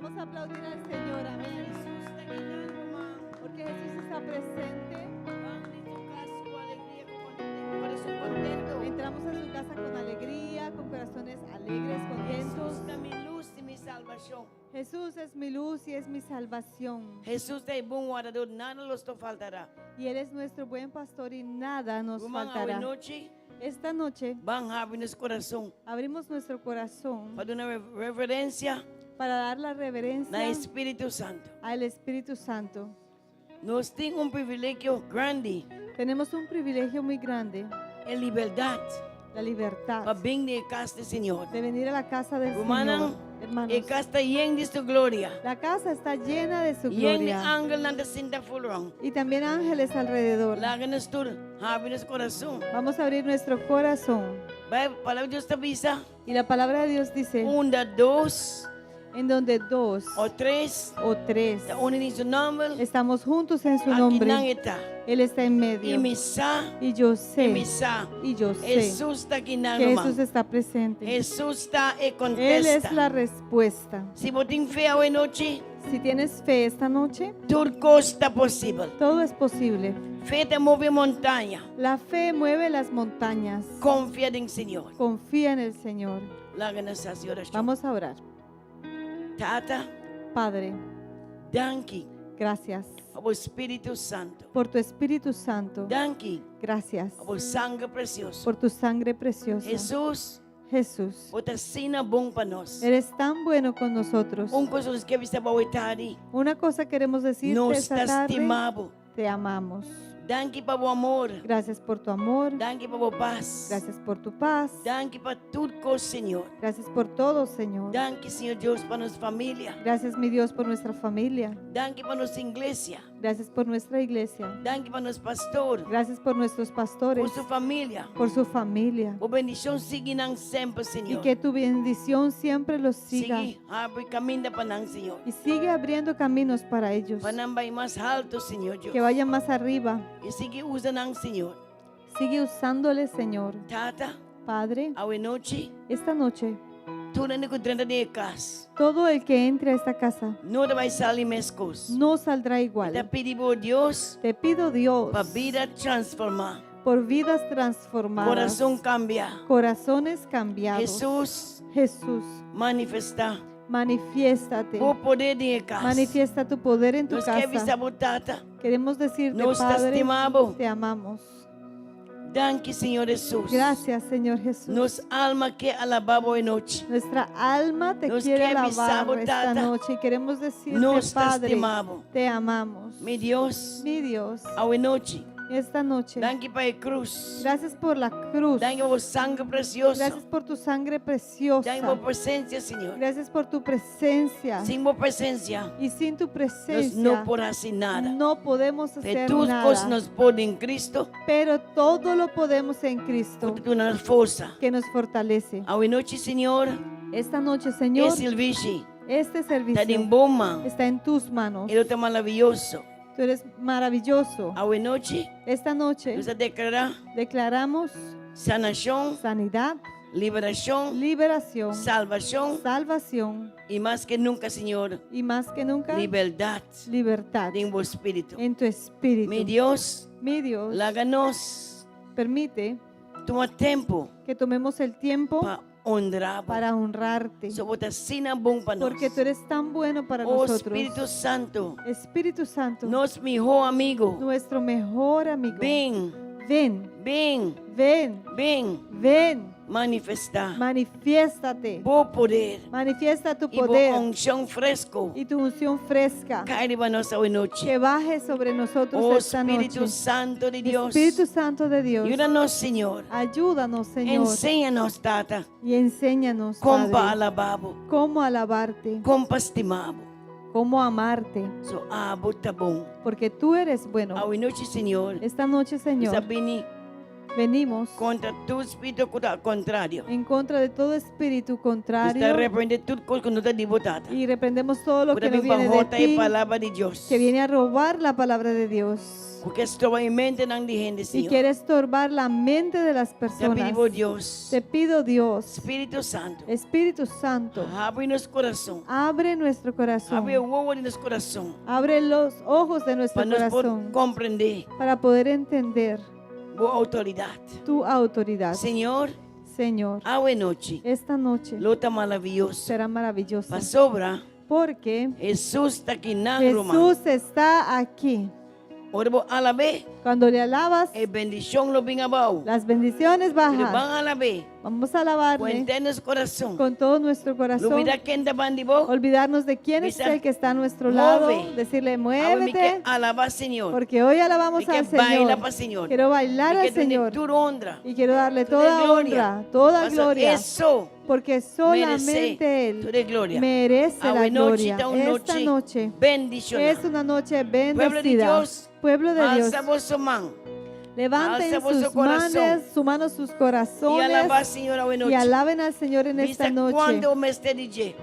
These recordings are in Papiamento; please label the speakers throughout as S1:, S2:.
S1: Vamos a aplaudir al Señor, amén.
S2: Hesus ta akinan, ruman.
S1: Porque Jesús está presente.
S2: Ban den su kas ku alegria, ku kurason kontentu.
S1: Entramos a su casa con alegría, con corazones alegres, contentos.
S2: Hesus ta mi lus i mi salbashon.
S1: Jesús es mi luz y es mi salvación.
S2: Hesus ta e bon wardadó, nada nos no faltará.
S1: Y Él es nuestro buen pastor y nada nos
S2: Ruman, awe
S1: faltará.
S2: nochi,
S1: Esta noche
S2: ban habri nos kurason
S1: abrimos nuestro corazón
S2: pa duna reverensia
S1: para dar la
S2: na
S1: reverencia
S2: Spiritu Santu.
S1: al Espíritu Santo.
S2: Nos tin un privilegio grandi,
S1: Tenemos un privilegio muy grande,
S2: e libertat
S1: la libertad
S2: pa bin den kas di Señor.
S1: de venir a la casa del
S2: Rumannan,
S1: Señor. Hermanos,
S2: e kas ta yen di su gloria.
S1: la casa está llena de su
S2: Yen di
S1: gloria
S2: angelnan ta sinta full rònt.
S1: y también ángeles alrededor.
S2: Laga nos tur habri nos kurason.
S1: Vamos a abrir nuestro corazón.
S2: Bai, Palabra di Dios ta bisa,
S1: Y la palabra de Dios dice,
S2: unda dos
S1: en donde dos
S2: o tres
S1: o tres
S2: ta uni den su nòmber,
S1: estamos juntos en su
S2: akinan
S1: nombre,
S2: e ta.
S1: Él está en
S2: I
S1: medio.
S2: mi sa,
S1: Y yo
S2: i
S1: sé,
S2: mi sa,
S1: y yo sé
S2: Hesus ta akinan,
S1: que
S2: ruman.
S1: Jesús está presente.
S2: Hesus ta e
S1: Él es
S2: kontesta.
S1: la respuesta.
S2: Si bo tin fe awe nochi,
S1: Si tienes fe esta noche,
S2: tur kos ta posibel.
S1: todo es posible.
S2: Fe ta move montaña.
S1: La fe mueve las montañas.
S2: Konfia den Señor.
S1: Confía en el Señor.
S2: Laga nos hasi orashon.
S1: Vamos a orar.
S2: Tata,
S1: Padre,
S2: danki
S1: gracias
S2: pa bo Spiritu Santu.
S1: por tu Espíritu Santo.
S2: Danki
S1: Gracias
S2: pa bo sanger presioso.
S1: por tu sangre preciosa.
S2: Hesus,
S1: Jesús,
S2: bo ta asina bon pa nos.
S1: eres tan bueno con nosotros.
S2: Un kos nos ke bisa bo awe tardi,
S1: Una cosa queremos decirte
S2: nos
S1: esta
S2: ta
S1: tarde,
S2: stima bo.
S1: te amamos.
S2: Danki pa bo amor.
S1: Gracias por tu amor.
S2: Danki pa bo pas.
S1: Gracias por tu paz.
S2: Danki pa tur kos, Señor.
S1: Gracias por todo, Señor.
S2: Danki, Señor Dios, pa nos famia.
S1: Gracias, mi Dios, por nuestra familia.
S2: Danki pa nos iglesia.
S1: Gracias por nuestra iglesia.
S2: Danki pa nos pastor.
S1: Gracias por nuestros pastores,
S2: Por su famia.
S1: por su familia.
S2: Bo bendishon sigui nan semper,
S1: Y
S2: Señor.
S1: que tu bendición siempre los siga.
S2: Sigui habri kaminda pa nan, Señor.
S1: Y sigue abriendo caminos para ellos.
S2: Pa nan bai mas haltu, Señor Dios.
S1: Que vayan más arriba.
S2: I sigui usa nan, Señor.
S1: Sigue usándoles, Señor.
S2: Tata,
S1: Padre,
S2: awe nochi,
S1: esta noche,
S2: tur hende ku drenta den e kas.
S1: todo el que entre a esta casa
S2: No ta bai sali meskos.
S1: no saldrá
S2: Ta
S1: igual.
S2: pidi bo Dios
S1: Te pido, Dios,
S2: pa bida transformá.
S1: por vidas transformadas,
S2: Kurason kambiá.
S1: corazones cambiados.
S2: Hesus,
S1: Jesús,
S2: manifestá.
S1: manifiéstate.
S2: Bo poder den e kas.
S1: Manifiesta tu poder en tu
S2: Nos ke bisa
S1: casa.
S2: bo Tata.
S1: Queremos decirte,
S2: Nos ta
S1: Padre,
S2: stima bo.
S1: te amamos.
S2: Danki, Señor Hesus.
S1: Gracias, Señor Jesús.
S2: Nos alma ke alabá bo awe nochi.
S1: Nuestra alma te
S2: Nos
S1: quiere
S2: ke bisa
S1: alabar
S2: bo,
S1: esta
S2: Tata.
S1: noche y queremos decirte,
S2: Nos ta
S1: Padre,
S2: stima bo.
S1: te amamos.
S2: Mi Dios,
S1: Mi Dios,
S2: awe nochi.
S1: esta noche,
S2: Danki pa e krus.
S1: gracias por la cruz.
S2: Danki pa bo sanger presioso.
S1: Gracias por tu sangre
S2: Danki
S1: preciosa.
S2: pa bo presensia, Señor.
S1: Gracias por tu presencia.
S2: Sin bo presensia,
S1: Y sin tu
S2: nos
S1: presencia
S2: no por hasi nada.
S1: no podemos
S2: Pero
S1: hacer
S2: tur kos
S1: nada.
S2: nos por den Kristu,
S1: Pero todo lo podemos en Cristo
S2: ku ta duna nos forsa.
S1: que nos fortalece.
S2: Awe nochi, Señor,
S1: Esta noche, Señor,
S2: e servisio
S1: este
S2: ta den
S1: servicio
S2: bo man.
S1: está en tus manos.
S2: E ta maravioso.
S1: Tú eres maravilloso.
S2: Awe nochi,
S1: Esta noche
S2: nos ta deklará
S1: declaramos
S2: sanashon,
S1: sanidad,
S2: liberashon,
S1: liberación,
S2: salbashon
S1: salvación
S2: i mas ku nunka, Señor,
S1: y más que nunca,
S2: libertat
S1: libertad
S2: den bo spiritu.
S1: en tu espíritu.
S2: Mi Dios,
S1: Mi Dios,
S2: laga nos
S1: permite
S2: tuma tempu
S1: que tomemos el tiempo
S2: pa honra.
S1: para honrarte,
S2: Paso bo ta asina bon pa nos.
S1: porque tú eres tan bueno para
S2: Oh
S1: nosotros.
S2: Spiritu Santu,
S1: Espíritu Santo,
S2: nos mihó amigu.
S1: nuestro mejor amigo,
S2: Bin,
S1: ven,
S2: bin,
S1: ven,
S2: bin,
S1: ven,
S2: manifestá.
S1: manifiéstate,
S2: Bo poder
S1: manifiesta tu
S2: i bo
S1: poder
S2: unshon fresku.
S1: y tu unción fresca
S2: Kai riba nos awe nochi.
S1: que baje sobre nosotros
S2: Oh
S1: esta
S2: Spiritu
S1: noche.
S2: Santu di Dios.
S1: Espíritu Santo de Dios,
S2: Yuda nos, Señor.
S1: ayúdanos, Señor,
S2: Enseña nos, Tata,
S1: y enséñanos,
S2: kon pa
S1: Padre,
S2: alabá bo,
S1: cómo alabarte,
S2: kon pa stima bo.
S1: cómo amarte,
S2: Paso abo ta bon.
S1: porque tú eres bueno.
S2: Awe nochi, Señor.
S1: Esta noche,
S2: Nos
S1: Señor,
S2: a bini.
S1: Venimos
S2: kontra tur spiritu ku ta kontrario.
S1: en contra de todo espíritu
S2: Nos ta
S1: contrario
S2: reprende tur kos ku no ta di bo Tata.
S1: y reprendemos todo lo
S2: Ku ta
S1: que no
S2: bin pa
S1: viene de
S2: hòrta e
S1: ti,
S2: palabra di Dios.
S1: que viene a robar la palabra de Dios
S2: Ku ke stroba e mentenan di hende,
S1: y
S2: Señor.
S1: quiere estorbar la mente de las
S2: Ta
S1: personas.
S2: pidi bo Dios,
S1: Te pido, Dios,
S2: Spiritu Santu,
S1: Espíritu Santo,
S2: habri nos kurason.
S1: abre nuestro corazón,
S2: Habri wowo di nos kurason.
S1: abre los ojos de nuestro
S2: Pa nos por
S1: corazón
S2: komprendé
S1: para poder entender
S2: bo outoridat.
S1: tu autoridad.
S2: Señor,
S1: Señor,
S2: awe nochi
S1: esta noche
S2: lo ta maravioso.
S1: será maravillosa
S2: Pasobra
S1: porque
S2: Hesus ta akinan, ruman.
S1: Jesús está aquí.
S2: Ora bo alab'é,
S1: Cuando le alabas,
S2: e bendishon lo bin abou.
S1: las bendiciones
S2: Pero
S1: bajan.
S2: ban alab'é
S1: Vamos a
S2: ku
S1: alabarle
S2: henter nos kurason.
S1: con todo nuestro corazón.
S2: Lubidá ken ta banda di bo.
S1: Olvidarnos de quién es
S2: Bisa,
S1: el que está a nuestro lado.
S2: Move.
S1: Decirle,
S2: Awe mi ke
S1: muévete,
S2: alabá Señor.
S1: porque hoy alabamos
S2: Mi ke
S1: al
S2: baila
S1: Señor.
S2: pa Señor.
S1: Quiero bailar
S2: Mi
S1: al
S2: ke duna
S1: Señor
S2: tur honra.
S1: y quiero darle
S2: Tur
S1: toda
S2: gloria.
S1: honra, toda
S2: Paso
S1: gloria,
S2: Eso
S1: porque
S2: merece
S1: solamente Él
S2: tur gloria.
S1: merece la
S2: Awe nochi
S1: gloria.
S2: ta un
S1: Esta
S2: nochi
S1: noche
S2: bendishoná.
S1: es una noche
S2: Pueblo di
S1: bendecida.
S2: Dios,
S1: Pueblo de Dios,
S2: alsa boso man.
S1: levanten
S2: alza vuestro
S1: sus
S2: corazón.
S1: manos, su mano, sus
S2: I
S1: corazones
S2: alabá Señor awe
S1: y
S2: nochi.
S1: alaben al Señor en
S2: Bisa
S1: esta noche.
S2: kuantu bo mester di dje.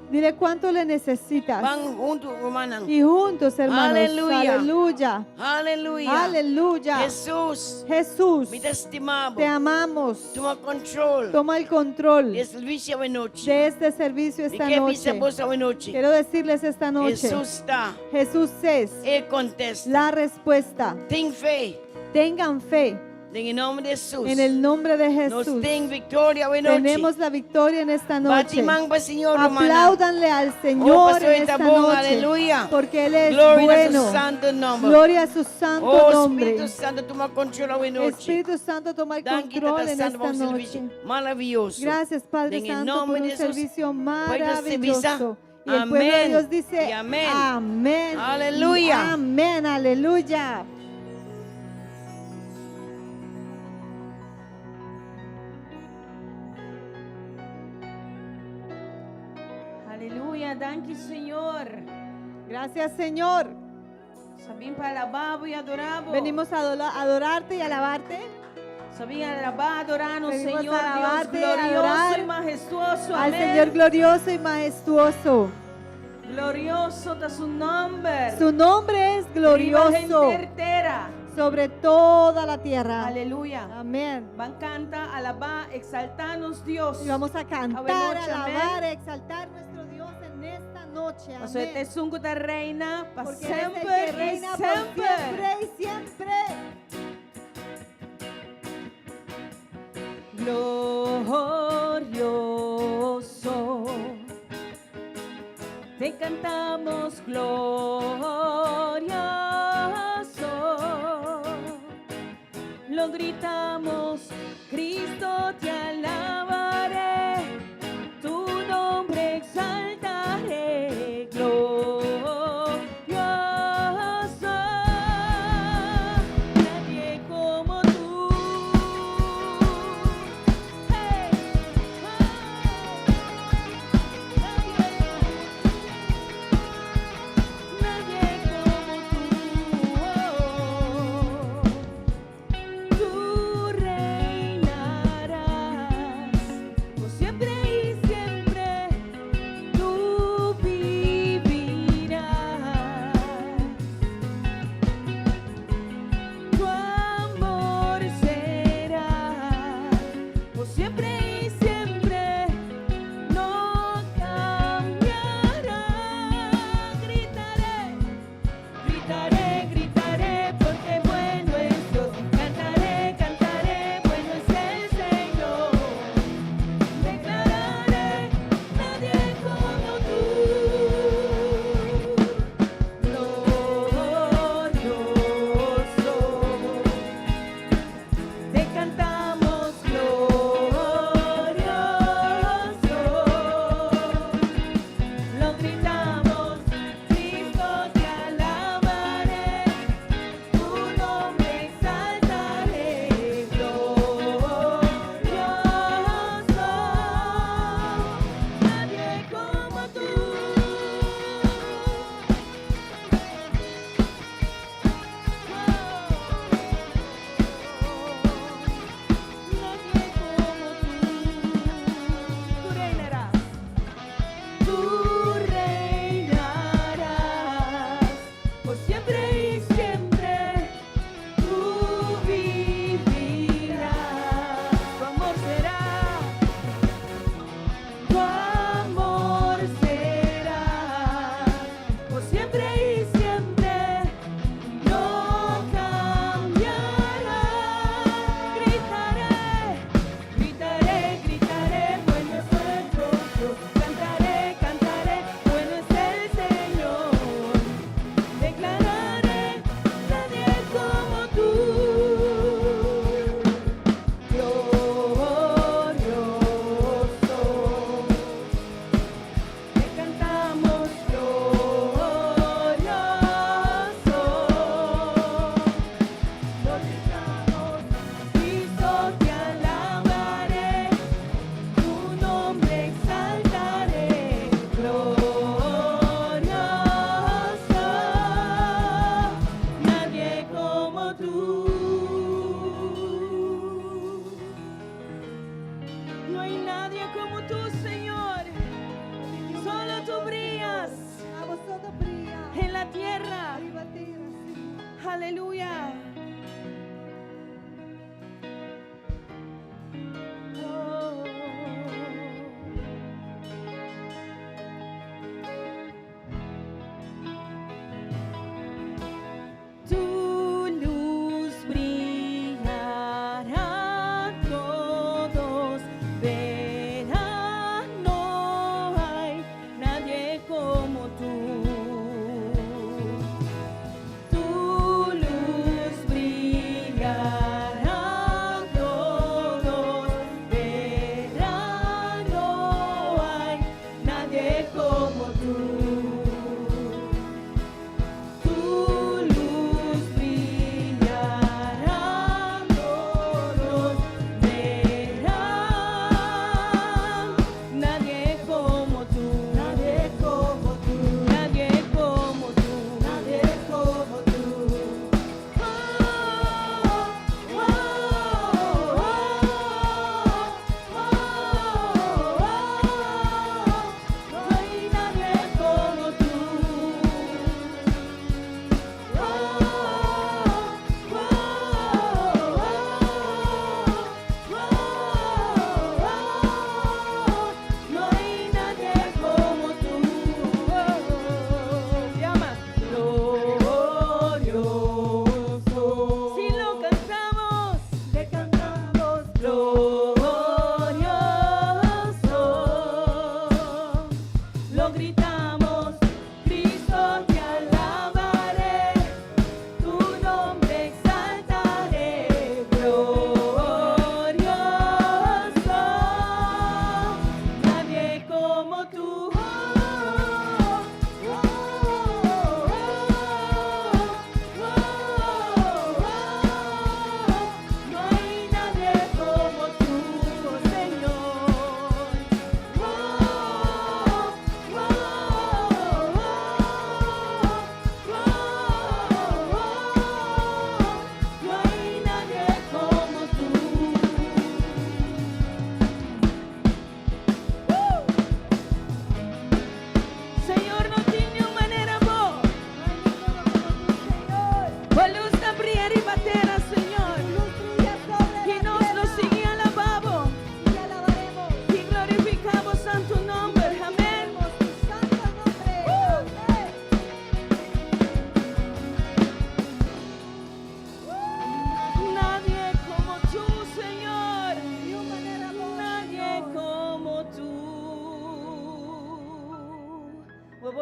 S1: Dile cuánto le necesitas.
S2: Ban huntu, rumannan.
S1: Y juntos, hermanos.
S2: Aleluya.
S1: Aleluya.
S2: Aleluya.
S1: Aleluya.
S2: Hesus,
S1: Jesús,
S2: mi ta stima bo.
S1: te amamos.
S2: Tuma control.
S1: Toma el control
S2: Di e servisio awe nochi.
S1: de este servicio
S2: Mi
S1: esta
S2: ke bisa
S1: noche.
S2: boso awe nochi.
S1: Quiero decirles esta noche,
S2: Hesus ta
S1: Jesús es
S2: e kontesta.
S1: la respuesta.
S2: Tin fe.
S1: Tengan fe
S2: Den nòmber di Hesus.
S1: en el nombre de
S2: Nos
S1: Jesús.
S2: tin viktoria awe nochi.
S1: Tenemos la victoria en esta
S2: Bati
S1: noche.
S2: man pa Señor, rumannan.
S1: Apláudanle al
S2: Oh,
S1: Señor
S2: pastor,
S1: en
S2: está
S1: esta
S2: bon.
S1: noche.
S2: Aleluya.
S1: Porque Él es
S2: Gloria a su
S1: bueno.
S2: santu nòmber.
S1: Gloria a su santo
S2: Oh,
S1: nombre.
S2: Spiritu Santu, tuma control awe nochi.
S1: Espíritu Santo, toma el
S2: Danki,
S1: control
S2: Tata
S1: en
S2: Santu,
S1: esta
S2: pa un servisio
S1: noche.
S2: maravioso.
S1: Gracias, Padre
S2: En el
S1: Santo, por
S2: nombre
S1: un
S2: de Jesús,
S1: servicio
S2: pueblo se visa.
S1: maravilloso. Y el pueblo de
S2: Amén
S1: Dios dice,
S2: y amén.
S1: Amén.
S2: Aleluya.
S1: Amén, aleluya.
S2: Aleluya, danki Señor.
S1: Gracias, Señor.
S2: Nos a bin pa alabá i adorá bo.
S1: Venimos a adorarte y alabarte.
S2: Nos a bin alabá, adorá nos
S1: Venimos
S2: Señor
S1: a alabarte,
S2: Dios glorioso
S1: adorar
S2: i mahestuoso.
S1: al
S2: Amèn.
S1: Señor glorioso y majestuoso.
S2: Glorioso ta su nòmber.
S1: Su nombre es glorioso
S2: Riba henter tera.
S1: sobre toda la tierra.
S2: Aleluya.
S1: Amén.
S2: Ban kanta, alabá, eksaltá nos Dios.
S1: Y vamos a cantar,
S2: nochi, amèn.
S1: alabar, exaltar nuestro Dios en esta noche.
S2: Paso
S1: Amén.
S2: e ta esun ku ta reina pa
S1: Porque Él es el
S2: semper
S1: que
S2: i
S1: reina por
S2: semper.
S1: siempre y siempre.
S2: Glorioso. Te cantamos glorioso. Lo gritamos, Cristo te alabaré, tu nombre exaltaré, glorioso. Nadie como tú. Hey, oh. Nadie como tú. Tú reinarás.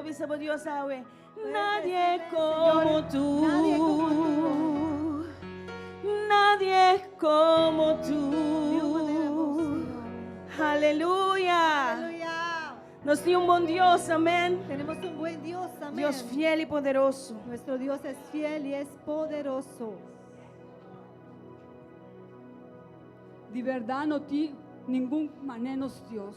S2: Bisa bo Dios awe.
S1: Puedes
S2: Nadie
S1: decirle,
S2: como
S1: Señor,
S2: tú.
S1: nadie como tú.
S2: Nadie como
S1: Ni un manera bo,
S2: tú.
S1: Señor.
S2: Aleluya.
S1: Aleluya.
S2: Nos tin un bon Dios, amèn.
S1: Tenemos un buen Dios, amén.
S2: Dios fiel i poderoso.
S1: Nuestro Dios es fiel y es poderoso.
S3: Di berdat no tin ningun manera nos Dios.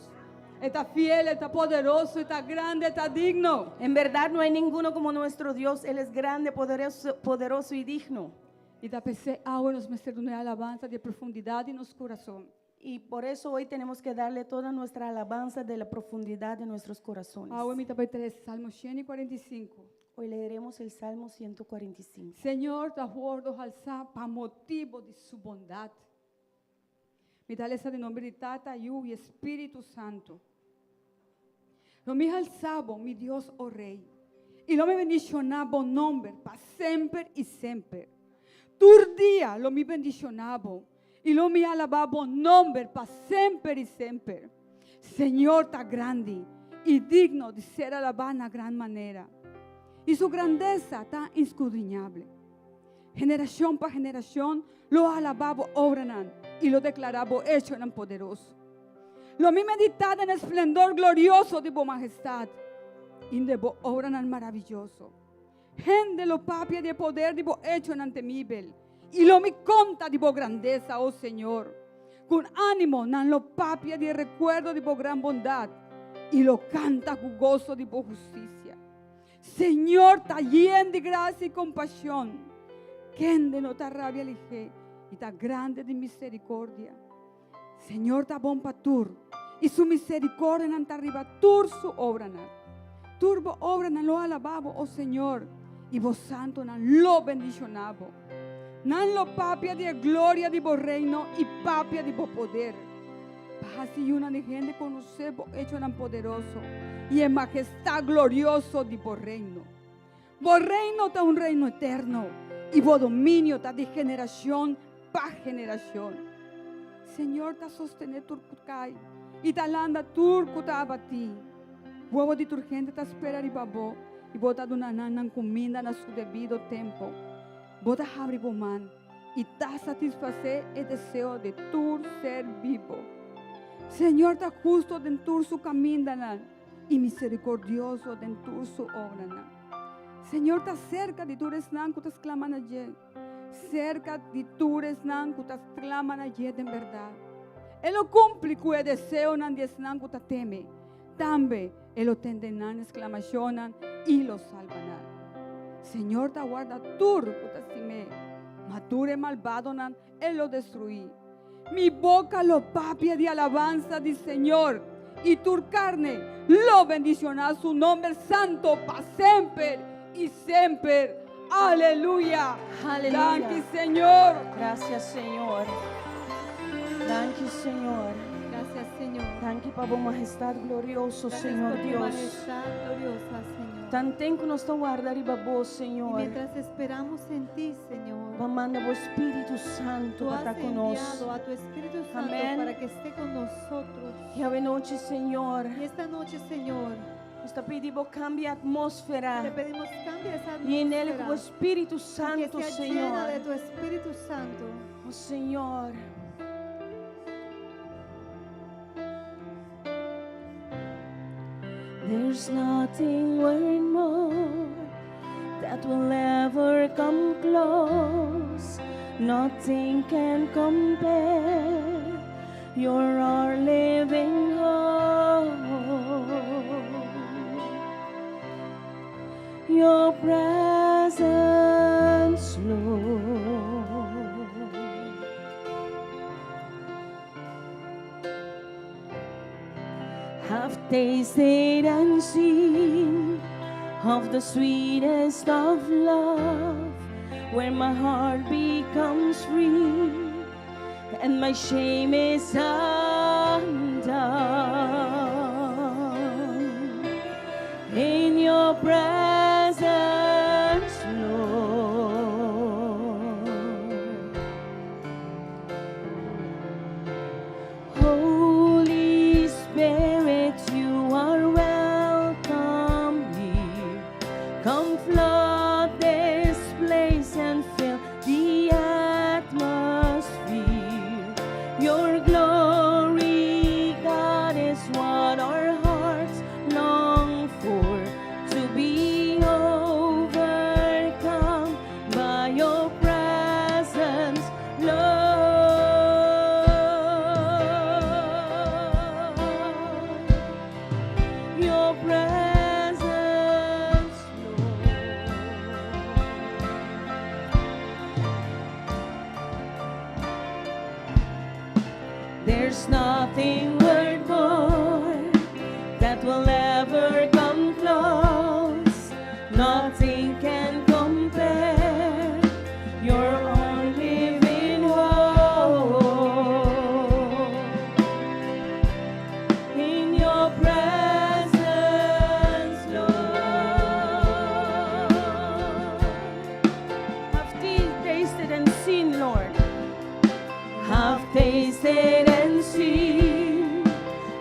S3: E ta fiel, e ta poderoso, e ta grandi, e ta digno.
S2: En verdad no hay ninguno como nuestro Dios. Él es grande, poderoso, poderoso y digno.
S3: I ta p'esei awe nos mester duna alabansa di profundidat di nos kurason.
S2: Y por eso hoy tenemos que darle toda nuestra alabanza de la profundidad de nuestros corazones.
S3: Awe mi ta bai lesa Salmo 145.
S2: Hoy leeremos el Salmo 145.
S3: Señor ta wòrdu halsá pa motibu di su bondat. Mi ta lesa den nòmber di Tata, Yu i Spiritu Santu. Lo mi halsa bo, mi Dios, o Rei, i lo mi bendishoná bo nòmber pa semper i semper. Tur dia lo mi bendishoná bo, i lo mi alabá bo nòmber pa semper i semper. Señor ta grandi i digno di ser alabá na gran manera, i su grandesa ta ineskudriñabel. Generashon pa generashon lo alabá bo obranan i lo deklará bo echonan poderoso. Lo mi meditá den e splendor glorioso di bo mahestat i den bo obranan maravioso. Hende lo papia di e poder di bo echonan temibel i lo mi konta di bo grandesa, o Señor. Ku ánimo nan lo papia di rekuerdo di bo gran bondat i lo kanta ku goso di bo hustisia. Señor ta yen di grasia i kompashon, kende no ta rabia lihé i ta grandi di miserikòrdia. Señor ta bon pa tur, i su miserikòrdianan ta riba tur su obranan. Tur bo obranan lo alabá bo, o Señor, i bo santunan lo bendishoná bo. Nan lo papia di e gloria di bo reino i papia di bo poder, pa hasi yunan di hende konosé bo echonan poderoso i e mahestat glorioso di bo reino. Bo reino ta un reino eterno i bo dominio ta di generashon pa generashon. Señor ta sostené tur ku kai i ta lanta tur ku ta abatí. Wowo di tur hende ta spera riba bo i bo ta duna nan nan kuminda na su debido tempu. Bo ta habri bo man i ta satisfasé e deseo di tur ser bibu. Señor ta hustu den tur su kamindanan i miserikòrdioso den tur su obranan. Señor ta serka di tur esnan ku ta sklama na dje, serka di tur esnan ku ta sklama na dje den bèrdat. E lo kumpli ku e deseonan di esnan ku ta teme. Tambe e lo tende nan sklamashonnan i lo salba nan. Señor ta warda tur ku ta stim'é, ma tur e malbadonan e lo destruí. Mi boka lo papia di alabansa di Señor, i tur karne lo bendishoná su nòmber santu pa semper i semper. Aleluya!
S2: Aleluya.
S3: Danki, Señor.
S2: Gracias, Señor. Danki, Señor.
S1: Gracias, Señor.
S2: Danki pa bo mahestat glorioso,
S1: Gracias
S2: Señor
S1: por tu
S2: Dios.
S1: majestad gloriosa, Señor.
S2: Tanten ku nos ta warda riba bo,
S1: Y
S2: Señor.
S1: mientras esperamos en ti, Señor,
S2: Bo a manda bo Spiritu Santu
S1: tú
S2: pa
S1: has
S2: ta ku nos.
S1: enviado a tu Espíritu Santo
S2: Amén.
S1: para que esté con nosotros.
S2: I awe nochi, Señor,
S1: Y esta noche, Señor,
S2: nos ta pidi bo kambia atmósfera.
S1: te pedimos cambia esa
S2: Yen'é ku bo
S1: atmósfera.
S2: Spiritu
S1: Y que
S2: Santu,
S1: sea llena de
S2: Señor.
S1: tu Espíritu Santo.
S2: Oh, Señor. There's nothing worth more that will ever come close. Nothing can compare. You're our living hope. Your presence, Lord. Have tasted and seen of the sweetest of love, where my heart becomes free and my shame is undone. In your presence, Lord. Holy Spirit, you are welcome here. Nothing worth more that will ever come close. Nothing can compare. Your own living hope. In your presence, Lord. Have tasted and seen, Lord. Have tasted and seen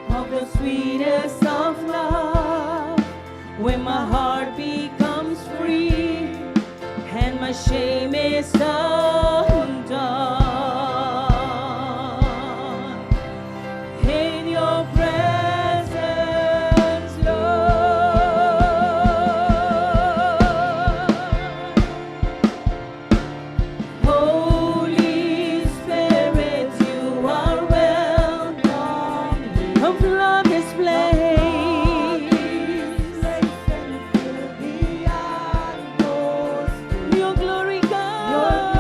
S2: of the sweetest of love. When my heart becomes free and my shame is undone. In your presence, Lord. Holy Spirit, you are welcome. Come flood this place. Your glory, God,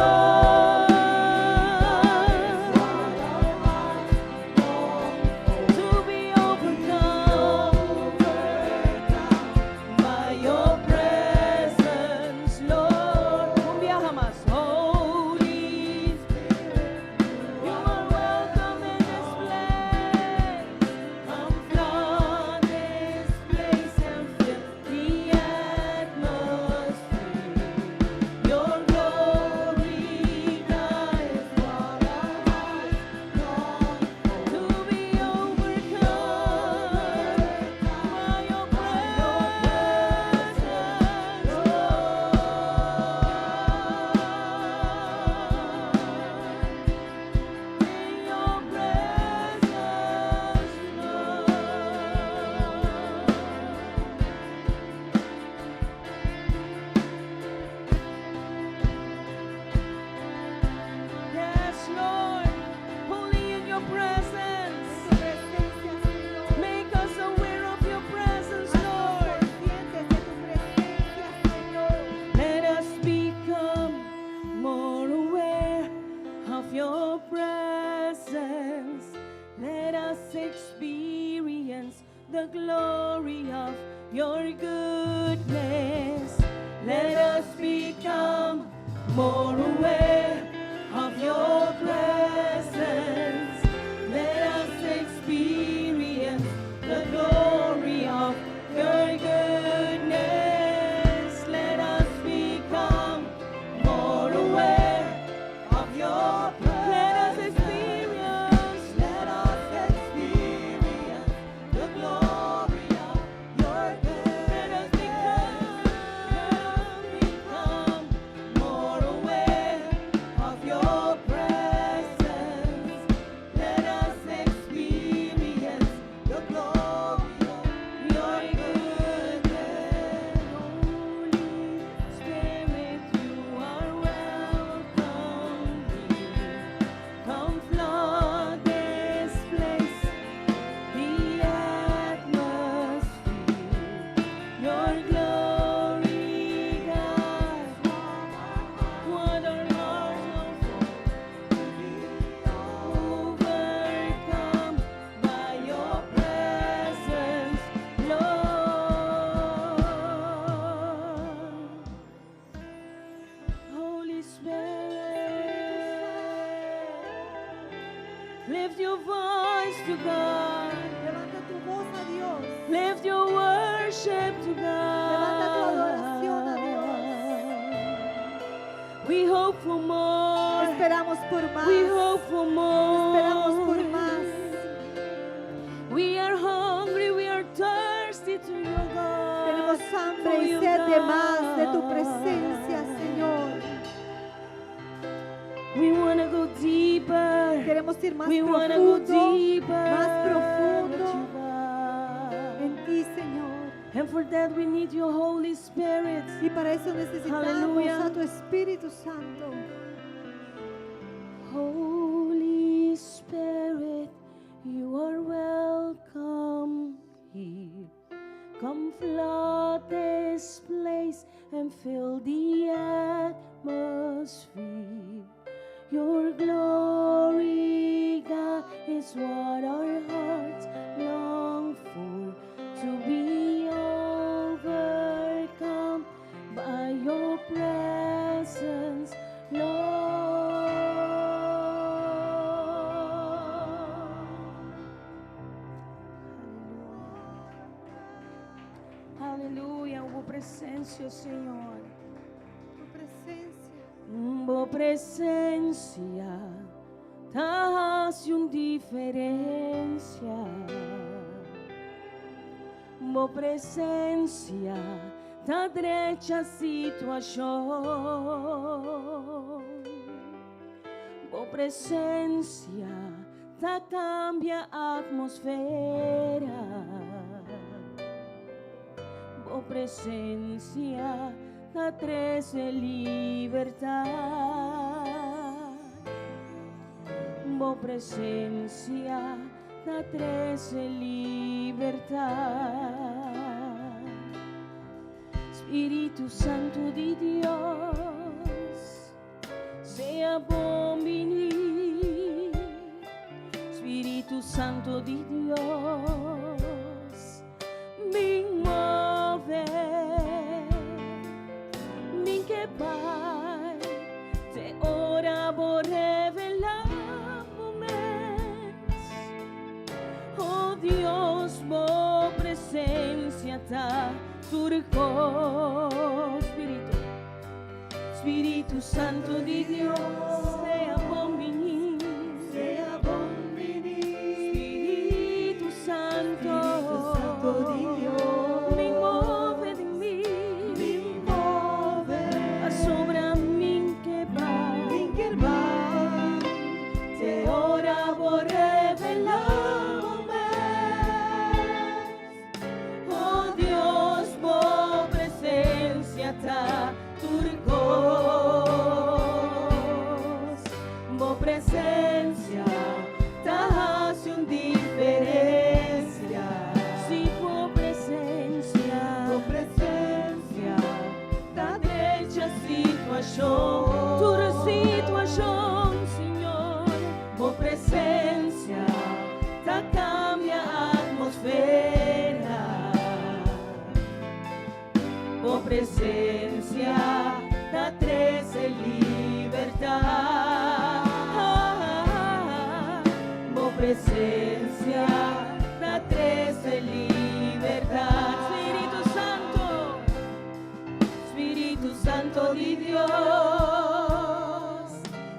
S2: to be overcome by your presence, Lord. Un biaha mas. Holy Spirit, you are welcome in this place. Come flood this place and fill the atmosphere. Your glory, God, is what our hearts long for. To be overcome by your presence, Lord. In your presence, Lord. Yes, Lord, only in your presence.
S1: Tu presencia, Señor.
S2: Make us aware of your presence,
S1: Haznos
S2: Lord.
S1: conscientes de tu presencia, Señor.
S2: Let us become more aware of your presence. Let us experience the glory of your goodness. Let us become more aware of your presence. Let us experience the glory of your goodness. Let us become more aware of your presence. Let us experience, let us experience the glory of your goodness. Let us become more aware of your presence. Let us experience the glory of your goodness. Holy Spirit, you are welcome here. Come flood this place, the atmosphere. Your glory, God, what our hearts long for. Overcome by your presence, Lord. Holy Spirit, lift your voice to God.
S1: Levanta tu voz a Dios.
S2: Lift your worship to God.
S1: Levanta tu adoración a Dios.
S2: We hope for more.
S1: Esperamos por más.
S2: We hope for more.
S1: Esperamos por más.
S2: We are hungry, we are thirsty to your God.
S1: Tenemos hambre
S2: For
S1: y
S2: you,
S1: sed de más de tu
S2: God.
S1: presencia, Señor.
S2: We want to go deeper.
S1: Queremos ir más
S2: We want to go
S1: profundo
S2: deeper.
S1: más profundo
S2: with you, God.
S1: en ti, Señor.
S2: And for that we need your Holy Spirit.
S1: Y para eso necesitamos
S2: Aleluya.
S1: a tu Espíritu Santo.
S2: Holy Spirit, you are welcome here. Come flood this place and fill the atmosphere. Your glory, God, is what our presensia, Señor.
S1: Tu presencia.
S2: Bo presensia ta hasi un diferensia. Bo presensia ta drecha situashon. Bo presensia ta kambia atmosfera. Bo presensia ta trese libertat. Bo presensia ta trese libertat. Spiritu Santu di Dios, sea bon bini. Spiritu Santu di Dios, bin move. Mi ke bai, te ora bo revelá bo mes. Oh Dios, bo presensia ta tur kos. Spiritu, Spiritu Santu di Dios, sea bon bini.
S1: Sea bon bini.
S2: Spiritu Santu,
S1: Spiritu Santu di Dios.
S2: Bin move den mi.
S1: Bin move.
S2: Pasobra mi ke bai.
S1: Mi ke bai.
S2: Te ora bo revelá bo mes. Oh Dios, bo presensia ta tur kos. Bo presensia ta hasi un diferensia. Si bo presensia,
S1: Bo presensia
S2: ta drecha situashon, tur situashon, Señor. Bo presensia ta kambia atmosfera. Bo presensia ta trese libertat. Bo presensia ta trese libertat. Spiritu Santu, Spiritu Santu di Dios,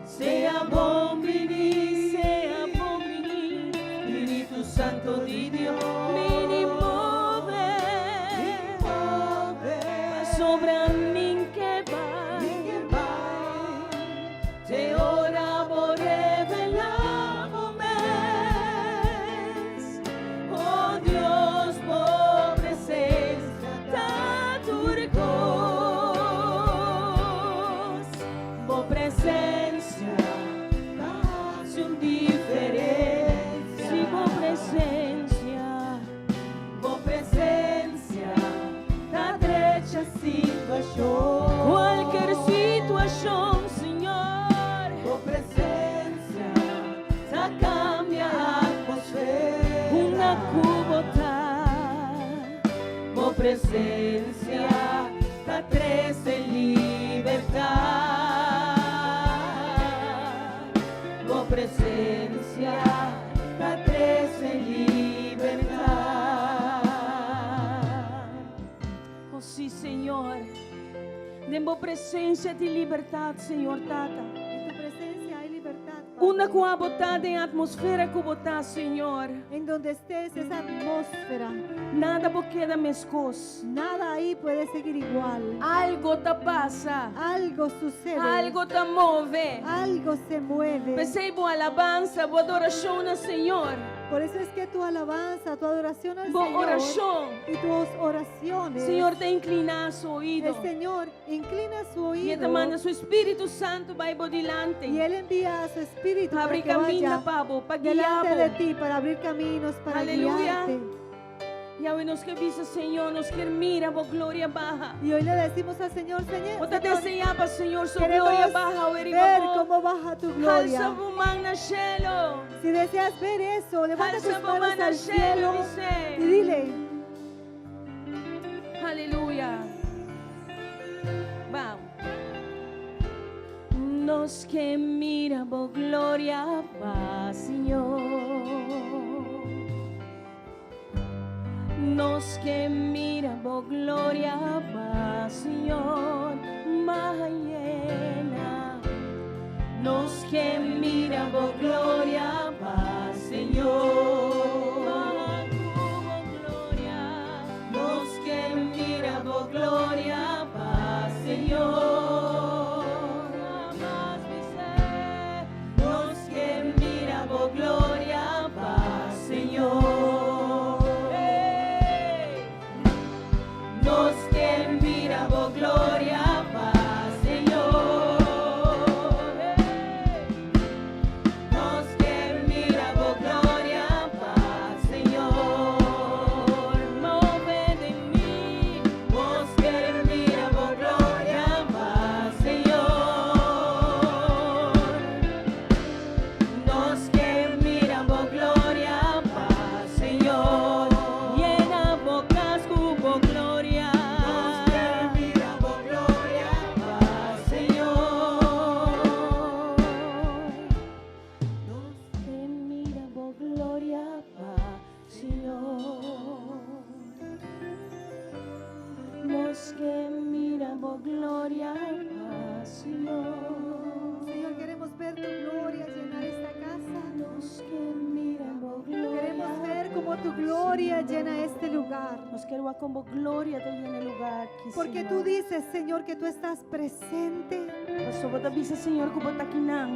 S2: sea bon bini, sea bon bini. Spiritu Santu di Dios, bin move,
S1: Move.
S2: Pasobra mi ke bai.
S1: Mi ke bai.
S2: Te ora bo revelá bo mes. Oh Dios, bo presensia ta tur kos. Bo presensia ta hasi un diferensia. Si bo presensia, bo presensia ta drecha
S1: Situashon.
S2: Kualke situashon, Señor.
S1: Bo presensia
S2: Ta kambia
S1: atmosfera.
S2: Unda ku bo ta. Bo presensia ta trese libertat. Bo presensia ta trese libertat. Oh si, Señor. Den bo presensia tin libertat, Señor Tata.
S1: En tu presencia hay libertad. Padre.
S2: Unda ku abo ta den atmosfera ku bo ta, Señor.
S1: En donde estés, esa atmósfera,
S2: Nada por keda meskos.
S1: nada ahí puede seguir igual.
S2: Algu ta pasa.
S1: Algo sucede.
S2: Algu ta move.
S1: Algo se mueve.
S2: P'esei bo alabansa, bo adorashon na Señor.
S1: Por eso es que tu alabanza, tu adoración al
S2: Bo
S1: Señor
S2: orashon.
S1: y tus oraciones,
S2: Señor ta inkliná su oido.
S1: el Señor inclina su
S2: I E ta
S1: oído
S2: manda su Spiritu Santu bai bo dilanti.
S1: y Él envía a su Espíritu para
S2: Habri
S1: que
S2: kaminda
S1: vaya
S2: pa bo, pa
S1: delante de
S2: guia.
S1: ti, para abrir caminos, para
S2: Aleluya.
S1: guiarte.
S2: I awe nos ke bisa, Señor, nos ke mira bo gloria baha.
S1: Y hoy le decimos al Señor, Señor,
S2: Bo ta
S1: Señor,
S2: deseá pa Señor, su
S1: queremos
S2: gloria baha,
S1: ver cómo baja tu
S2: Alsa
S1: gloria.
S2: bo man na shelu.
S1: Si deseas ver eso, levanta
S2: Alza
S1: tus
S2: bo
S1: manos
S2: man
S1: al
S2: al cielo,
S1: cielo
S2: dice.
S1: y dile,
S2: Aleluya. Vamos. Nos ke mira bo gloria baha, Señor. Nos ke mira bo gloria mas, Señor, mas yena. Nos ke mira bo gloria mas, Señor. Mas bo gloria. Nos ke mira bo gloria mas, Señor. Mas Nos ke mira bo gloria mas, Señor. Hey. Nos ke mira bo gloria mas, Señor. Hey. Nos ke mira bo gloria mas, Señor. Move den mi. Nos ke mira bo gloria mas, Señor. Nos ke mira bo gloria mas, Señor. Yena bo kas ku bo gloria. Nos ke mira bo gloria mas, Señor. Nos ke mira bo gloria mas, Señor. Nos ke mira bo gloria mas, Señor.
S1: Señor, queremos ver tu gloria llenar esta casa.
S2: Nos ke mira bo gloria.
S1: Queremos ver cómo tu gloria llena este lugar.
S2: Nos ke wak kon bo gloria ta yena e lugá aki,
S1: Porque
S2: Señor.
S1: tú dices, Señor, que tú estás presente
S2: Paso bo ta bisa, Señor, ku bo ta akinan.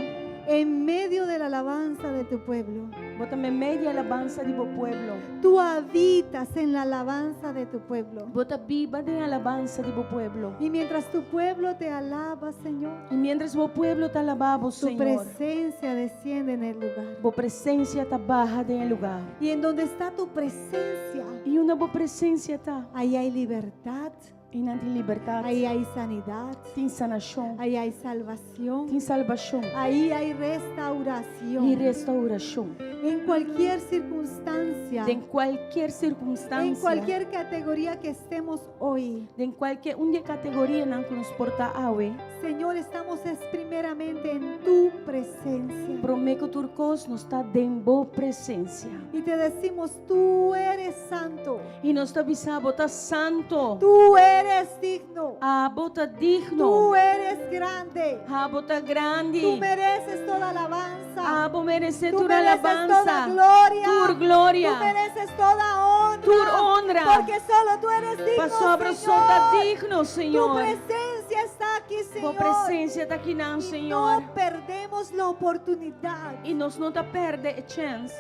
S1: en medio de la alabanza de tu pueblo.
S2: Bo ta meimei di alabansa di bo pueblo.
S1: Tú habitas en la alabanza de tu pueblo.
S2: Bo ta biba den alabansa di bo pueblo.
S1: Y mientras tu pueblo te alaba, Señor,
S2: I mientras bo pueblo ta alabá bo,
S1: tu
S2: Señor.
S1: presencia desciende en el lugar.
S2: Bo presensia ta baha den e lugá.
S1: Y en donde está tu presencia,
S2: I unda bo presensia ta,
S1: ahí hay libertad,
S2: einan tin libertat.
S1: ahí hay sanidad,
S2: Tin sanashon.
S1: ahí hay salvación,
S2: Tin salbashon.
S1: ahí hay restauración.
S2: I restourashon.
S1: En cualquier circunstancia,
S2: Den kualke
S1: en
S2: sirkunstansia.
S1: cualquier categoría que estemos hoy,
S2: Den kualke un di e kategorianan ku nos por ta awe.
S1: Señor, estamos es primeramente en tu presencia.
S2: Promé ku tur kos nos ta den bo presensia.
S1: Y te decimos, tú eres santo,
S2: I nos ta bisa bo ta santu.
S1: tú eres digno,
S2: Abo ta digno.
S1: tú eres grande,
S2: Abo ta grandi.
S1: tú mereces toda alabanza,
S2: Abo meresé
S1: tú
S2: tur
S1: mereces
S2: alabansa.
S1: toda gloria,
S2: Tur gloria.
S1: tú mereces toda honra,
S2: Tur honra.
S1: porque solo tú eres digno,
S2: Pasobra bo ta
S1: Señor.
S2: digno,
S1: Tu
S2: Señor.
S1: presencia está aquí,
S2: Bo
S1: Señor.
S2: presensia ta akinan,
S1: Y
S2: Señor.
S1: no perdemos la oportunidad
S2: I nos no ta pèrdè e chèns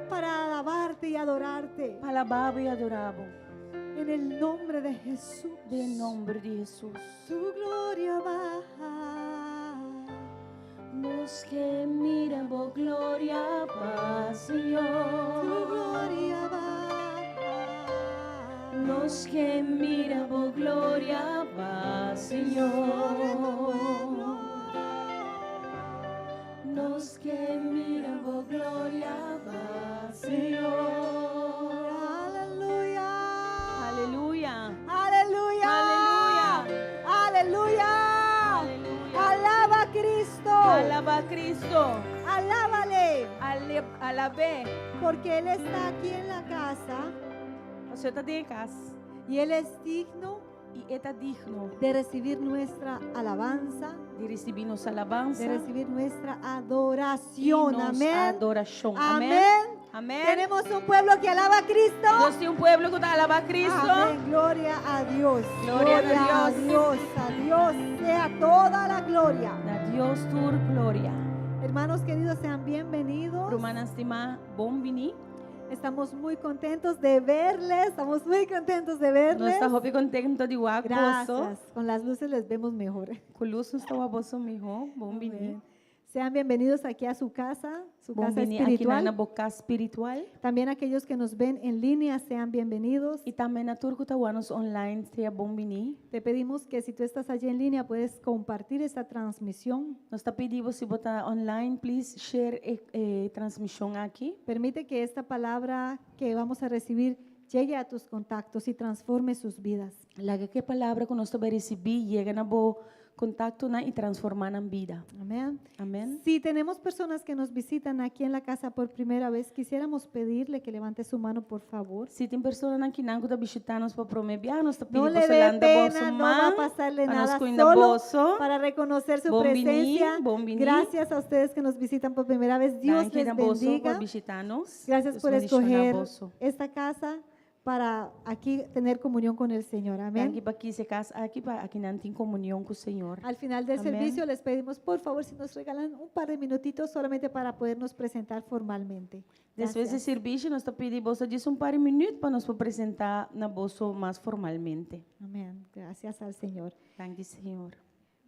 S1: para alabarte y adorarte.
S2: pa alabá i adorá bo.
S1: En el nombre de Jesús.
S2: Den nòmber di Hesus.
S1: Tu gloria baja.
S2: Nos ke mira bo gloria mas,
S1: Tu
S2: Señor.
S1: gloria baja.
S2: Nos ke mira bo gloria mas, Señor. Nos ke mira bo gloria mas, Señor.
S1: Aleluya.
S2: Aleluya.
S1: Aleluya.
S2: Aleluya.
S1: Aleluya.
S2: Aleluya.
S1: Alaba a Cristo.
S2: Alabá Kristu.
S1: Alábale.
S2: Ale, alab'é.
S1: Porque Él está aquí en la casa
S2: Paso e ta den kas.
S1: y Él es digno
S2: I e ta digno
S1: de recibir nuestra alabanza,
S2: di risibí nos alabansa.
S1: de recibir nuestra
S2: I
S1: adoración.
S2: nos
S1: Amén.
S2: adorashon. Amèn.
S1: Amén.
S2: Amèn.
S1: Tenemos un pueblo que alaba a Cristo.
S2: Nos tin un pueblo ku ta alabá Kristu.
S1: Amén. Gloria a Dios.
S2: Gloria a
S1: a
S2: Dios.
S1: Dios. A Dios sea toda la gloria.
S2: Na Dios tur gloria.
S1: Hermanos queridos, sean bienvenidos.
S2: Rumannan stimá, bon biní.
S1: Estamos muy contentos de verles. Estamos muy contentos de
S2: Nos
S1: verles.
S2: ta hopi kontentu di wak boso.
S1: Gracias. Con las luces les vemos mejor.
S2: Ku lus nos ta wak boso mihó, bon biní.
S1: Amén. Sean bienvenidos aquí a su casa, su
S2: Bon
S1: casa
S2: biní aki
S1: espiritual.
S2: na bo kas spiritual.
S1: También aquellos que nos ven en línea, sean bienvenidos.
S2: I tambe na tur ku ta wak nos online, sea bon biní.
S1: Te pedimos que si tú estás allí en línea, puedes compartir esta transmisión.
S2: Nos ta pidi si bo ta online, please share e, e transmishon aki.
S1: Permite que esta palabra que vamos a recibir llegue a tus contactos y transforme sus vidas.
S2: Laga ku e palabra ku nos ta bai risibí, yega na bo kontaktonan i transformá nan bida.
S1: Amén.
S2: Amèn.
S1: Si tenemos personas que nos visitan aquí en la casa por primera vez, quisiéramos pedirle que levante su mano, por favor.
S2: Si tin personanan akinan ku ta bishitá nos pa promé biaha, nos ta pidi
S1: No le
S2: boso
S1: dé
S2: lanta boso
S1: pena, no va a
S2: man
S1: pasarle
S2: pa nos
S1: nada,
S2: kuinda
S1: solo
S2: boso.
S1: para reconocer su
S2: Bon biní,
S1: presencia.
S2: bon biní.
S1: Gracias a ustedes que nos visitan por primera vez. Dios
S2: Danki
S1: les
S2: na boso pa
S1: bendiga.
S2: bishitá nos.
S1: Gracias
S2: Dios
S1: por
S2: bendishoná
S1: escoger
S2: boso.
S1: esta casa para aquí tener comunión con el Señor. Amén.
S2: Danki pa skohe e kas aki pa akinan tin komunion ku Señor.
S1: Al final del
S2: Amén.
S1: servicio les pedimos, por favor, si nos regalan un par de minutitos solamente para podernos presentar formalmente.
S2: Despues di
S1: Gracias.
S2: servisio, nos ta pidi boso djis un par di minüt pa nos por presentá na boso mas formalmente.
S1: Amén. Gracias al Señor.
S2: Danki, Señor.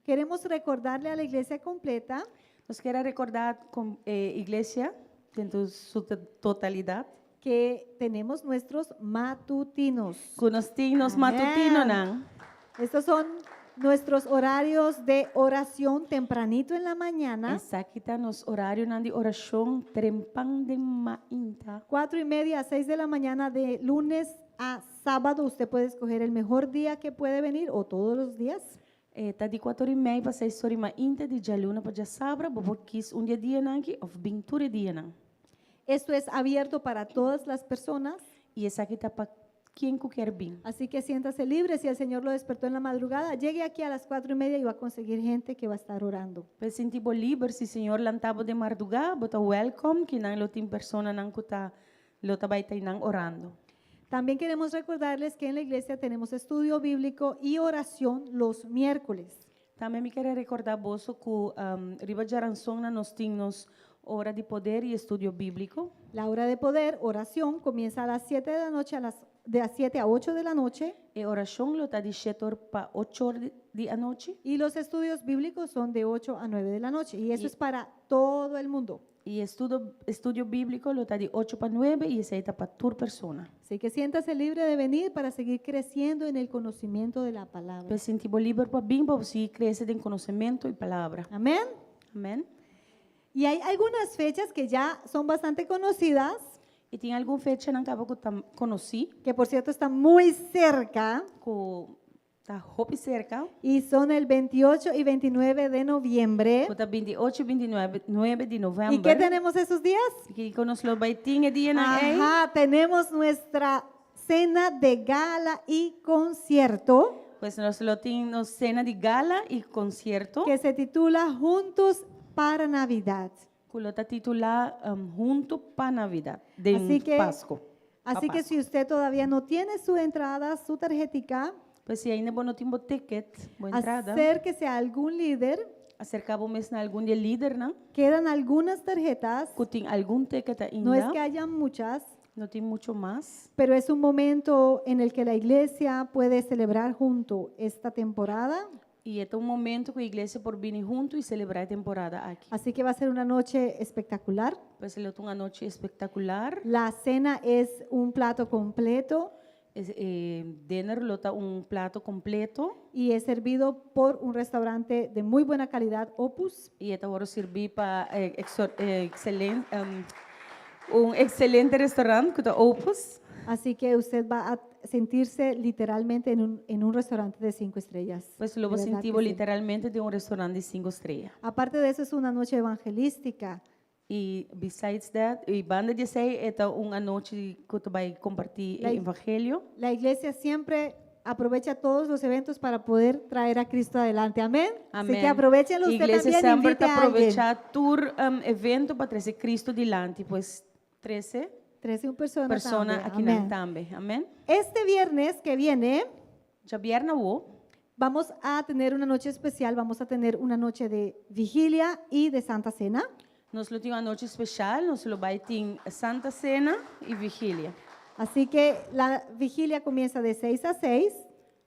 S1: Queremos recordarle a la iglesia completa
S2: Nos ke rekordá ku eh, iglesia, den su totalidat,
S1: que tenemos nuestros matutinos.
S2: ku nos tin nos
S1: Amèn.
S2: matutinonan.
S1: Estos son nuestros horarios de oración tempranito en la mañana,
S2: Esaki ta nos orarionan di orashon trempan den mainta.
S1: 4:30 a 6 de la mañana de lunes a sábado. Usted puede escoger el mejor día que puede venir o todos los días.
S2: Eh, ta di 4:30 pa 6 or di mainta, di djaluna pa djasabra, bo por kies un di e dianan aki, òf bin tur e dianan.
S1: Esto es abierto para todas las personas,
S2: I esaki ta pa ken ku ke bin.
S1: así que siéntase libre. Si el Señor lo despertó en la madrugada, llegue aquí a las 4:30 y va a conseguir gente que va a estar orando.
S2: Pues sinti bo liber, si Señor lanta bo den mardugá, bo ta welcome, akinan lo tin personanan ku ta lo ta bai ta einan orando.
S1: También queremos recordarles que en la iglesia tenemos estudio bíblico y oración los miércoles.
S2: Tambe mi ke rekordá boso ku riba djaranson nos tin ora di poder i estudio bíbliko.
S1: La hora de poder, oración, comienza a las 7 de la noche, a las, de las 7 a 8 de la noche.
S2: E orashon lo ta di 7 or pa 8 or di anochi.
S1: Y los estudios bíblicos son de 8 a 9 de la noche. Y eso
S2: Y-
S1: es para todo el mundo.
S2: I estudio bíbliko lo ta di 8 pa 9 i esei ta pa tur persona.
S1: Así que siéntase libre de venir para seguir creciendo en el conocimiento de la palabra.
S2: Pues sinti bo liber pa bin pa sigui krese den konosementu i palabra.
S1: Amén.
S2: Amèn.
S1: Y hay algunas fechas que ya son bastante conocidas,
S2: I tin algun fechanan kaba ku ta konosí,
S1: que por cierto están muy cerca,
S2: ku ta hopi serka,
S1: y son el 28 y 29 de noviembre.
S2: ku ta 28 i 29 9 di novèmber.
S1: ¿Y qué tenemos esos días?
S2: Kiko nos lo bai tin e dianan ei.
S1: Ajá, tenemos nuestra cena de gala y concierto
S2: Pues nos lo tin nos sena di gala i konsierto.
S1: que se titula Juntos para Navidad.
S2: Ku lo ta titulá Huntu pa Navidat, di
S1: Así que-
S2: Pasku.
S1: Así
S2: Pa
S1: que
S2: Pasku.
S1: si usted todavía no tiene su entrada, su tarjetica,
S2: Pues si ainda bo no tin bo ticket, bo entrada,
S1: acérquese a algún líder.
S2: aserká bo mes na algun di e lidernan,
S1: Quedan algunas tarjetas,
S2: ku tin algun ticket ainda,
S1: no es que haya muchas,
S2: no tin muchu mas,
S1: pero es un momento en el que la iglesia puede celebrar junto esta temporada.
S2: I e ta un momento ku iglesia por bini huntu i selebrá e temporada aki.
S1: Así que va a ser una noche espectacular.
S2: Pues lo ta un anochi espektakular.
S1: La cena es un plato completo
S2: Eh, dinner lo ta un plato kompleto
S1: y es servido por un restaurante de muy buena calidad, Opus.
S2: i e ta wòrdu sirbí pa eh, eh, ekselente, un ekselente restorant ku ta Opus.
S1: Así que usted va a sentirse literalmente en un restaurante de cinco estrellas.
S2: Pues lo
S1: De verdad
S2: sinti
S1: que sí.
S2: literalmente den un restorant di 5 strea.
S1: Aparte de eso, es una noche evangelística.
S2: I besides that, i banda di esei, e ta un anochi ku ta bai kompartí
S1: La-
S2: evangelio.
S1: La iglesia siempre aprovecha todos los eventos para poder traer a Cristo adelante. Amén. Así que
S2: Amèn.
S1: aprovechenlo usted
S2: Iglesia
S1: también.
S2: semper
S1: Invite
S2: ta
S1: a alguien.
S2: aprovechá tur evento pa trese Kristu dilanti, pues 13
S1: 13 persona
S2: persona
S1: también.
S2: aki nan
S1: Amén.
S2: tambe. Amèn.
S1: Este viernes que viene
S2: Djabièrnè awo,
S1: vamos a tener una noche especial, vamos a tener una noche de vigilia y de Santa Cena.
S2: Nos lo tin un anochi spesial, nos lo bai tin Santa Sena i Vigilia.
S1: Así que la vigilia comienza de 6 a 6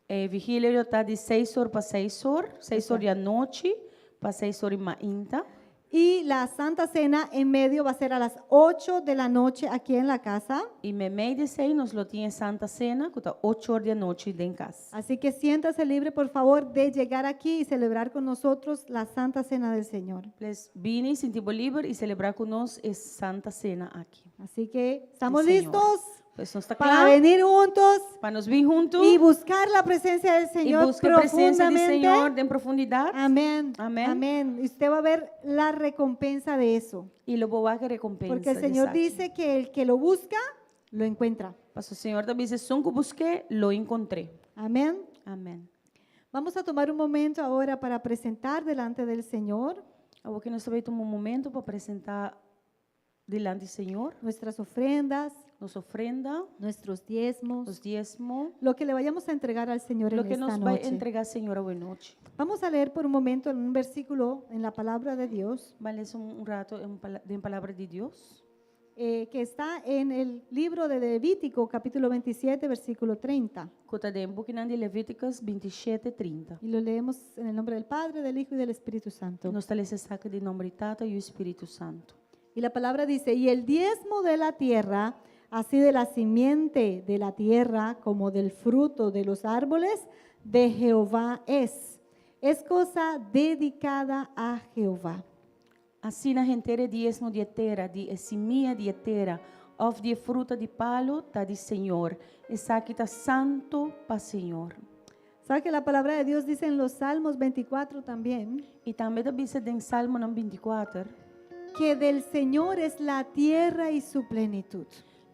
S2: E vigilia ta di 6 or pa 6 or, 6 or di anochi pa 6 or di mainta.
S1: Y la Santa Cena en medio va a ser a las 8 de la noche aquí en la casa.
S2: I meimei di esei nos lo tin Santa Sena, ku ta 8 or di anochi den kas.
S1: Así que siéntase libre, por favor, de llegar aquí y celebrar con nosotros la Santa Cena del Señor.
S2: Please, bini, sinti bo liber i selebrá ku nos e Santa Sena aki.
S1: Así que, ¿estamos
S2: Señor.
S1: listos?
S2: Pues nos ta
S1: Para
S2: kla
S1: venir juntos
S2: pa nos bin huntu
S1: y buscar la presencia del
S2: i
S1: Señor
S2: buska e presensia di
S1: profundamente.
S2: Señor den profundidat.
S1: Amén.
S2: Amén.
S1: Amén. Y usted va a ver la recompensa de eso.
S2: I lo bo wak e rekompensa.
S1: Porque el
S2: di
S1: Señor
S2: esaki.
S1: dice que el que lo busca, lo encuentra.
S2: Paso Señor ta bisa, esun ku busk'é, lo enkontr'é.
S1: Amén.
S2: Amèn.
S1: Vamos a tomar un momento ahora para presentar delante del Señor
S2: Awor ku nos ta bai tuma un momento pa presentá dilanti Señor
S1: nuestras ofrendas,
S2: nos ofrenda,
S1: nuestros diezmos,
S2: nos diesmo,
S1: lo que le vayamos a entregar al Señor
S2: lo
S1: en
S2: que
S1: esta
S2: nos bai
S1: noche.
S2: entregá Señor awe nochi.
S1: Vamos a leer por un momento en un versículo en la palabra de Dios
S2: Ban lesa un ratu den palabra di Dios.
S1: que está en el libro de Levítico, capítulo 27, versículo 30.
S2: Ku ta den bukinan di Levítikus 27, 30.
S1: Y lo leemos en el nombre del Padre, del Hijo y del Espíritu Santo.
S2: Nos ta lesa esaki den nòmber di Tata i Spiritu Santu.
S1: Y la palabra dice, y el diezmo de la tierra, así de la simiente de la tierra como del fruto de los árboles, de Jehová es. Es cosa dedicada a Jehová.
S2: Asina henter e diesmo di e tera, di e simia di e tera, òf di e fruta di palu, ta di Señor. Esaki ta santu pa Señor.
S1: ¿Sabe que la palabra de Dios dice en los Salmos 24 también?
S2: I tambe ta bisa den Salmonan 24.
S1: Que del Señor es la tierra y su plenitud.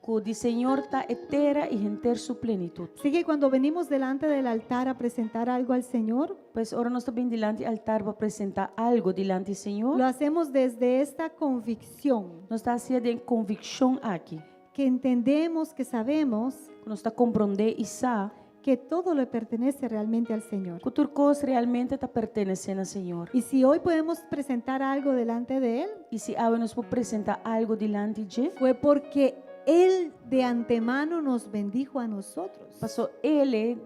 S2: Ku di Señor ta e tera i henter su plenitut.
S1: Así que cuando venimos delante del altar a presentar algo al Señor,
S2: Pues ora nos ta bin dilanti altar pa presentá algu dilanti Señor,
S1: lo hacemos desde esta convicción
S2: nos ta hasié den e konvikshon aki.
S1: que entendemos, que sabemos
S2: Ku nos ta komprondé i sa
S1: que todo le pertenece realmente al Señor.
S2: ku tur kos realmente ta pertenesé na Señor.
S1: Y si hoy podemos presentar algo delante de Él,
S2: I si awe nos por presentá algu dilanti dje,
S1: fue porque Él de antemano nos bendijo a nosotros.
S2: Paso El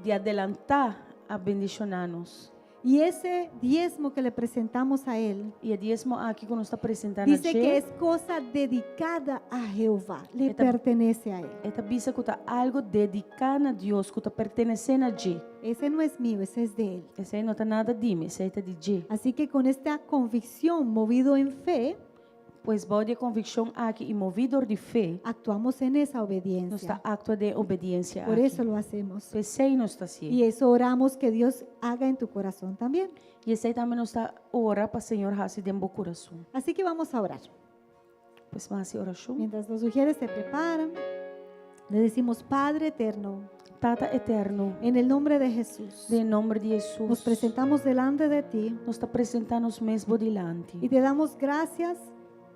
S2: di adelantá a bendishoná nos.
S1: Y ese diezmo que le presentamos a Él,
S2: I e diesmo aki ku nos ta presentá na
S1: dice que
S2: dje,
S1: es cosa dedicada a Jehová, le
S2: Eta-
S1: pertenece a Él.
S2: e ta bisa ku ta algu dediká na Dios, ku ta pertenesé na dje.
S1: Ese no es mío, ese es de Él.
S2: Esei no ta nada di mi, esei ta di dje.
S1: Así que con esta convicción, movido en fe,
S2: Pues bou di e konvikshon aki i moví dor di fe,
S1: actuamos en esa
S2: nos
S1: obediencia.
S2: ta aktua den obediensia
S1: Por
S2: aki.
S1: eso lo hacemos.
S2: P'esei nos ta hasié.
S1: Y eso oramos que Dios haga en tu corazón también.
S2: I esei tambe nos ta ora pa Señor hasi den bo kurason.
S1: Así que vamos a orar.
S2: Pues ban hasi orashon.
S1: Mientras los ujieres se preparan, le decimos, Padre eterno,
S2: Tata eterno,
S1: en el nombre de Jesús,
S2: den nòmber di Hesus,
S1: nos presentamos delante de ti
S2: nos ta presentá nos mes bo dilanti.
S1: y te damos gracias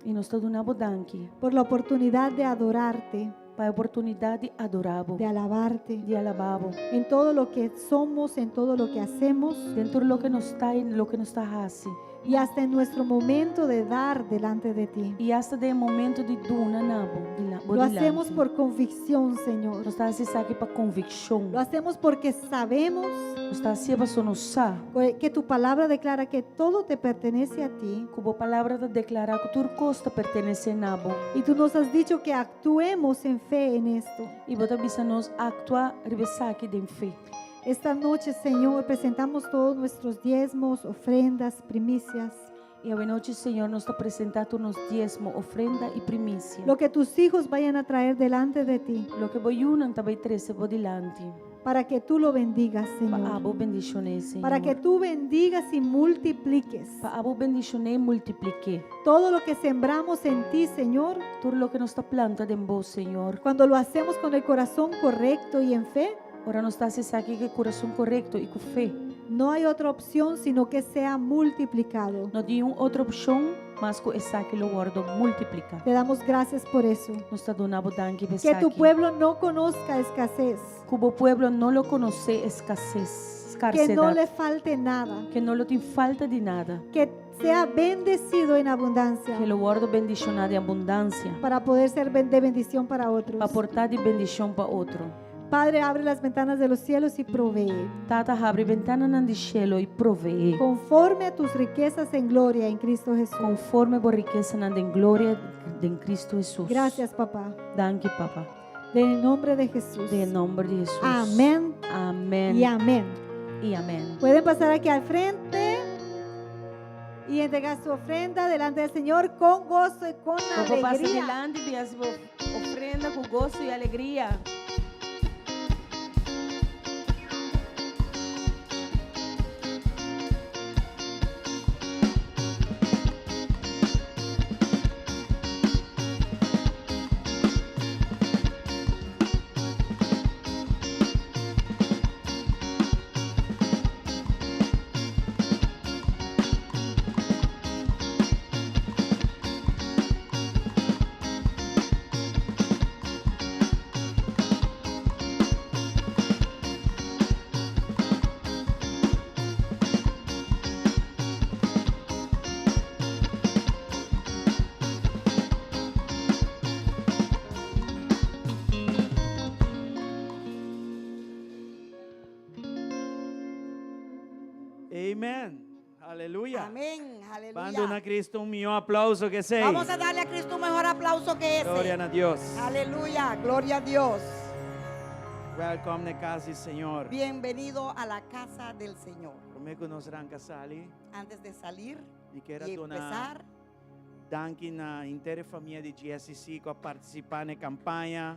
S2: I nos ta duna bo danki
S1: por la oportunidad de adorarte,
S2: pa e oportunidat di adorá bo,
S1: de alabarte
S2: di alabá bo.
S1: en todo lo que somos, en todo lo que hacemos
S2: Den tur loke nos ta i loke nos ta hasi.
S1: y hasta en nuestro momento de dar delante de ti.
S2: I asta den e momento di duna na bo, dila, bo
S1: Lo hacemos
S2: dilanti.
S1: por convicción, Señor.
S2: Nos ta hasi esaki pa konvikshon.
S1: Lo hacemos porque sabemos
S2: Nos ta hasié paso nos sa
S1: que tu palabra declara que todo te pertenece a ti.
S2: ku bo palabra ta deklará ku tur kos ta pertenesé na bo.
S1: Y tú nos has dicho que actuemos en fe en esto.
S2: I bo ta bisa nos aktua riba esaki den fe.
S1: Esta noche, Señor, presentamos todos nuestros diezmos, ofrendas, primicias.
S2: I awe nochi, Señor, nos ta presentá tur nos diesmo, ofrenda i primisia.
S1: Lo que tus hijos vayan a traer delante de ti,
S2: Loke bo yunan ta bai trese bo dilanti.
S1: para que tú lo bendigas,
S2: Pa
S1: Señor.
S2: abo bendishon'é, Señor.
S1: Para que tú bendigas y multipliques.
S2: Pa abo bendishon'é i multiplik'é.
S1: Todo lo que sembramos en ti, Señor,
S2: Tur loke nos ta planta den bo, Señor.
S1: cuando lo hacemos con el corazón correcto y en fe,
S2: Ora nos ta hasi esaki ku kurason korekto i ku fe.
S1: no hay otra opción sino que sea multiplicado.
S2: No tin un otro opshon mas ku esaki lo wòrdu multipliká.
S1: Te damos gracias por eso.
S2: Nos ta duna bo danki
S1: Que tu
S2: p'esaki.
S1: pueblo no conozca escasez,
S2: Ku bo pueblo no lo konosé eskases,
S1: que no
S2: skarsedat.
S1: le falte nada,
S2: Ku no lo tin falta di nada.
S1: que sea bendecido en abundancia
S2: Ku lo wòrdu bendishoná den abundansia.
S1: para poder ser de bendición para otros.
S2: Pa por ta di bendishon pa otro.
S1: Padre, abre las ventanas de los cielos y provee,
S2: Tata habri bentananan di shelu i proveé.
S1: conforme a tus riquezas en gloria en Cristo Jesús.
S2: Konforme bo rikesanan den gloria den Kristu Hesus.
S1: Gracias, papá.
S2: Danki, Papa.
S1: En el nombre de Jesús.
S2: Den nòmber di Hesus.
S1: Amén
S2: Amèn.
S1: y amén.
S2: I amèn.
S1: Pueden pasar aquí al frente. Y entregar su ofrenda delante del Señor con gozo y con
S2: Bo pasa
S1: alegría.
S2: dilanti bin hasi bo ofrenda ku goso i alegria.
S4: Amen. Aleluya.
S5: Amén,
S4: Ban duna
S5: aleluya.
S4: Cristo un mihó aplouso ku esei.
S5: Vamos a darle a Cristo un mejor aplauso que ese.
S4: Gloria na Dios.
S5: Aleluya, gloria a Dios.
S4: Welcome na kas di Señor.
S5: Bienvenido a la casa del Señor.
S4: Promé ku nos ranka sali,
S5: Antes de salir
S4: mi ke
S5: y
S4: duna
S5: empezar,
S4: danki na henter famia di GSCC ku a partisipá na e kampaña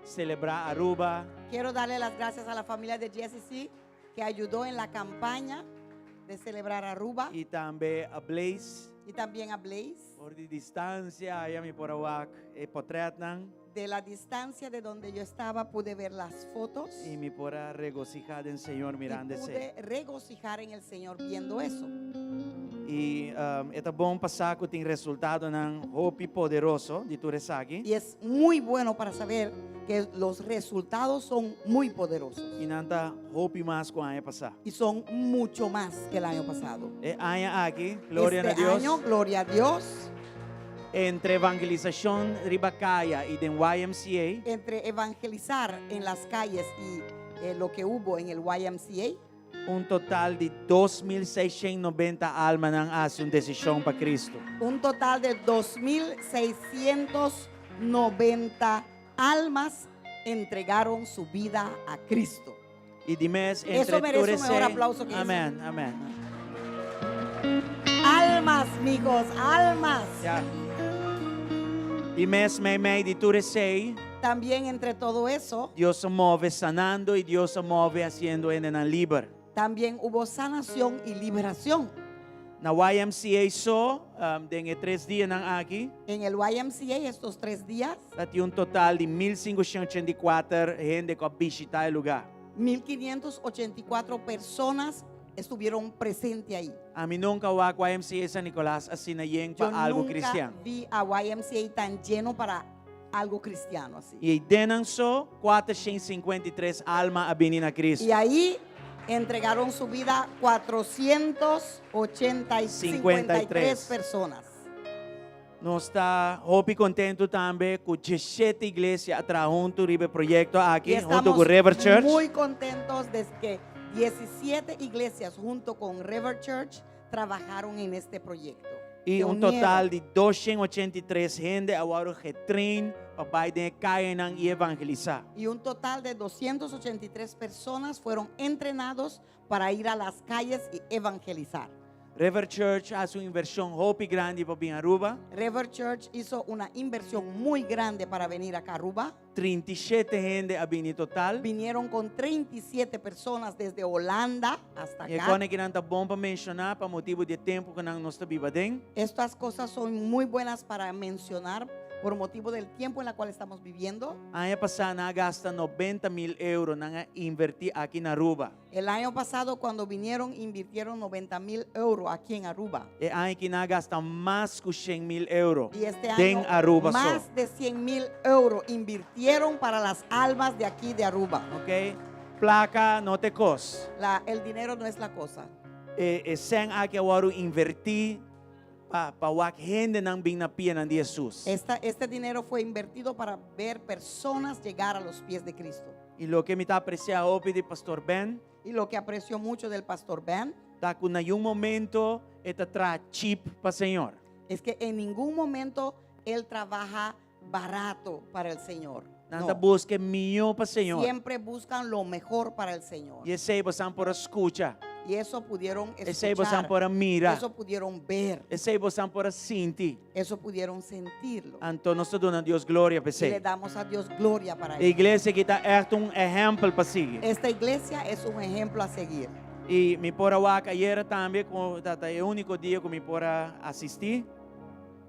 S4: Selebrá Aruba.
S5: quiero darle las gracias a la familia de GSCC que ayudó en la campaña de celebrar Aruba
S4: I tambe a Blaze.
S5: y también a Blaze.
S4: For di distansia, aya mi por a wak e portretnan.
S5: De la distancia de donde yo estaba pude ver las fotos
S4: I mi por a regosihá den Señor
S5: y
S4: mirando esei.
S5: pude regocijar en el Señor viendo eso.
S4: I um, e ta bon pa sa ku tin resultadonan hopi poderoso di tur esaki.
S5: Y es muy bueno para saber que los resultados son muy poderosos
S4: I nan ta hopi mas ku aña pasá.
S5: y son mucho más que el año pasado.
S4: E aña aki, gloria
S5: este
S4: na Dios.
S5: año, gloria a Dios,
S4: Entre evangelisashon riba kaya i den YMCA,
S5: entre evangelizar en las calles y eh, lo que hubo en el YMCA,
S4: un total di 2.690 almanan a hasi un desishon pa Kristu.
S5: un total de 2.690 almas entregaron su vida a Cristo.
S4: I di mes
S5: Eso
S4: entre
S5: merece un
S4: tur
S5: mejor
S4: esei-
S5: aplauso que eso.
S4: Amèn, amèn.
S5: Almas, amigos, almas.
S4: Ja. Di mes meimei di tur esei,
S5: También entre todo eso,
S4: Dios a move sanando i Dios a move hasiendo hendenan liber.
S5: también hubo sanación y liberación.
S4: Na YMCA so, um, den e tres dianan aki,
S5: En el YMCA estos tres días,
S4: tabatin un total di 1.584 hende ku a bishitá e lugá.
S5: 1.584 personas estuvieron presentes ahí.
S4: Ami nunka a wak YMCA San Nicolas asina yen
S5: Yo
S4: pa algu
S5: nunca
S4: kristian.
S5: vi a YMCA tan lleno para algo cristiano así.
S4: I einan so, 453 alma a bini na Kristu.
S5: Y ahí entregaron su vida 453 personas.
S4: Nos ta hopi kontentu tambe ku 17 iglesia a traha huntu riba e proyekto aki,
S5: Y
S4: huntu
S5: estamos
S4: ku River Church.
S5: muy contentos de que 17 iglesias junto con River Church trabajaron en este proyecto.
S4: I
S5: Se
S4: un
S5: unieron.
S4: total di 283 hende a wòrdu getrain pa bai den e kayanan i evangelisá.
S5: Y un total de 283 personas fueron entrenados para ir a las calles y evangelizar.
S4: River Church a hasi un invershon hopi grandi pa bin Aruba.
S5: River Church hizo una inversión muy grande para venir acá a Aruba.
S4: 37 hende a bini total.
S5: Vinieron con 37 personas desde Holanda hasta
S4: I
S5: acá.
S4: kosnan aki ta bon pa menshoná pa motibu di e tempu ku nos ta biba aden.
S5: Estas cosas son muy buenas para mencionar por motivo del tiempo en el cual estamos viviendo.
S4: Aña pasá nan a gasta 90 mil euro nan a invertí aki na Aruba.
S5: El año pasado cuando vinieron invirtieron 90 mil euros aquí en Aruba.
S4: E aña aki nan a gasta mas ku 100 mil euro.
S5: Y este
S4: Den
S5: año
S4: Aruba so.
S5: más de 100 mil euros invirtieron para las almas de aquí de Aruba.
S4: Ok? Plaka no ta kos.
S5: El dinero no es la cosa.
S4: E, e sèn aki a wòrdu invertí pa pa wak hendenan bin na pianan di Jesus.
S5: Este dinero fue invertido para ver personas llegar a los pies de Cristo.
S4: I loke mi ta apresiá hopi di Pastor Ben,
S5: Y lo que aprecio mucho del pastor Ben
S4: ta ku na ningun momento e ta traha cheap pa Señor.
S5: es que en ningún momento él trabaja barato para el Señor.
S4: Nan
S5: No.
S4: ta buska mihó pa Señor.
S5: Siempre buscan lo mejor para el Señor.
S4: I esei boso por a skucha.
S5: Y eso pudieron
S4: Esei boso
S5: escuchar.
S4: por a mira.
S5: Eso pudieron ver.
S4: Esei boso por a sinti.
S5: Eso pudieron sentirlo.
S4: Anto nos ta duna Dios gloria
S5: Y le
S4: pa esei.
S5: damos a Dios gloria para
S4: E
S5: eso.
S4: iglesia aki ta echt un ehèmpel pa sigui.
S5: Esta iglesia es un ejemplo a seguir.
S4: I mi por a wak ayera tambe, ku ta e úniko dia ku mi por a asistí.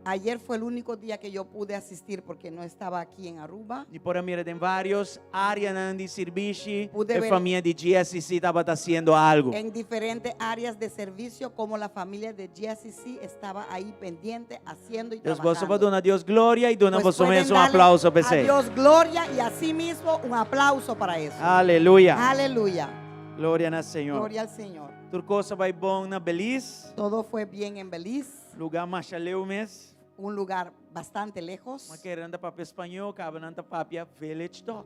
S5: Ayer fue el único día que yo pude asistir porque no estaba aquí en Aruba.
S4: Mi por a mira den vários áreanan di sirbishi,
S5: Pude
S4: e
S5: ver-
S4: famia di GSCC tabata hasiendo algu.
S5: En diferentes áreas de servicio, como la familia de GSCC estaba ahí pendiente, haciendo y
S4: Dus boso por
S5: trabajando.
S4: duna Dios gloria i duna
S5: Pues
S4: boso
S5: pueden
S4: mes un
S5: darle
S4: aplauso
S5: a
S4: pa esei.
S5: Dios gloria y así mismo un aplauso para eso.
S4: Aleluya.
S5: Aleluya.
S4: Gloria na Señor.
S5: Gloria al Señor.
S4: Tur kos a bai bon na Belize,
S5: Todo fue bien en Belize,
S4: lugá masha leu mes.
S5: un lugar bastante lejos.
S4: M'a kere nan ta papia spañó, kaba nan ta papia Village Talk.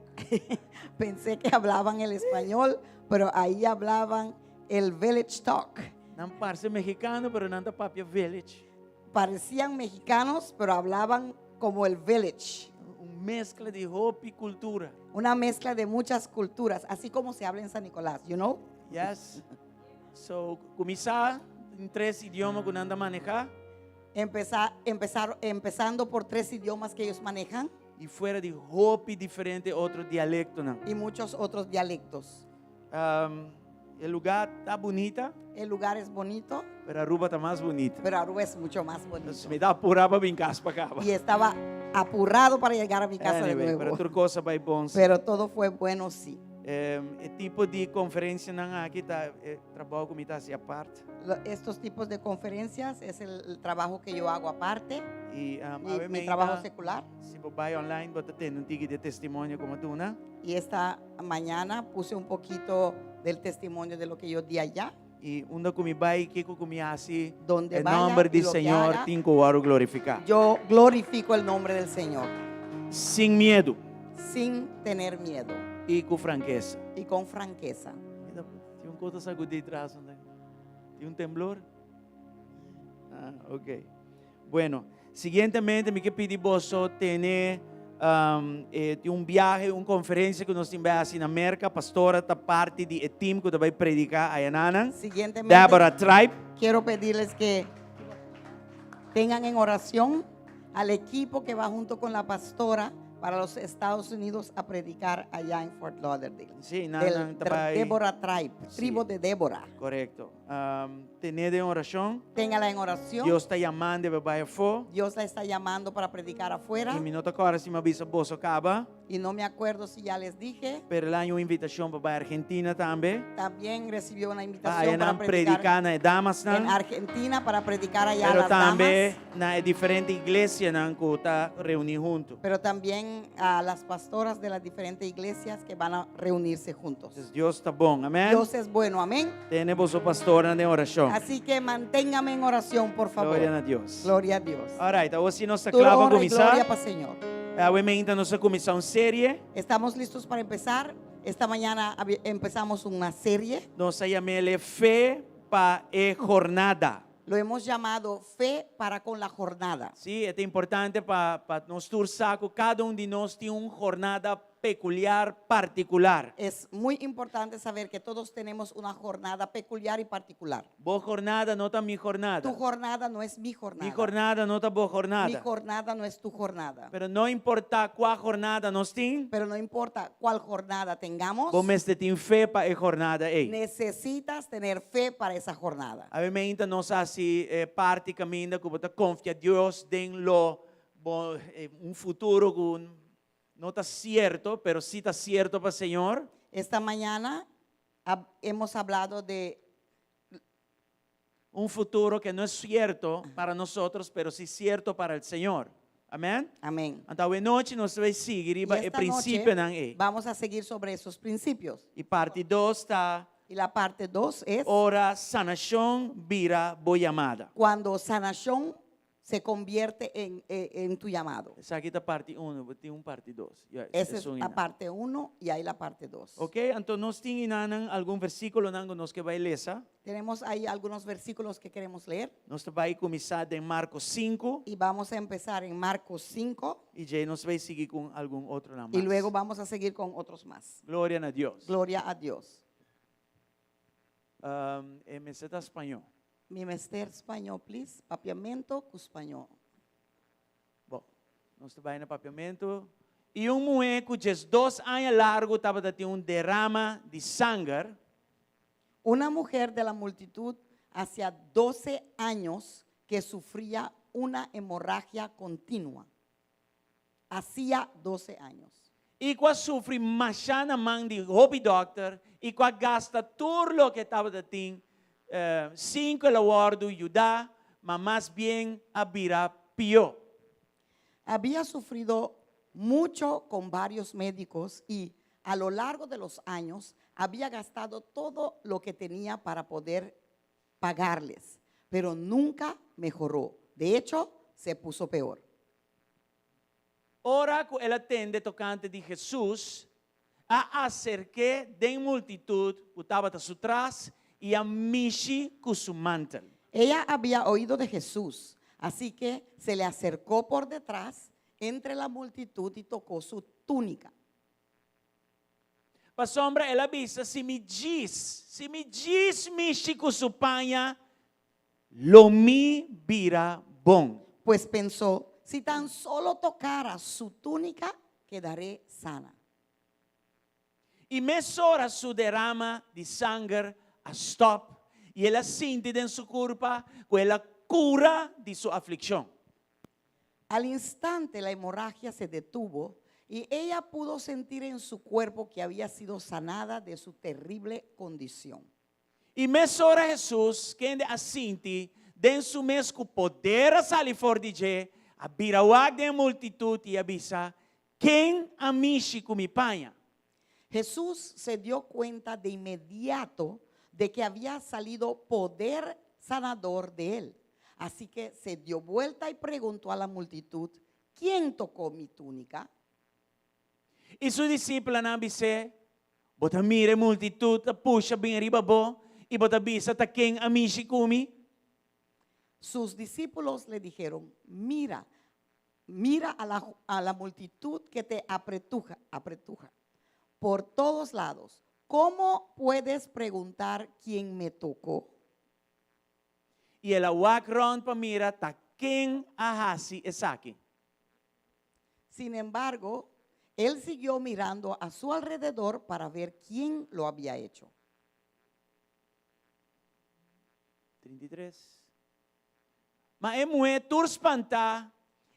S5: Pensé que hablaban el español, pero ahí hablaban el Village Talk.
S4: Nan parse mexicano, pero nan ta papia Village.
S5: Parecían mexicanos, pero hablaban como el Village.
S4: Un meskla di hopi kultura.
S5: Una mezcla de muchas culturas, así como se habla en San Nicolás, you know?
S4: Yes. So, kuminsá den tres idioma ku nan ta manehá.
S5: Empezar, empezar, empezando por tres idiomas que ellos manejan
S4: I fuera di hopi diferente otro dialektonan.
S5: y muchos otros dialectos.
S4: Um, e lugá ta bunita,
S5: El lugar es bonito,
S4: pero Aruba ta mas bunita.
S5: pero Aruba es mucho más bonito.
S4: Anto, mi ta apurá pa bin kas pa kaba.
S5: Y estaba apurado para llegar a mi casa de
S4: Anyway, pero
S5: nuevo.
S4: tur kos a bai bon.
S5: Pero todo fue bueno, sí.
S4: E tipo di konferensianan aki ta e trabou ku mi ta hasi apart.
S5: Estos tipos de conferencias es el trabajo que yo hago aparte,
S4: I um,
S5: mi,
S4: awe
S5: mi trabajo
S4: mainta,
S5: secular.
S4: si bo bai online, bo ta tende un tiki di testimonio ku m'a duna.
S5: Y esta mañana puse un poquito del testimonio de lo que yo di allá.
S4: I unda ku mi bai, kiko ku mi hasi,
S5: Donde
S4: e
S5: vaya
S4: nòmber
S5: y
S4: di
S5: lo que
S4: Señor
S5: haga,
S4: tin ku wòrdu glorifiká.
S5: yo glorifico el nombre del Señor
S4: Sin miedu
S5: sin tener miedo
S4: i ku frankesa.
S5: y con franqueza.
S4: Tin un kos ta sakudí tras, no? Tin un temblor? Ah, ok. Bueno, siguientemente mi ke pidi boso tene um, eh, tin un biahe, un konferensia ku nos tin bai hasi na Merka. Pastora ta parti di e team ku ta bai prediká ayanan.
S5: Siguientemente,
S4: Deborah Tribe.
S5: quiero pedirles que tengan en oración al equipo que va junto con la pastora para los Estados Unidos a predicar allá en Fort Lauderdale.
S4: Sí, nan,
S5: Del
S4: nan ta bai.
S5: Deborah Tribe,
S4: Sí.
S5: tribu de Débora.
S4: Korekto. Um, ten'é den orashon.
S5: Téngala en oración.
S4: Dios ta yamand'e pa bai afó.
S5: Dios la está llamando para predicar afuera.
S4: I mi no ta kòrda si m'a bisa boso kaba.
S5: Y no me acuerdo si ya les dije.
S4: Pero el a haña un invitashon pa bai Argentina tambe.
S5: También recibió una
S4: Pa
S5: invitación para
S4: ayanan
S5: predicar
S4: prediká na e damasnan.
S5: en Argentina, para predicar allá a
S4: Pero
S5: las
S4: tambe
S5: damas.
S4: na e diferente iglesianan ku ta reuní huntu.
S5: Pero también a las pastoras de las diferentes iglesias que van a reunirse juntos.
S4: Entonces, Dios ta bon, amèn?
S5: Dios es bueno, amén.
S4: Tene boso pastora den orashon.
S5: Así que manténgame en oración, por favor.
S4: Gloria na Dios.
S5: Gloria a Dios.
S4: All right, awor si nos ta
S5: Tur
S4: kla pa
S5: honra y
S4: kuminsá.
S5: gloria para Señor.
S4: Awe mainta nos ta kuminsá un serie.
S5: Estamos listos para empezar. Esta mañana empezamos una serie.
S4: Nos a yam'é Fe pa e Jornada.
S5: Lo hemos llamado Fe para con la Jornada.
S4: Sí, ta importante pa pa nos tur sa ku kada un di nos tin un jornada pekuliar partikular.
S5: Es muy importante saber que todos tenemos una jornada peculiar y particular.
S4: Bo jornada no ta mi jornada.
S5: Tu jornada no es mi jornada.
S4: Mi jornada no ta bo jornada.
S5: Mi jornada no es tu jornada.
S4: Pero no importá kua jornada nos tin,
S5: Pero no importa cuál jornada tengamos,
S4: bo mester tin fe pa e jornada ei.
S5: necesitas tener fe para esa jornada.
S4: Awe mainta nos a hasi e parti kaminda ku bo ta konfia Dios den lo bo, eh, un futuro ku no ta sierto, pero sí ta sierto pa Señor.
S5: Esta mañana hemos hablado de
S4: Un futuro que no es cierto para nosotros, pero sí cierto para el Señor. Amén.
S5: Amén.
S4: Anto awe nochi nos ta bai sigui riba
S5: Y
S4: e
S5: esta
S4: prinsipionan
S5: noche
S4: ei.
S5: vamos a seguir sobre esos principios.
S4: I parti 2 ta
S5: Y la parte 2 es
S4: ora sanashon bira bo yamada.
S5: cuando sanación se convierte en tu llamado.
S4: Esaki ta parti 1, tin un parti 2. Yes,
S5: Esa es
S4: un
S5: la
S4: ina.
S5: parte 1 y ahí la parte 2.
S4: Ok, anto nos tin einan algun versíkulonan ku nos ke bai lesa.
S5: Tenemos ahí algunos versículos que queremos leer.
S4: Nos ta bai kuminsá den Marko 5
S5: Y vamos a empezar en Marcos 5
S4: i djei nos ta bai sigui ku algun otronan
S5: y
S4: mas.
S5: luego vamos a seguir con otros más.
S4: Gloria na Dios.
S5: Gloria a Dios.
S4: Um, e mester ta spañó.
S5: Mi mester spañó, please. Papiamento ku spañó.
S4: Bon, nos ta bai na papiamento. I un muhé ku 12 aña largu tabatin un derame di sanger.
S5: Una mujer de la multitud hacía 12 años que sufría una hemorragia continua. Hacía 12 años.
S4: I ku a sufri mashá na man di hopi dòkter i ku a gasta tur loke e tabatin, sin ku el a wòrdu yudá, ma mas bien a bira pió.
S5: Había sufrido mucho con varios médicos y a lo largo de los años había gastado todo lo que tenía para poder pagarles, pero nunca mejoró. De hecho, se puso peor.
S4: Ora ku el a tende tokante di Hesus, a aserk'é den multitut ku tabata su tras i a mishi ku su mantel.
S5: Ella había oído de Jesús, así que se le acercó por detrás entre la multitud y tocó su túnica.
S4: Pasobra el a bisa, si mi djis, si mi djis mishi ku su paña, lo mi bira bon.
S5: Pues pensó, si tan solo tocara su túnica, quedaré sana.
S4: I mesora su derame di sanger a stòp i el a sinti den su kurpa ku el a kura di su aflikshon.
S5: Al instante la hemorragia se detuvo y ella pudo sentir en su cuerpo que había sido sanada de su terrible condición.
S4: I mesora Hesus, kende a sinti den su mes ku poder a sali for di dje, a bira wak den multitut i a bisa, Ken a mishi ku mi paña?
S5: Jesús se dio cuenta de inmediato de que había salido poder sanador de él. Así que se dio vuelta y preguntó a la multitud, ¿quién tocó mi túnica?
S4: I su disipelnan a bis'é, Bo ta mira e multitut ta pusha bin riba bo, i bo ta bisa ta ken a mishi ku mi?
S5: Sus discípulos le dijeron, mira, mira a la multitud que te apretuja, apretuja por todos lados. ¿Cómo puedes preguntar quién me tocó?
S4: I el a wak rònt pa mira ta ken a hasi esaki.
S5: Sin embargo, él siguió mirando a su alrededor para ver quién lo había hecho.
S4: 33. Ma e muhé tur spantá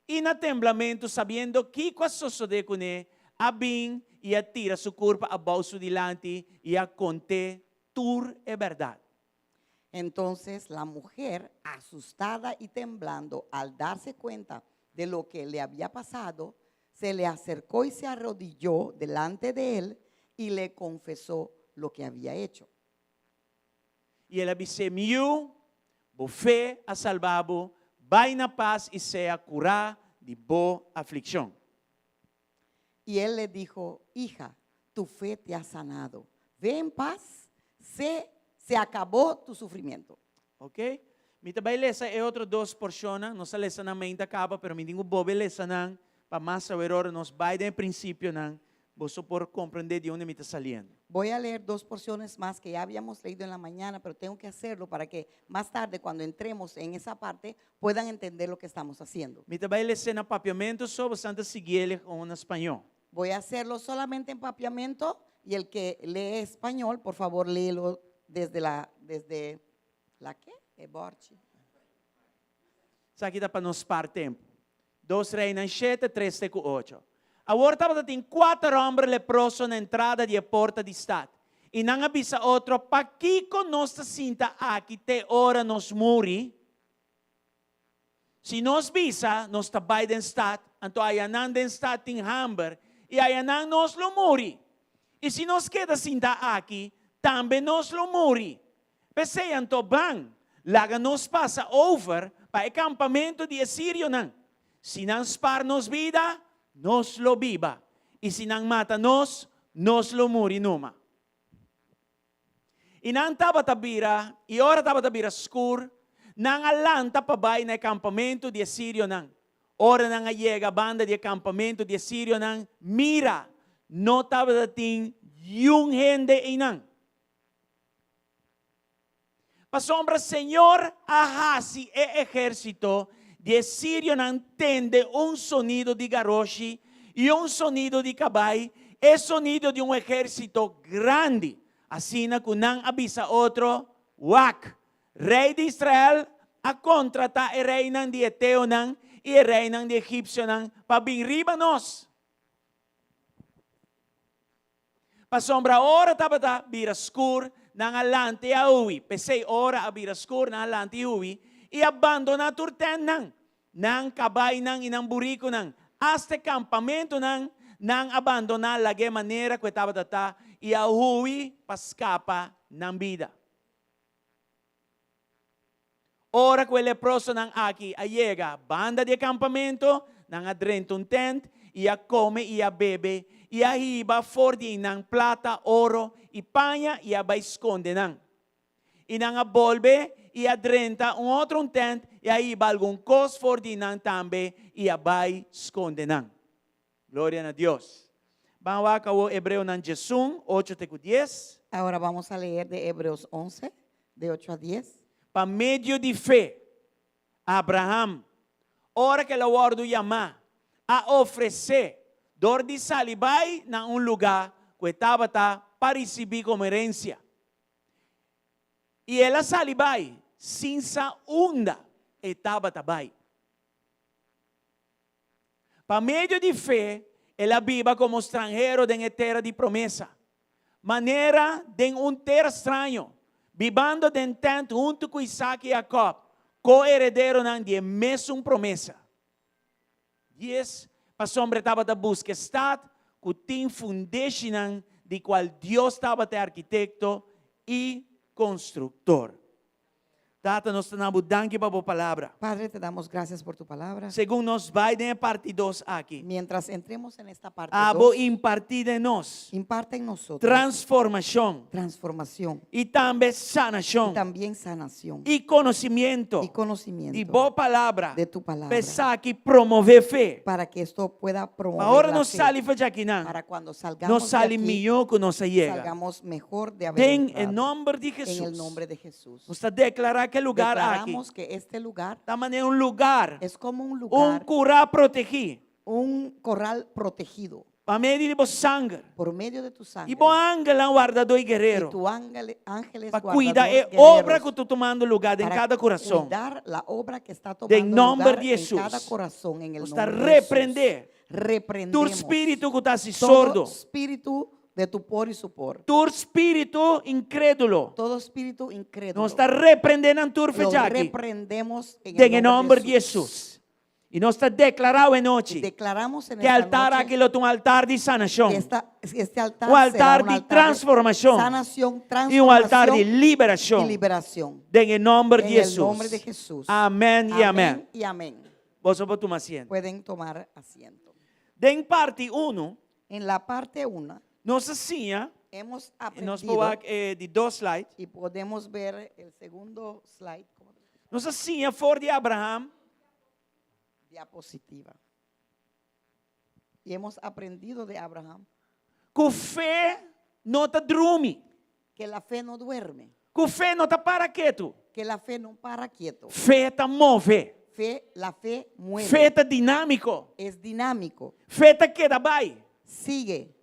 S4: i na temblamentu, sabiendo kiko a sosodé kuné, a bin i a tira su kurpa abou su dilanti i a kont'é tur e bèrdat.
S5: Entonces la mujer, asustada y temblando al darse cuenta de lo que le había pasado, se le acercó y se arrodilló delante de él y le confesó lo que había hecho.
S4: I el a bis'é, Mi yu, bo fe a salba bo, bai na pas i sea kurá di bo aflikshon.
S5: Y él le dijo, hija, tu fe te ha sanado. Ve en paz, se acabó tu sufrimiento.
S4: Ok? Mi ta bai lesa e otro dos porshonnan, nos a lesa nan mainta kaba, pero mi tin ku bolbe lesa nan pa mas ora nos bai den prinsipionan, bo por komprondé di unda mi ta saliendo.
S5: Voy a leer dos porciones más que ya habíamos leído en la mañana, pero tengo que hacerlo para que más tarde, cuando entremos en esa parte, puedan entender lo que estamos haciendo.
S4: Mi ta bai lesa na papiamentu so, bo ta sigui na spañó.
S5: Voy a hacerlo solamente en papiamento y el que lee español, por favor, léelo desde la ¿qué? E bòrchi.
S4: Esaki ta pa nos spar tempu. 2 Reinan 7, 3 ku 8. Awor tabatin kuater hòmber leproso na entrada di porta di stat. I nan a bisa otro, pakiko nos ta sinta aki te ora nos muri? Si nos bisa, nos ta bai den stat, anto ayanan den stat tin hamber, i ayanan nos lo muri. I si nos keda sinta aki, tambe nos lo muri. P'esei anto ban, laga nos pasa over pa e kampamentu di sirionan. Si nan spar nos bida, nos lo biba. I si nan mata nos, nos lo muri numa. I nan tabata bira, i ora tabata bira skur, nan a lanta pa bai na kampamentu di sirionan. Ora nan a yega banda di kampamentu di sirionan, mira, no tabatin niun hende einan. Pasobra Señor a hasi e ehérsito di e sirionan tende un sonido di garoshi i un sonido di kabai, e sonido di un ehérsito grandi, asina ku nan a bisa otro, Wak! Rei di Israel a kontratá e reinan di eteonan i e reinan di egipsionan pa bin riba nos. Pasobra ora tabata bira skur, nan a lanta i a hui. P'esei ora a bira skur, nan a lanta i hui, i a bandoná tur tèntnan, nan kabainan i nan burikunan. Asta e kampamentunan nan a bandoná lag'é manera ku e tabata ta, i a hui pa skapa nan bida. Ora ku e leprosonan aki a yega banda di e kampamentu, nan a drenta un tènt i a kome i a bebe i a hiba for di einan plata, oro i paña i a bai skonde nan. I nan a bolbe i a drenta un otro un tènt i a hiba algun kos for di einan tambe i a bai skonde nan. Gloria na Dios. Ban wak awor Hebreonan 11, 8 te ku 10.
S5: Ahora vamos a leer de Hebreos 11, de 8 a 10.
S4: Pa medio di fe, Abraham, ora ku el a wòrdu yamá, a ofresé dor di sali bai na un lugá ku e tabata pa risibí komo herensia. I el a sali bai sin sa unda e tabata bai. Pa medio di fe, el a biba komo stranhero den e tera di promesa, manera den un tera straño, bibando den tènt huntu ku Isak i Jakòb, ko-herederonan di e mesun promesa. Dies, pasobra e tabata buska e stat ku tin fundeshinan di kual Dios tabata e arkitekto i konstruktor. Tata, nos ta na bo danki pa bo palabra.
S5: Padre, te damos gracias por tu palabra.
S4: Segun nos bai den e parti dos aki.
S5: Mientras entremos en esta parte
S4: Abo
S5: dos.
S4: impartí den nos.
S5: Imparte en nosotros.
S4: Transformashon.
S5: Transformacion.
S4: I tambe sanashon.
S5: Y también sanacion.
S4: I konosimiento.
S5: Y conocimiento.
S4: Di bo palabra.
S5: De tu palabra.
S4: Pa esaki promové fe.
S5: Para que esto pueda promover
S4: Pa ora
S5: la
S4: nos
S5: fe.
S4: sali for djakinan.
S5: Para cuando salgamos
S4: Nos sali
S5: de aquí,
S4: mihó ku nos a yega.
S5: salgamos mejor de haber
S4: Den e
S5: entrado.
S4: nòmber di
S5: En el
S4: Hesus.
S5: nombre de Jesús.
S4: Nos ta deklará ku e lugar aki
S5: Declaramos que este lugar
S4: ta manera un lugar,
S5: es como un
S4: un
S5: lugar,
S4: kurá protegí
S5: un corral protegido
S4: pa medio di bo sanger
S5: por medio de tu sangre
S4: i bo angelnan wardadó i
S5: y
S4: guerero
S5: tu ángel, ángeles
S4: pa kuida
S5: guardador,
S4: e obra
S5: guerreros,
S4: ku ta tumando lugá den
S5: para
S4: kada kurason.
S5: cuidar la obra que está
S4: Den
S5: tomando
S4: nòmber
S5: lugar
S4: di
S5: en
S4: Hesus.
S5: cada corazón en el
S4: Nos ta
S5: nombre de Jesús.
S4: reprendé tur
S5: Reprendemos
S4: spiritu ku ta hasi
S5: todo
S4: sordo,
S5: espíritu de tupor y sopor,
S4: tur spiritu inkrédulo.
S5: todo espíritu incrédulo.
S4: Nos ta reprendé nan tur
S5: Lo
S4: fecha aki
S5: reprendemos en
S4: den
S5: el
S4: e
S5: nombre
S4: nòmber di Hesus. I nos ta deklará awe nochi
S5: Y declaramos en
S4: ku e
S5: esta
S4: altar
S5: noche
S4: aki lo ta un altar di sanashon,
S5: que esta, este altar
S4: un altar
S5: será un
S4: di
S5: altar de
S4: transformashon
S5: sanación,
S4: i un altar di
S5: transformación y
S4: liberashon
S5: liberación.
S4: den e nòmber
S5: En
S4: di
S5: el
S4: Hesus.
S5: nombre de Jesús.
S4: Amèn i amèn.
S5: Amén y amén.
S4: Boso por tuma asiento.
S5: Pueden tomar asiento.
S4: Den parti unu,
S5: En la parte 1
S4: nos a siña,
S5: hemos
S4: i nos por
S5: aprendido
S4: wak e di dos slide,
S5: y podemos ver el segundo slide, ¿cómo?
S4: nos a siña for di Abraham
S5: diapositiva. Y hemos aprendido de Abraham
S4: ku fe no ta drumi,
S5: que la fe no duerme,
S4: ku fe no ta para ketu,
S5: que la fe no para quieto.
S4: fe ta move,
S5: Fe, la fe mueve.
S4: fe ta dinámiko,
S5: Es dinámico.
S4: fe ta keda bai,
S5: Sigue.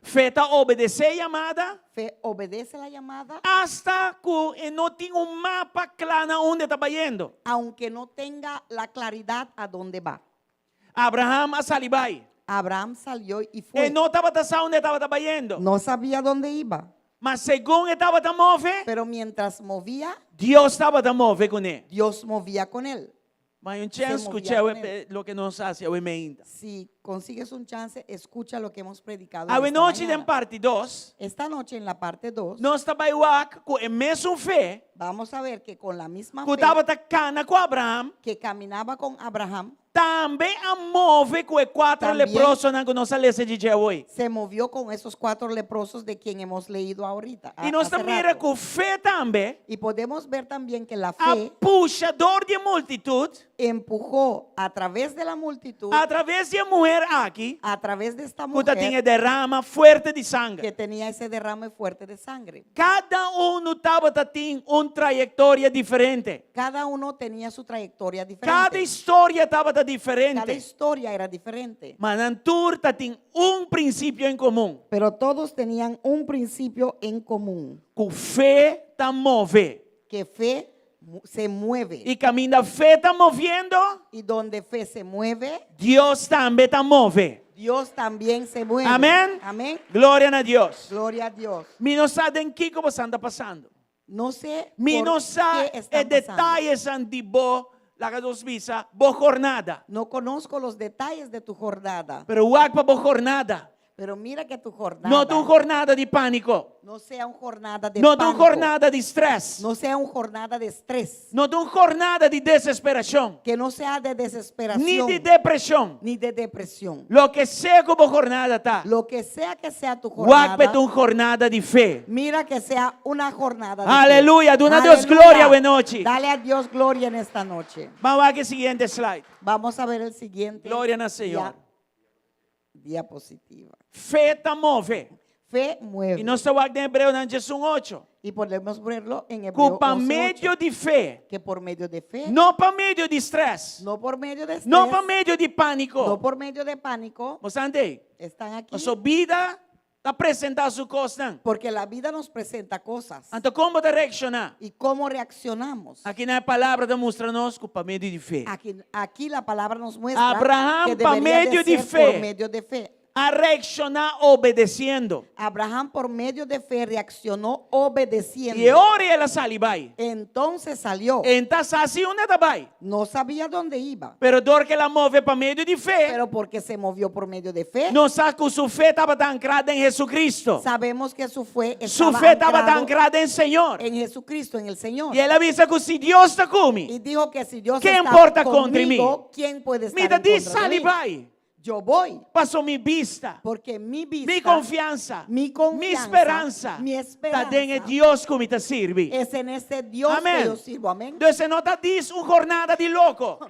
S4: fe ta obedesé yamada
S5: Fe obedece la llamada
S4: asta ku e no tin un mapa kla na unda e ta bayendo.
S5: aunque no tenga la claridad a dónde va.
S4: Abraham a sali bai.
S5: Abraham salió y
S4: E
S5: fue.
S4: no tabata sa unda e tabata bayendo.
S5: No sabía dónde iba,
S4: Ma segun e tabata move,
S5: pero mientras movía,
S4: Dios tabata move kuné.
S5: Dios movía con él.
S4: Ma un chance
S5: Se movía
S4: skucha
S5: con él.
S4: loke nos hasi awe meinta.
S5: Si consigues un chance, escucha lo que hemos predicado. en
S4: Awe
S5: esta
S4: nochi den
S5: mañana.
S4: parti dos,
S5: Esta noche en la parte 2,
S4: nos ta bai wak ku e mesun fe
S5: vamos a ver que con la misma
S4: ku
S5: fe
S4: tabata kana ku Abraham,
S5: que caminaba con Abraham,
S4: Tambe a move ku e kuater
S5: También
S4: leprosonan ku nos a lesa di dje awor.
S5: se movió con esos cuatro leprosos de quien hemos leído ahorita.
S4: I nos ta
S5: hace
S4: mira
S5: rato.
S4: ku fe tambe
S5: Y podemos ver también que la
S4: a
S5: fe
S4: pusha dor di e multitut
S5: empujó a través de la multitud,
S4: atraves di e muher. muher aki
S5: A través de esta
S4: ku tatin
S5: mujer
S4: e derama fuerte di
S5: que
S4: sanger.
S5: tenía ese derrame fuerte de sangre.
S4: Kada unu tabatin un trayektoria diferente.
S5: Cada uno tenía su trayectoria
S4: Kada
S5: diferente.
S4: historia tabata
S5: Cada
S4: diferente.
S5: historia era diferente.
S4: Ma nan tur tatin un prinsipio en komun.
S5: Pero todos tenían un principio en común,
S4: Ku fe ta move.
S5: que fe se mueve.
S4: I kaminda fe ta moviendo,
S5: Y donde fe se mueve,
S4: Dios tambe ta move.
S5: Dios también se mueve.
S4: Amén.
S5: Amén.
S4: Gloria na Dios.
S5: Gloria a Dios.
S4: Mi no sa den kiko boso ta pasando.
S5: No sé
S4: Mi
S5: por
S4: no sa
S5: qué
S4: e
S5: están pasando.
S4: detayenan di bo, laga nos bisa, bo jornada.
S5: No conozco los detalles de tu jornada,
S4: Pero wak pa bo jornada.
S5: pero mira que tu jornada
S4: No ta un jornada di pániko.
S5: no sea una jornada de
S4: No ta un
S5: pánico,
S4: jornada di stress.
S5: no sea una jornada de estrés,
S4: No ta un jornada di desesperashon.
S5: que no sea de desesperación
S4: Ni di depreshon.
S5: ni de depresión.
S4: Loke sea ku bo jornada ta.
S5: Lo que sea que sea tu
S4: Wak
S5: jornada,
S4: ta un jornada di fe.
S5: mira que sea una jornada de fe.
S4: Aleluya. Duna Dios
S5: Aleluya.
S4: gloria awe nochi.
S5: Dale a Dios gloria en esta noche.
S4: Ban wak e siguiente slide.
S5: Vamos a ver el siguiente.
S4: Gloria na Señor.
S5: Diapositiva.
S4: Fe ta move.
S5: Fe mueve.
S4: I nos ta wak den Hebreonan 11:8.
S5: Y podemos verlo en Hebreo
S4: Ku pa
S5: 11:8,
S4: medio di fe.
S5: que por medio de fe,
S4: No pa medio di stress.
S5: no por medio de estrés,
S4: No pa medio di
S5: no
S4: pániko.
S5: por medio de pánico,
S4: Boso t'ei.
S5: están aquí
S4: Paso bida ta presentá su kosnan.
S5: porque la vida nos presenta cosas.
S4: Anto kon bo ta reakshoná?
S5: ¿Y cómo reaccionamos?
S4: Aki na e palabra ta mustra nos ku pa medio di fe.
S5: Aquí, aquí la palabra nos muestra
S4: Abraham,
S5: que
S4: pa
S5: debería
S4: medio
S5: de
S4: de
S5: ser
S4: fe.
S5: por medio de fe.
S4: A reakshoná obedesiendo.
S5: Abraham por medio de fe reaccionó obedeciendo.
S4: I ora el a sali bai.
S5: Entonces salió.
S4: E n' ta sa si unda e ta bai.
S5: No sabía dónde iba,
S4: Pero dor ku el a move pa medio di fe.
S5: pero porque se movió por medio de fe,
S4: Nos sa ku su fe tabata ankrá den Jesucristo.
S5: sabemos que su fe
S4: Su
S5: estaba
S4: fe tabata
S5: anclado
S4: ankrá den Señor.
S5: en Jesucristo, en el Señor.
S4: I el a bisa ku si Dios ta ku mi.
S5: Y dijo que si Dios
S4: ¿Quién
S5: está
S4: porta contra mí?
S5: conmigo, ¿quién puede estar
S4: Mi ta
S5: en
S4: di
S5: contra de
S4: sali
S5: mí?
S4: bai.
S5: Yo voy,
S4: Paso mi bista,
S5: porque mi vista,
S4: mi konfiansa,
S5: mi
S4: mi
S5: confianza,
S4: speransa,
S5: mi
S4: ta
S5: esperanza
S4: den e Dios ku mi ta sirbi.
S5: es en ese Dios
S4: Amén.
S5: que yo sirvo. Amén.
S4: Entonces no ta djis un jornada di loko.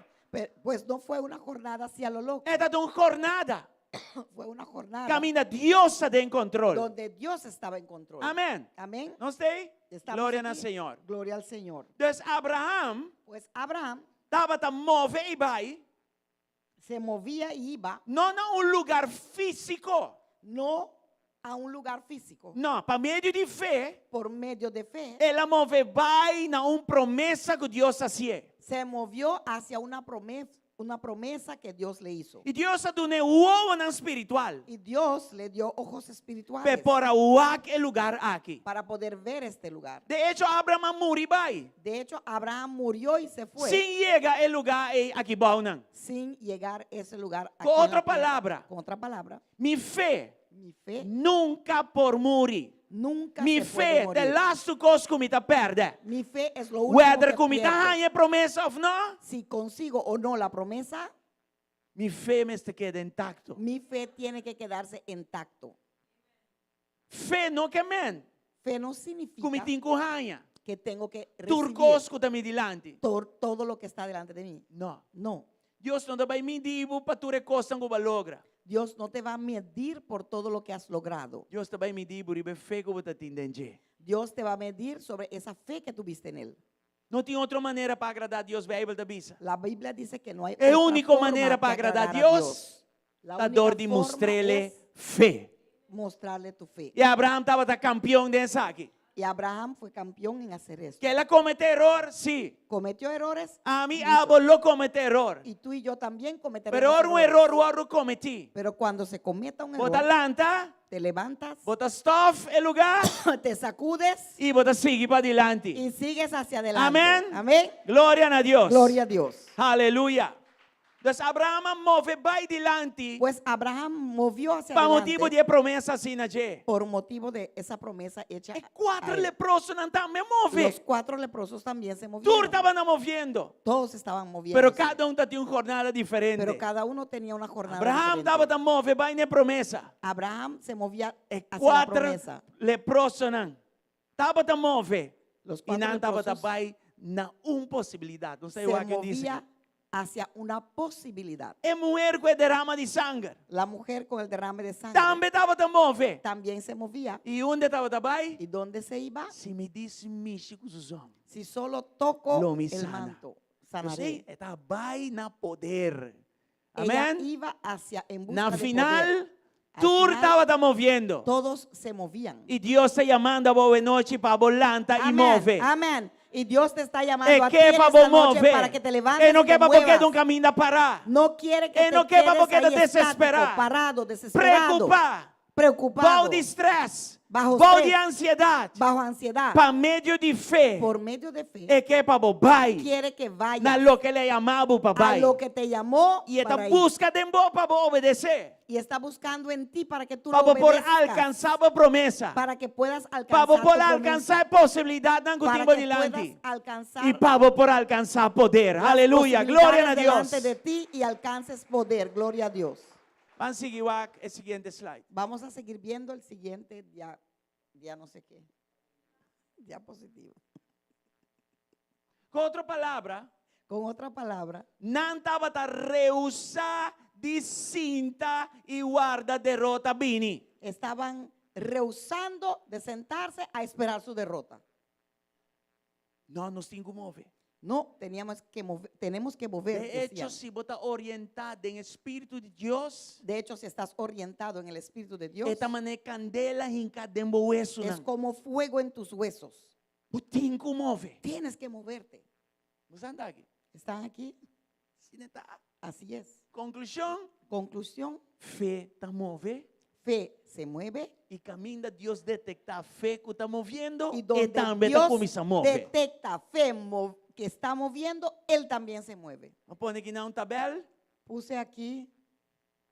S5: Pues no fue una jornada hacia lo loco,
S4: E ta un jornada.
S5: fue una jornada
S4: Kaminda Dios ta den kontrol.
S5: donde Dios estaba en control.
S4: Amèn.
S5: Amén.
S4: Nos t'ei?
S5: Estamos
S4: Gloria na
S5: aquí.
S4: Señor.
S5: Gloria al Señor.
S4: Entonces Abraham
S5: Pues Abraham
S4: tabata move i bai,
S5: se movía y iba
S4: no na un lugá físiko.
S5: no a un lugar físico.
S4: No, pa medio di fe,
S5: Por medio de fe,
S4: el a move bai na un promesa ku Dios a hasié.
S5: se movió hacia una promesa, una promesa que Dios le hizo.
S4: I Dios a dun'é wowonan spiritual.
S5: Y Dios le dio ojos espirituales
S4: P'e por a wak e lugá aki.
S5: para poder ver este lugar.
S4: De echo, Abraham a muri bai.
S5: De hecho, Abraham murió y se fue
S4: Sin yega e lugá ei aki bounan.
S5: sin llegar a ese lugar. aquí
S4: Con
S5: en la
S4: otra
S5: tierra.
S4: palabra.
S5: Con otra palabra,
S4: Mi fe
S5: mi fe
S4: nunka por muri.
S5: nunca
S4: Mi
S5: se puede
S4: fe
S5: morir.
S4: ta e lastu kos ku mi ta pèrdè.
S5: Mi fe es lo último
S4: Whether
S5: que
S4: ku mi ta
S5: pierdo.
S4: haña e promesa òf no,
S5: Si consigo o no la promesa,
S4: mi fe mester keda intakto.
S5: mi fe tiene que quedarse intacto.
S4: Fe no ke men
S5: Fe no
S4: ku mi
S5: significa
S4: tin ku haña.
S5: que tengo que
S4: Tur
S5: recibir
S4: kos ku ta mi dilanti.
S5: todo lo que está delante de mí.
S4: No.
S5: No.
S4: Dios no ta bai midi bo pa tur e kosnan ku bo a logra.
S5: Dios no te va a medir por todo lo que has logrado.
S4: Dios ta bai midi bo riba e fe ku bo tatin den dje.
S5: Dios te va a medir sobre esa fe que tuviste en Él.
S4: No tin otro manera pa agradá Dios, Beibel ta bisa.
S5: La Biblia dice que no hay
S4: E
S5: otra
S4: úniko
S5: forma
S4: manera
S5: que
S4: pa agradá
S5: agradar a
S4: Dios,
S5: Dios. La
S4: ta
S5: única
S4: dor di
S5: forma
S4: mustr'É
S5: es
S4: fe.
S5: mostrarle tu fe.
S4: I Abraham tabata kampeon den esaki.
S5: Y Abraham fue campeón en hacer esto.
S4: Ku el a kometé eror, sí.
S5: Cometió errores.
S4: Ami
S5: muchos.
S4: abo lo kometé eror.
S5: Y tú y yo también cometeremos
S4: Pero ora un
S5: errores.
S4: eror wòrdu kometí.
S5: Pero cuando se cometa un
S4: Bo ta
S5: error,
S4: lanta,
S5: te levantas,
S4: bo ta stòf e lugá
S5: te sacudes
S4: i bo ta sigui padilanti.
S5: y sigues hacia adelante.
S4: Amén.
S5: Amén.
S4: Gloria na Dios.
S5: Gloria a Dios.
S4: Aleluya. Entonces Abraham a move bai dilanti
S5: Pues Abraham movió hacia
S4: pa
S5: adelante
S4: motibu di e promesa hasí na dje.
S5: por motivo de esa promesa hecha.
S4: E kuater
S5: a él.
S4: leprosonan tambe a move.
S5: Los cuatro leprosos también se movieron.
S4: Tur tabata moviendo.
S5: Todos estaban moviendo.
S4: Pero kada un tatin un jornada diferente.
S5: Pero cada uno tenía una jornada
S4: Abraham
S5: diferente.
S4: tabata move bai na e promesa.
S5: Abraham se movía
S4: E
S5: hacia la
S4: kuater
S5: promesa.
S4: leprosonan tabata move.
S5: Los
S4: I
S5: cuatro
S4: nan tabata
S5: leprosos
S4: bai na un posibilidat. No
S5: se
S4: sei o que diz.
S5: movía. Hacia una posibilidad.
S4: E muher ku e derama di sanger.
S5: La mujer con el derrame de sangre.
S4: Tambe tabata move.
S5: También se movía.
S4: I unda e tabata bai?
S5: ¿Y dónde se iba?
S4: Si mi dis mishi ku su zòm.
S5: Si solo toco
S4: Lo mi
S5: el
S4: sana.
S5: manto, sanaré.
S4: P'esei e ta bai na poder.
S5: Ella
S4: Amén.
S5: iba hacia en busca
S4: Na
S5: de
S4: final,
S5: poder. Al
S4: tur
S5: final,
S4: tabata moviendo.
S5: Todos se movían.
S4: I Dios ta yamando abo awe nochi pa bo lanta i
S5: Amén.
S4: move.
S5: Amén. Y Dios te está llamando
S4: E
S5: a ti
S4: ke
S5: en
S4: pa
S5: esta
S4: bo
S5: noche
S4: move.
S5: para que te levantes
S4: E no
S5: y
S4: ke
S5: te
S4: pa bo keda
S5: muevas.
S4: un kaminda pará.
S5: No quiere que
S4: E
S5: te
S4: no ke pa bo
S5: quedes
S4: keda
S5: ahí estático,
S4: desesperá.
S5: parado, desesperado,
S4: Preokupá.
S5: preocupado,
S4: Bou di stress.
S5: Bajo
S4: Bou
S5: estrés.
S4: di ansiedat.
S5: bajo ansiedad.
S4: Pa medio di fe.
S5: Por medio de fe,
S4: E ke pa bo bai.
S5: quiere que vayas
S4: Na loke el a yama bo pa
S5: a
S4: bai.
S5: lo que te llamó
S4: I e ta
S5: para ir.
S4: buska den bo pa bo obedesé.
S5: Y está buscando en ti para que tú
S4: Pa
S5: lo
S4: bo por
S5: obedezcas.
S4: alkansá bo promesa.
S5: Para que puedas
S4: Pa
S5: alcanzar
S4: bo
S5: tu
S4: por
S5: promesa.
S4: alkansá e posibilidatnan ku
S5: Para
S4: tin bo
S5: que
S4: dilanti.
S5: puedas alcanzar
S4: I pa bo por alkansá poder.
S5: las
S4: Aleluya. Gloria na
S5: posibilidades
S4: Dios.
S5: delante de ti y alcances poder. Gloria a Dios.
S4: Ban sigui wak e siguiente slide.
S5: Vamos a seguir viendo el siguiente dia, dia no sé qué. Diapositivo.
S4: Ku otro palabra,
S5: Con otra palabra,
S4: nan tabata rehusá di sinta i warda derota bini.
S5: estaban rehusando de sentarse a esperar su derrota.
S4: No, nos tin ku move.
S5: No, teníamos que mover, tenemos que mover.
S4: De echo,
S5: decían.
S4: si bo ta orientá den Spiritu di Dios,
S5: De hecho, si estás orientado en el Espíritu de Dios,
S4: e ta manera kandela hinká den bo wesunan.
S5: es como fuego en tus huesos.
S4: Bo tin ku move.
S5: Tienes que moverte.
S4: Bo sa aki?
S5: ¿Están aquí?
S4: Asina ta.
S5: Así es.
S4: Konklushon,
S5: Conclusión,
S4: fe ta move.
S5: fe se mueve
S4: I kaminda Dios detektá fe ku ta moviendo,
S5: y
S4: e
S5: donde
S4: tambe ta
S5: Dios
S4: kuminsá move.
S5: detecta fe mo- que está moviendo, Él también se mueve.
S4: Mi a pone akinan un tabèl,
S5: Puse aquí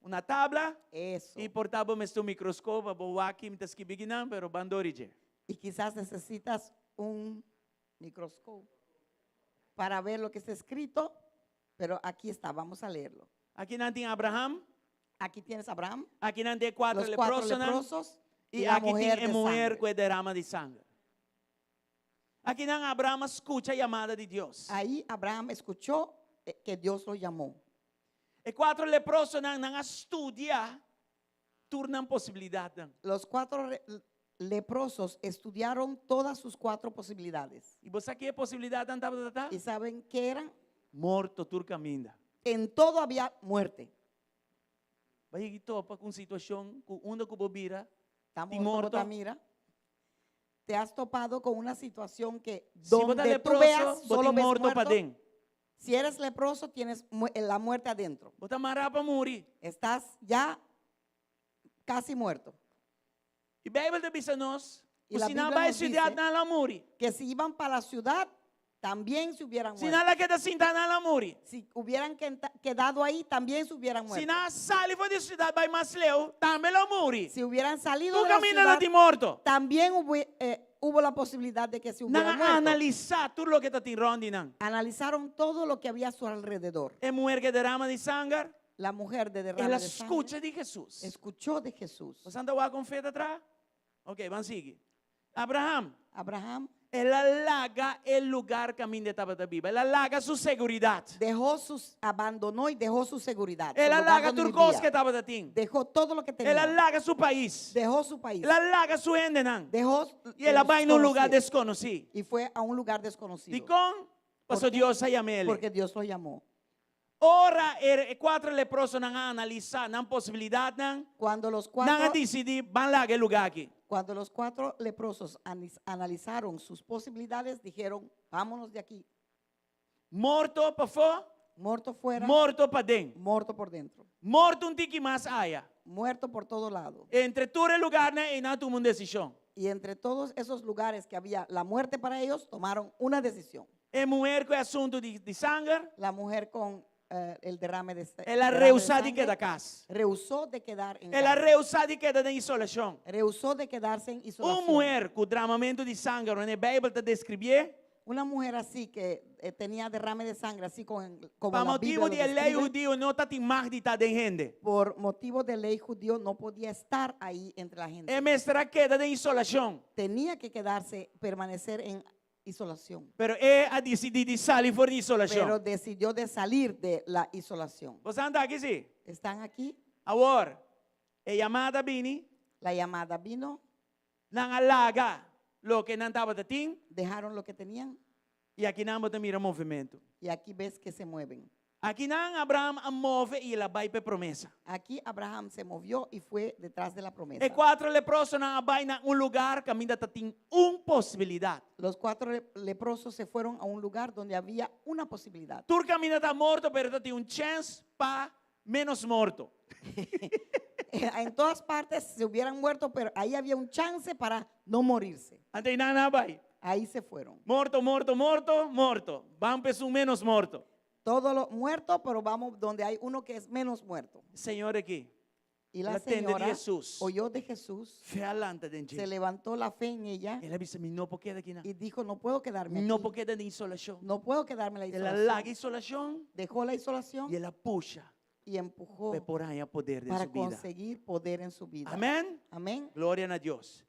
S4: un tabla,
S5: eso.
S4: i por ta bo mester un mikroskop, bo wak kiko mi ta skibi akinan, pero ban dor dje.
S5: Y quizás necesitas un microscopio para ver lo que está escrito, pero aquí está, vamos a leerlo.
S4: Akinan tin Abraham,
S5: Aquí tienes a Abraham,
S4: akinan tin e kuater
S5: los cuatro
S4: leprosonan,
S5: leprosos y
S4: i
S5: la
S4: aki tin
S5: mujer
S4: e
S5: de
S4: muher
S5: sangre.
S4: ku e derama di sanger. Akinan Abraham a skucha yamada di Dios.
S5: Ahí Abraham escuchó eh, que Dios lo llamó.
S4: E kuater leprosonan nan a studia tur nan posibilidatnan.
S5: Los cuatro re- leprosos estudiaron todas sus cuatro posibilidades.
S4: I bo sa ki e posibilidatnan tabata?
S5: ¿Y saben qué eran?
S4: Morto tur kaminda.
S5: En todo había muerte.
S4: Bo a yega di topa ku un situashon ku unda ku bo bira,
S5: Estamos
S4: Tin morto.
S5: mira. Te has topado con una situación que
S4: Si bo ta
S5: donde tú
S4: leproso,
S5: veas,
S4: bo
S5: solo
S4: tin
S5: ves
S4: morto
S5: muerto.
S4: paden.
S5: Si eres leproso, tienes mu- eh, la muerte adentro.
S4: Bo ta mará pa muri.
S5: Estás ya casi muerto.
S4: I Beibel ta bisa nos,
S5: I la
S4: si nan
S5: Biblia
S4: bai
S5: nos
S4: siudat
S5: dice
S4: nan lo muri.
S5: Que si iban para la ciudad, también se hubieran
S4: Si
S5: muerto.
S4: nan a keda sintá nan lo muri.
S5: Si hubieran quenta- quedado ahí, también se hubieran
S4: Si
S5: muerto.
S4: nan sali for di siudat bai mas leu, tambe lo muri.
S5: Si hubieran salido
S4: Tur
S5: de la
S4: kaminda
S5: ciudad,
S4: tin morto.
S5: también hubo, eh, hubo la posibilidad de que se hubieran
S4: Nan a
S5: muerto.
S4: analisá tur loke tabatin rònt di nan.
S5: Analizaron todo lo que había a su alrededor.
S4: E muhé ku derama di sanger,
S5: La mujer de derrame
S4: el a
S5: de sangre
S4: skucha di Hesus.
S5: escuchó de Jesús.
S4: Boso ta wak kon fe ta traha? Ok, ban sigui. Abraham,
S5: Abraham
S4: el a laga e lugá kaminda e tabata biba. El a laga su seguridat.
S5: dejó sus, abandonó y dejó su seguridad. su
S4: El a
S5: lugar
S4: laga
S5: donde
S4: tur kos
S5: vivía.
S4: ku e tabatin.
S5: Dejó todo lo que
S4: El a
S5: tenía.
S4: laga su pais.
S5: Dejó su país.
S4: El a laga su hendenan.
S5: Dejó
S4: I el a
S5: los
S4: bai na un lugá
S5: conocidos.
S4: deskonosí.
S5: Y fue a un lugar desconocido.
S4: Dikon? Paso
S5: ¿Por qué?
S4: Dios a yam'é.
S5: Porque Dios lo llamó.
S4: Ora e kuater leprosonan a analisá nan posibilidatnan,
S5: Cuando los
S4: nan a
S5: cuatro,
S4: disidí ban laga e lugá aki.
S5: cuando los cuatro leprosos anis- analizaron sus posibilidades, dijeron, vámonos de aquí.
S4: Morto pafó,
S5: Muerto fuera,
S4: morto paden.
S5: muerto por dentro,
S4: Morto un tiki mas aya.
S5: muerto por todo lado.
S4: Entre tur e lugánan ei nan a tuma un desishon.
S5: Y entre todos esos lugares que había la muerte para ellos, tomaron una decisión.
S4: E muhé ku e asuntu di, di sanger,
S5: La mujer con eh, el derrame de, sa-
S4: el a
S5: derrame de
S4: rehusá di
S5: sangre,
S4: keda kas.
S5: rehusó de quedar en
S4: El a
S5: casa.
S4: rehusá di keda den isolashon.
S5: Rehusó de quedarse en
S4: Un
S5: isolación.
S4: muhé ku dramamentu di sanger, manera Beibel ta deskribié,
S5: Una mujer así que eh, tenía derrame de sangre, así con, como
S4: pa
S5: la
S4: motibu
S5: Biblia
S4: di
S5: lo
S4: lei
S5: describe,
S4: hudiu no tabatin mag di ta den hende.
S5: por motivo de ley judío no podía estar ahí entre la gente.
S4: E mester a keda den isolashon.
S5: Tenía que quedarse, permanecer en Isolación.
S4: Pero el a disidí di sali for di
S5: Pero
S4: isolashon.
S5: decidió de salir de la isolación.
S4: Boso ta aki sí?
S5: ¿Están aquí?
S4: Awor, e yamada a bini,
S5: La llamada vino,
S4: nan a laga loke nan tabatin
S5: dejaron lo que tenían
S4: i aki nan bo ta mira movementu.
S5: y aquí ves que se mueven.
S4: Aki nan Abraham a move i el a bai pa e promesa.
S5: Aquí Abraham se movió y fue detrás de la promesa.
S4: E kuater leprosonan a bai na un lugá kaminda tabatin un posibilidat.
S5: Los cuatro leprosos se fueron a un lugar donde había una posibilidad.
S4: Tur kaminda ta morto, pero tabatin un chèns pa ménos morto.
S5: En todas partes se hubieran muerto, pero ahí había un chance para no morirse.
S4: Anto einan nan a bai.
S5: Ahí se fueron.
S4: Morto, morto, morto, morto. Ban pa esun ménos morto.
S5: Todo lo muerto, pero vamos donde hay uno que es menos muerto.
S4: Señora aki.
S5: Y la
S4: El a tende di
S5: señora
S4: Jesús.
S5: oyó de Jesús,
S4: Fe a lanta den
S5: se
S4: dje.
S5: levantó la fe en ella
S4: El a bisa, mi no por keda aki.
S5: y dijo, no puedo quedarme
S4: No
S5: aquí.
S4: por keda den isolashon.
S5: No puedo quedarme en la
S4: El a
S5: isolación.
S4: laga isolashon
S5: Dejó la isolación
S4: i el a pusha
S5: y empujó
S4: pa por haña poder den
S5: para
S4: su bida.
S5: conseguir poder en su vida.
S4: Amèn?
S5: Amén.
S4: Gloria na Dios.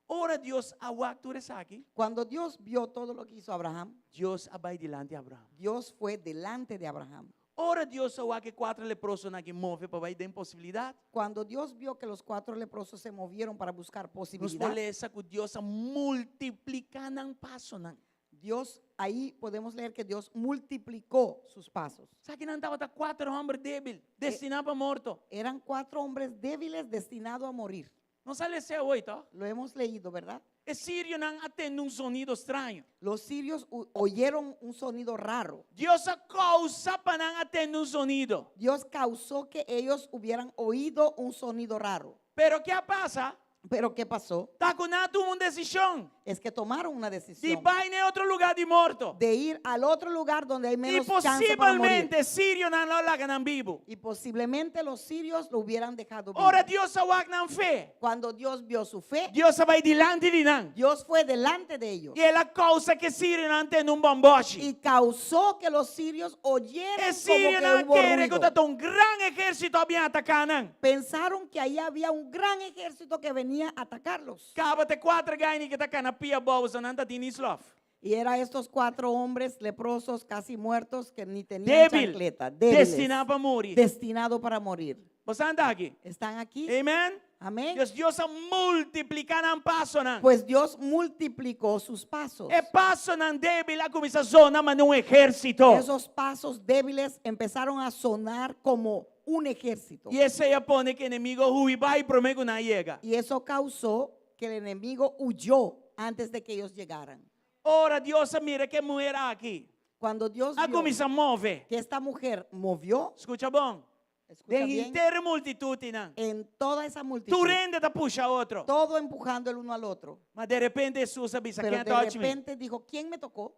S4: Ora Dios a wak tur esaki.
S5: Cuando Dios vio todo lo que hizo Abraham,
S4: Dios a bai dilanti di Abraham.
S5: Dios fue delante de Abraham.
S4: Ora Dios a wak e kuater leprosonan aki move pa bai den posibilidat.
S5: Cuando Dios vio que los cuatro leprosos se movieron para buscar
S4: Nos
S5: posibilidad,
S4: por lesa ku Dios a multipliká nan pasonan.
S5: Dios, ahí podemos leer que Dios multiplicó sus pasos.
S4: Esakinan tabata kuater hòmber débil, destiná pa morto.
S5: Eran cuatro hombres débiles destinados a morir.
S4: Nos a les'é awe, toch?
S5: Lo hemos leído, ¿verdad?
S4: E sirionan a tende un sonido straño.
S5: Los sirios oyeron un sonido raro.
S4: Dios a kousa pa nan a tende un sonido.
S5: Dios causó que ellos hubieran oído un sonido raro.
S4: Pero kiko a pasa?
S5: Pero ¿qué pasó?
S4: Ta ku nan a tuma un desishon.
S5: Es que tomaron una
S4: Di
S5: decisión
S4: bai na otro lugá di morto.
S5: de ir al otro lugar donde hay
S4: I
S5: menos chance para morir.
S4: posiblemente sirionan lo a laga nan bibu.
S5: Y posiblemente los sirios lo hubieran dejado vivo.
S4: Ora Dios a wak nan fe.
S5: Cuando Dios vio su fe,
S4: Dios a bai dilanti di nan.
S5: Dios fue delante de ellos
S4: I el a kousa ku e sirionan tende un bòmbòshi.
S5: y causó que los sirios oyeran
S4: E
S5: como que
S4: sirionan
S5: hubo
S4: kere ku
S5: ruido.
S4: ta un gran ehérsito a bin ataká nan.
S5: Pensaron que ahí había un gran ejército que venía a atacarlos.
S4: Kaba ta e kuater gainan ku ta kana pia abou, nan no tabatin ni slòf.
S5: Y eran estos cuatro hombres leprosos casi muertos que ni tenían
S4: Débil.
S5: chancleta, débiles,
S4: Destiná pa muri.
S5: destinado para morir.
S4: Boso ta aki?
S5: ¿Están aquí?
S4: Amèn?
S5: Amén.
S4: Dios, Dios a multipliká nan pasonan.
S5: Pues Dios multiplicó sus pasos.
S4: E pasonan débil a kuminsá zona manera un ehérsito.
S5: Esos pasos débiles empezaron a sonar como un ejército.
S4: I esei a pone ku e enemigu a hui bai promé ku nan yega.
S5: Y eso causó que el enemigo huyó antes de que ellos llegaran.
S4: Ora Dios a mira ku e muhé aki.
S5: Cuando Dios
S4: A
S5: vio
S4: kuminsá move.
S5: que esta mujer movió,
S4: Skucha bon.
S5: escucha
S4: Den
S5: bien,
S4: henter multitut einan.
S5: en toda esa multitud,
S4: Tur hende ta pusha otro.
S5: todo empujando el uno al otro.
S4: Ma di repente Hesus a bisa,
S5: Pero
S4: ken a
S5: de
S4: touch mi?
S5: repente dijo, ¿quién me tocó?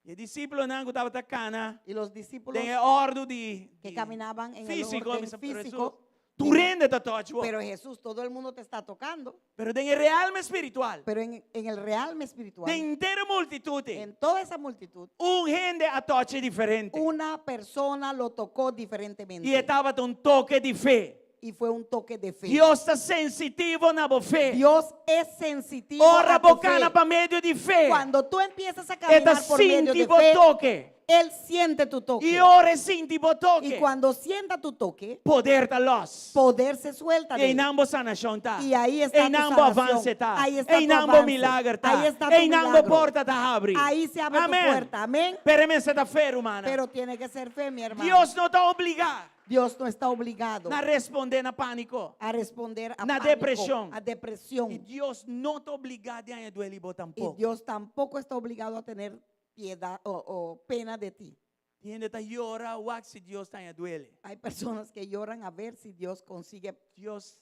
S4: I e disipelnan ku tabata kana.
S5: Y los discípulos
S4: Den orden di,
S5: que
S4: di
S5: caminaban en el
S4: físiko,
S5: orden
S4: bisa, pero
S5: físico,
S4: Hesus, tur hende ta touch bo.
S5: pero Jesús, todo el mundo te está tocando.
S4: Pero den realme espiritual.
S5: Pero en el realme espiritual,
S4: Den henter multitut.
S5: en toda esa multitud,
S4: Un hende a touch diferente.
S5: una persona lo tocó diferentemente.
S4: I tabata un toke di fe.
S5: Y fue un toque de fe.
S4: Dios ta sensitivo na bo fe.
S5: Dios es sensitivo
S4: Ora
S5: a tu
S4: bo kana
S5: fe.
S4: pa medio di fe.
S5: Cuando tú empiezas a
S4: E ta
S5: caminar por medio de
S4: sinti bo
S5: fe,
S4: toke.
S5: Él siente tu toque.
S4: I ora e sinti bo toke.
S5: Y cuando sienta tu toque,
S4: Poder ta lòs.
S5: poder se suelta de él.
S4: Einan bo sanashon ta.
S5: Y ahí está tu
S4: Einan bo
S5: sanación.
S4: avanse ta.
S5: Ahí está tu
S4: Einan bo
S5: avance.
S4: milager ta.
S5: Ahí está tu
S4: Einan bo
S5: milagro.
S4: porta ta habri.
S5: Ahí se abre tu
S4: Amèn.
S5: puerta. Amén.
S4: Pero mester ta fe, ruman.
S5: Pero tiene que ser fe, mi hermano.
S4: Dios no ta obligá
S5: Dios no está obligado
S4: na respondé na pániko.
S5: a responder a
S4: Na
S5: pánico,
S4: depreshon.
S5: a depresión.
S4: I Dios no ta obligá di haña duele di bo
S5: Y
S4: tampoko.
S5: Dios tampoco está obligado a tener piedad o pena de ti.
S4: Tin hende ta yora wak si Dios ta haña duele.
S5: Hay personas que lloran a ver si Dios consigue,
S4: Dios,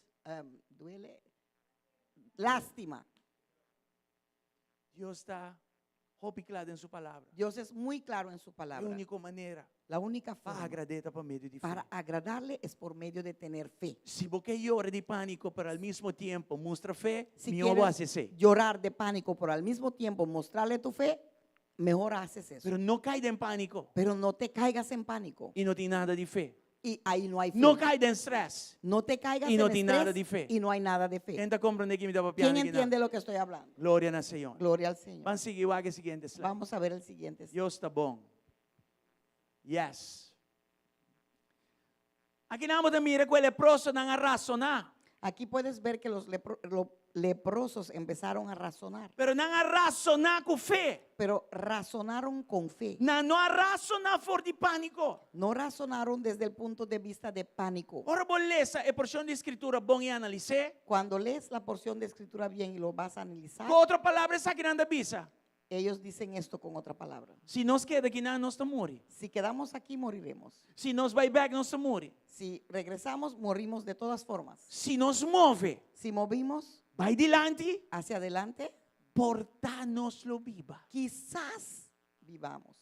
S5: duele, lástima.
S4: Dios ta hopi kla den su palabra.
S5: Dios es muy claro en su
S4: E
S5: palabra.
S4: úniko manera
S5: La única
S4: pa
S5: forma
S4: agrad'é ta pa medio di fe.
S5: para agradarle es por medio de tener fe.
S4: Si bo ke yora di pániko, pero al mismo tempu mustra fe,
S5: Si
S4: mihó
S5: quieres
S4: hasi esei.
S5: llorar de pánico, pero al mismo tiempo mostrarle tu fe, mejor haces eso.
S4: Pero no kai den pániko
S5: Pero no te caigas en pánico
S4: i no tin nada di fe.
S5: Y ahí no hay fe.
S4: No kai den stress.
S5: No te caigas
S4: Y no
S5: en
S4: tiene nada
S5: estrés
S4: de fe.
S5: y no hay nada de fe.
S4: Ken ta komprondé kiko mi ta papiando
S5: ¿Quién
S4: aki nan?
S5: entiende lo que estoy hablando?
S4: Gloria na Señor.
S5: Gloria al Señor.
S4: Ban sigui wak e siguiente slide.
S5: Vamos a ver el siguiente.
S4: Dios ta bon. Yes. Akinan bo ta mira ku e leprosonan a rasoná.
S5: Aquí puedes ver que los lepro- lo- leprosos empezaron a razonar,
S4: Pero nan a rasoná ku fe.
S5: pero razonaron con fe.
S4: Nan no a rasoná for di pániko.
S5: No razonaron desde el punto de vista de pánico.
S4: Ora bo lesa e porshon di skritura bon i analis'é.
S5: Cuando lees la porción de escritura bien y lo vas a analizar,
S4: Ku otro palabra esakinan ta bisa.
S5: ellos dicen esto con otra palabra.
S4: Si nos keda akinan, nos ta muri.
S5: Si quedamos aquí, moriremos.
S4: Si nos bai bèk, nos ta muri.
S5: Si regresamos, morimos de todas formas.
S4: Si nos move,
S5: Si movimos
S4: bai dilanti,
S5: hacia adelante,
S4: por ta nos lo biba.
S5: quizás vivamos.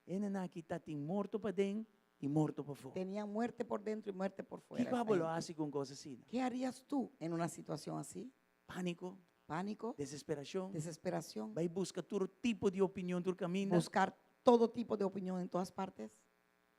S4: Hendenan aki tatin morto paden i morto pafó.
S5: Tenían muerte por dentro y muerte por fuera.
S4: Kiko
S5: esta
S4: abo lo
S5: gente.
S4: hasi ku un kos asina?
S5: ¿Qué harías tú en una situación así?
S4: Pániko,
S5: Pánico,
S4: desesperashon,
S5: desesperación,
S4: bai buska tur tipo di opinion tur kaminda.
S5: buscar todo tipo de opinión en todas partes.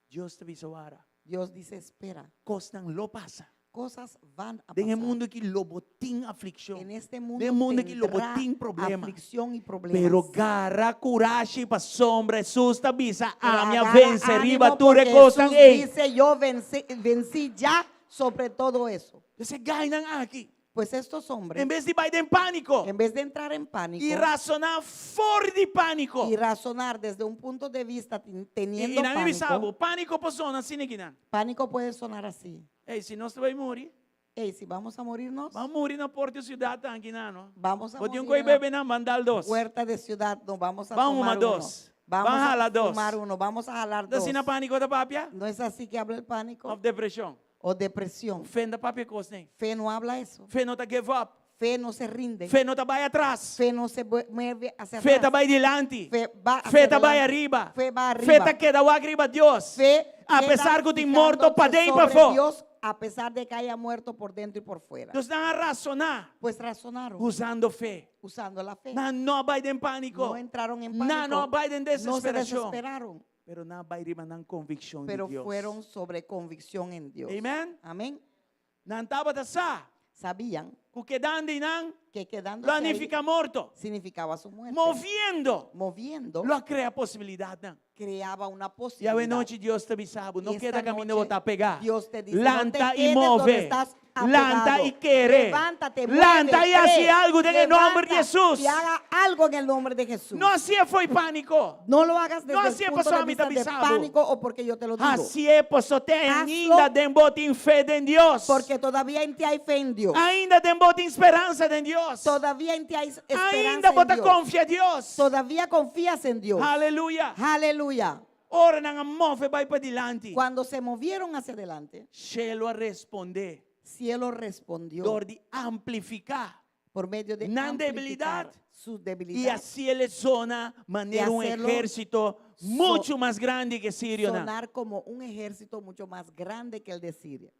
S4: Dios ta bisa wara.
S5: Dios dice, espera,
S4: Kosnan lo pasa.
S5: cosas van a
S4: Den e
S5: pasar.
S4: mundu aki lo bo tin aflikshon.
S5: En este mundo
S4: Den mundu aki lo
S5: tendrá
S4: bo tin problema.
S5: aflicción y problemas.
S4: Pero gara kurashi pasobra Hesus ta bisa,
S5: Pero
S4: Ami a
S5: agarra
S4: vense
S5: ánimo
S4: riba tur e
S5: porque
S4: kosnan
S5: Jesús
S4: ei.
S5: dice, yo vencí, vencí ya sobre todo eso.
S4: Pues e gainan aki,
S5: Pues estos hombres,
S4: en bes di bai den pániko
S5: en vez de entrar en pánico
S4: i rasoná for di pániko.
S5: y razonar desde un punto de vista
S4: I,
S5: teniendo
S4: i nan mi bisa
S5: pánico,
S4: bo, pániko por sona asina akinan.
S5: pánico puede sonar así.
S4: Ei, si nos ta bai muri,
S5: Ey, si vamos a morirnos,
S4: ban muri na porta di siudat akinan, no?
S5: vamos a
S4: Bo tin un
S5: morir en
S4: koi
S5: la
S4: bebe nan, ban dal dos.
S5: puerta de ciudad, no vamos a
S4: Ban
S5: tomar
S4: huma
S5: uno.
S4: dos.
S5: Vamos
S4: Ban
S5: a
S4: hala dos.
S5: fumar uno, vamos a jalar
S4: Ta
S5: dos.
S4: asina pániko ta papia?
S5: ¿No es así que habla el pánico?
S4: Òf depreshon?
S5: O depresión.
S4: Fe no ta papia kos nei.
S5: Fe no habla eso.
S4: Fe no ta give up.
S5: Fe no se rinde.
S4: Fe no ta bai atras.
S5: Fe no se mueve hacia
S4: Fe ta
S5: atrás.
S4: bai dilanti.
S5: Fe va hacia
S4: Fe ta bai
S5: adelante.
S4: ariba.
S5: Fe va
S4: Fe
S5: arriba.
S4: ta keda wak riba Dios.
S5: Fe
S4: A
S5: queda
S4: pesar ku tin morto
S5: fijándose
S4: paden i
S5: sobre
S4: pafó.
S5: Dios, a pesar de que haya muerto por dentro y por fuera.
S4: Dus nan a rasoná
S5: Pues razonaron
S4: usando fe.
S5: usando la fe.
S4: Nan no a bai den pániko.
S5: No entraron en pánico.
S4: Nan no a bai den
S5: No se
S4: desesperashon.
S5: desesperaron,
S4: Pero nan a bai riba nan konvikshon di
S5: pero
S4: Dios.
S5: fueron sobre convicción en Dios.
S4: Amen.
S5: Amén.
S4: Nan tabata sa
S5: Sabían
S4: ku kedando einan
S5: que quedándose
S4: lo a
S5: ahí
S4: nifiká morto.
S5: significaba su muerte.
S4: Moviendo
S5: Moviendo
S4: lo a krea posibilidatnan.
S5: creaba una
S4: I awe
S5: posibilidad.
S4: nochi Dios ta bisa bo, no
S5: Y
S4: keda
S5: esta
S4: kaminda
S5: noche
S4: bo ta pegá.
S5: Dios te dice, no te
S4: Lanta i
S5: quedes donde
S4: move.
S5: estás
S4: Lanta
S5: apegado.
S4: i kere.
S5: Levántate,
S4: Lanta
S5: mueve,
S4: i hasi
S5: cree.
S4: algu den e nòmber di
S5: Levanta
S4: Hesus.
S5: Y haga algo en el nombre de Jesús.
S4: No hasié fo'i pániko.
S5: No lo hagas desde
S4: No
S5: el
S4: hasié
S5: punto
S4: pasobra
S5: de
S4: mi ta
S5: vista de
S4: bisa bo.
S5: pánico o porque yo te lo digo.
S4: Hasié paso te
S5: Hazlo
S4: ainda den bo tin fe den Dios.
S5: Porque todavía en ti hay fe en Dios.
S4: Ainda den bo tin speransa den Dios.
S5: Todavía en ti hay esperanza
S4: Ainda
S5: en
S4: bo ta
S5: Dios.
S4: konfia Dios.
S5: Todavía confías en Dios.
S4: Aleluya.
S5: Aleluya.
S4: Ora nan a move bai padilanti.
S5: Cuando se movieron hacia adelante,
S4: Shelu a respondé.
S5: cielo respondió
S4: Dor di amplifiká
S5: por medio de
S4: nan
S5: amplificar
S4: debilidat
S5: su
S4: i
S5: debilidad.
S4: hasi e zona manera
S5: Y
S4: un
S5: hacerlo
S4: ehérsito muchu mas grandi ku sirionan.
S5: Sonar como un ejército mucho más grande que el de Siria.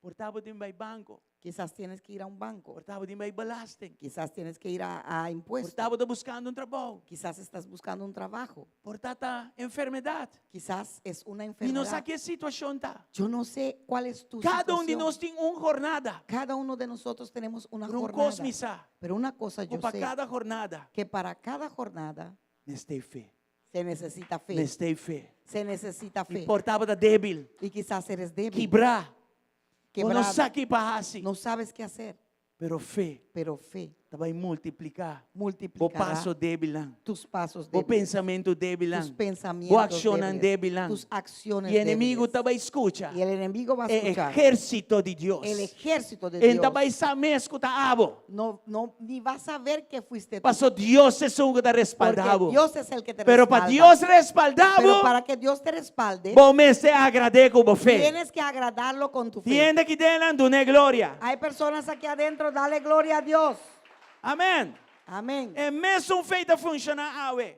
S4: Por ta bo tin bai banko.
S5: Quizás tienes que ir a un banco.
S4: Por ta bo tin bai belasting.
S5: Quizás tienes que ir a
S4: Por
S5: impuestos.
S4: ta bo ta buskando un trabou.
S5: Quizás estás buscando un trabajo.
S4: Por ta ta enfermedat.
S5: Quizás es una
S4: Mi no sa
S5: enfermedad.
S4: ki e situashon ta.
S5: Yo no sé cuál es tu
S4: Kada un di
S5: situación.
S4: nos tin un jornada.
S5: Cada uno de nosotros tenemos una
S4: Pero un
S5: jornada.
S4: kos mi sa.
S5: Pero una cosa
S4: Ku
S5: yo
S4: pa
S5: sé,
S4: kada jornada
S5: que para cada jornada
S4: mester fe.
S5: se necesita fe.
S4: Mester fe.
S5: Se necesita
S4: I
S5: fe.
S4: por ta bo ta débil.
S5: Y quizás eres débil,
S4: Kibrá. Bo no
S5: quebrado,
S4: sa ki pa hasi.
S5: no sabes qué hacer,
S4: Pero fe
S5: pero fe
S4: ta bai multipliká. Bo
S5: multiplicará
S4: paso débilnan.
S5: tus pasos
S4: Bo
S5: débiles,
S4: pensamentu débilnan.
S5: tus pensamientos
S4: Bo akshonnan
S5: débiles,
S4: débilnan.
S5: tus acciones
S4: I enemigu
S5: débiles.
S4: ta bai skucha.
S5: Y el enemigo va a
S4: E
S5: escuchar
S4: ehérsito di Dios.
S5: el ejército de
S4: E
S5: Dios.
S4: n' ta bai sa mes ku ta abo.
S5: No, no, ni vas a ver que fuiste tú.
S4: Paso Dios esun ku ta respaldá
S5: Porque
S4: bo.
S5: Dios es el que te
S4: Pero pa
S5: respalda.
S4: Dios respaldá bo,
S5: Pero para que Dios te respalde,
S4: bo mester agrad'é ku bo fe.
S5: tienes que agradarlo con tu fe.
S4: Tin hende aki den, dun'é gloria.
S5: Hay personas aquí adentro, dale gloria a Dios.
S4: Amèn.
S5: Amén.
S4: E mesun fe ta funshoná awe.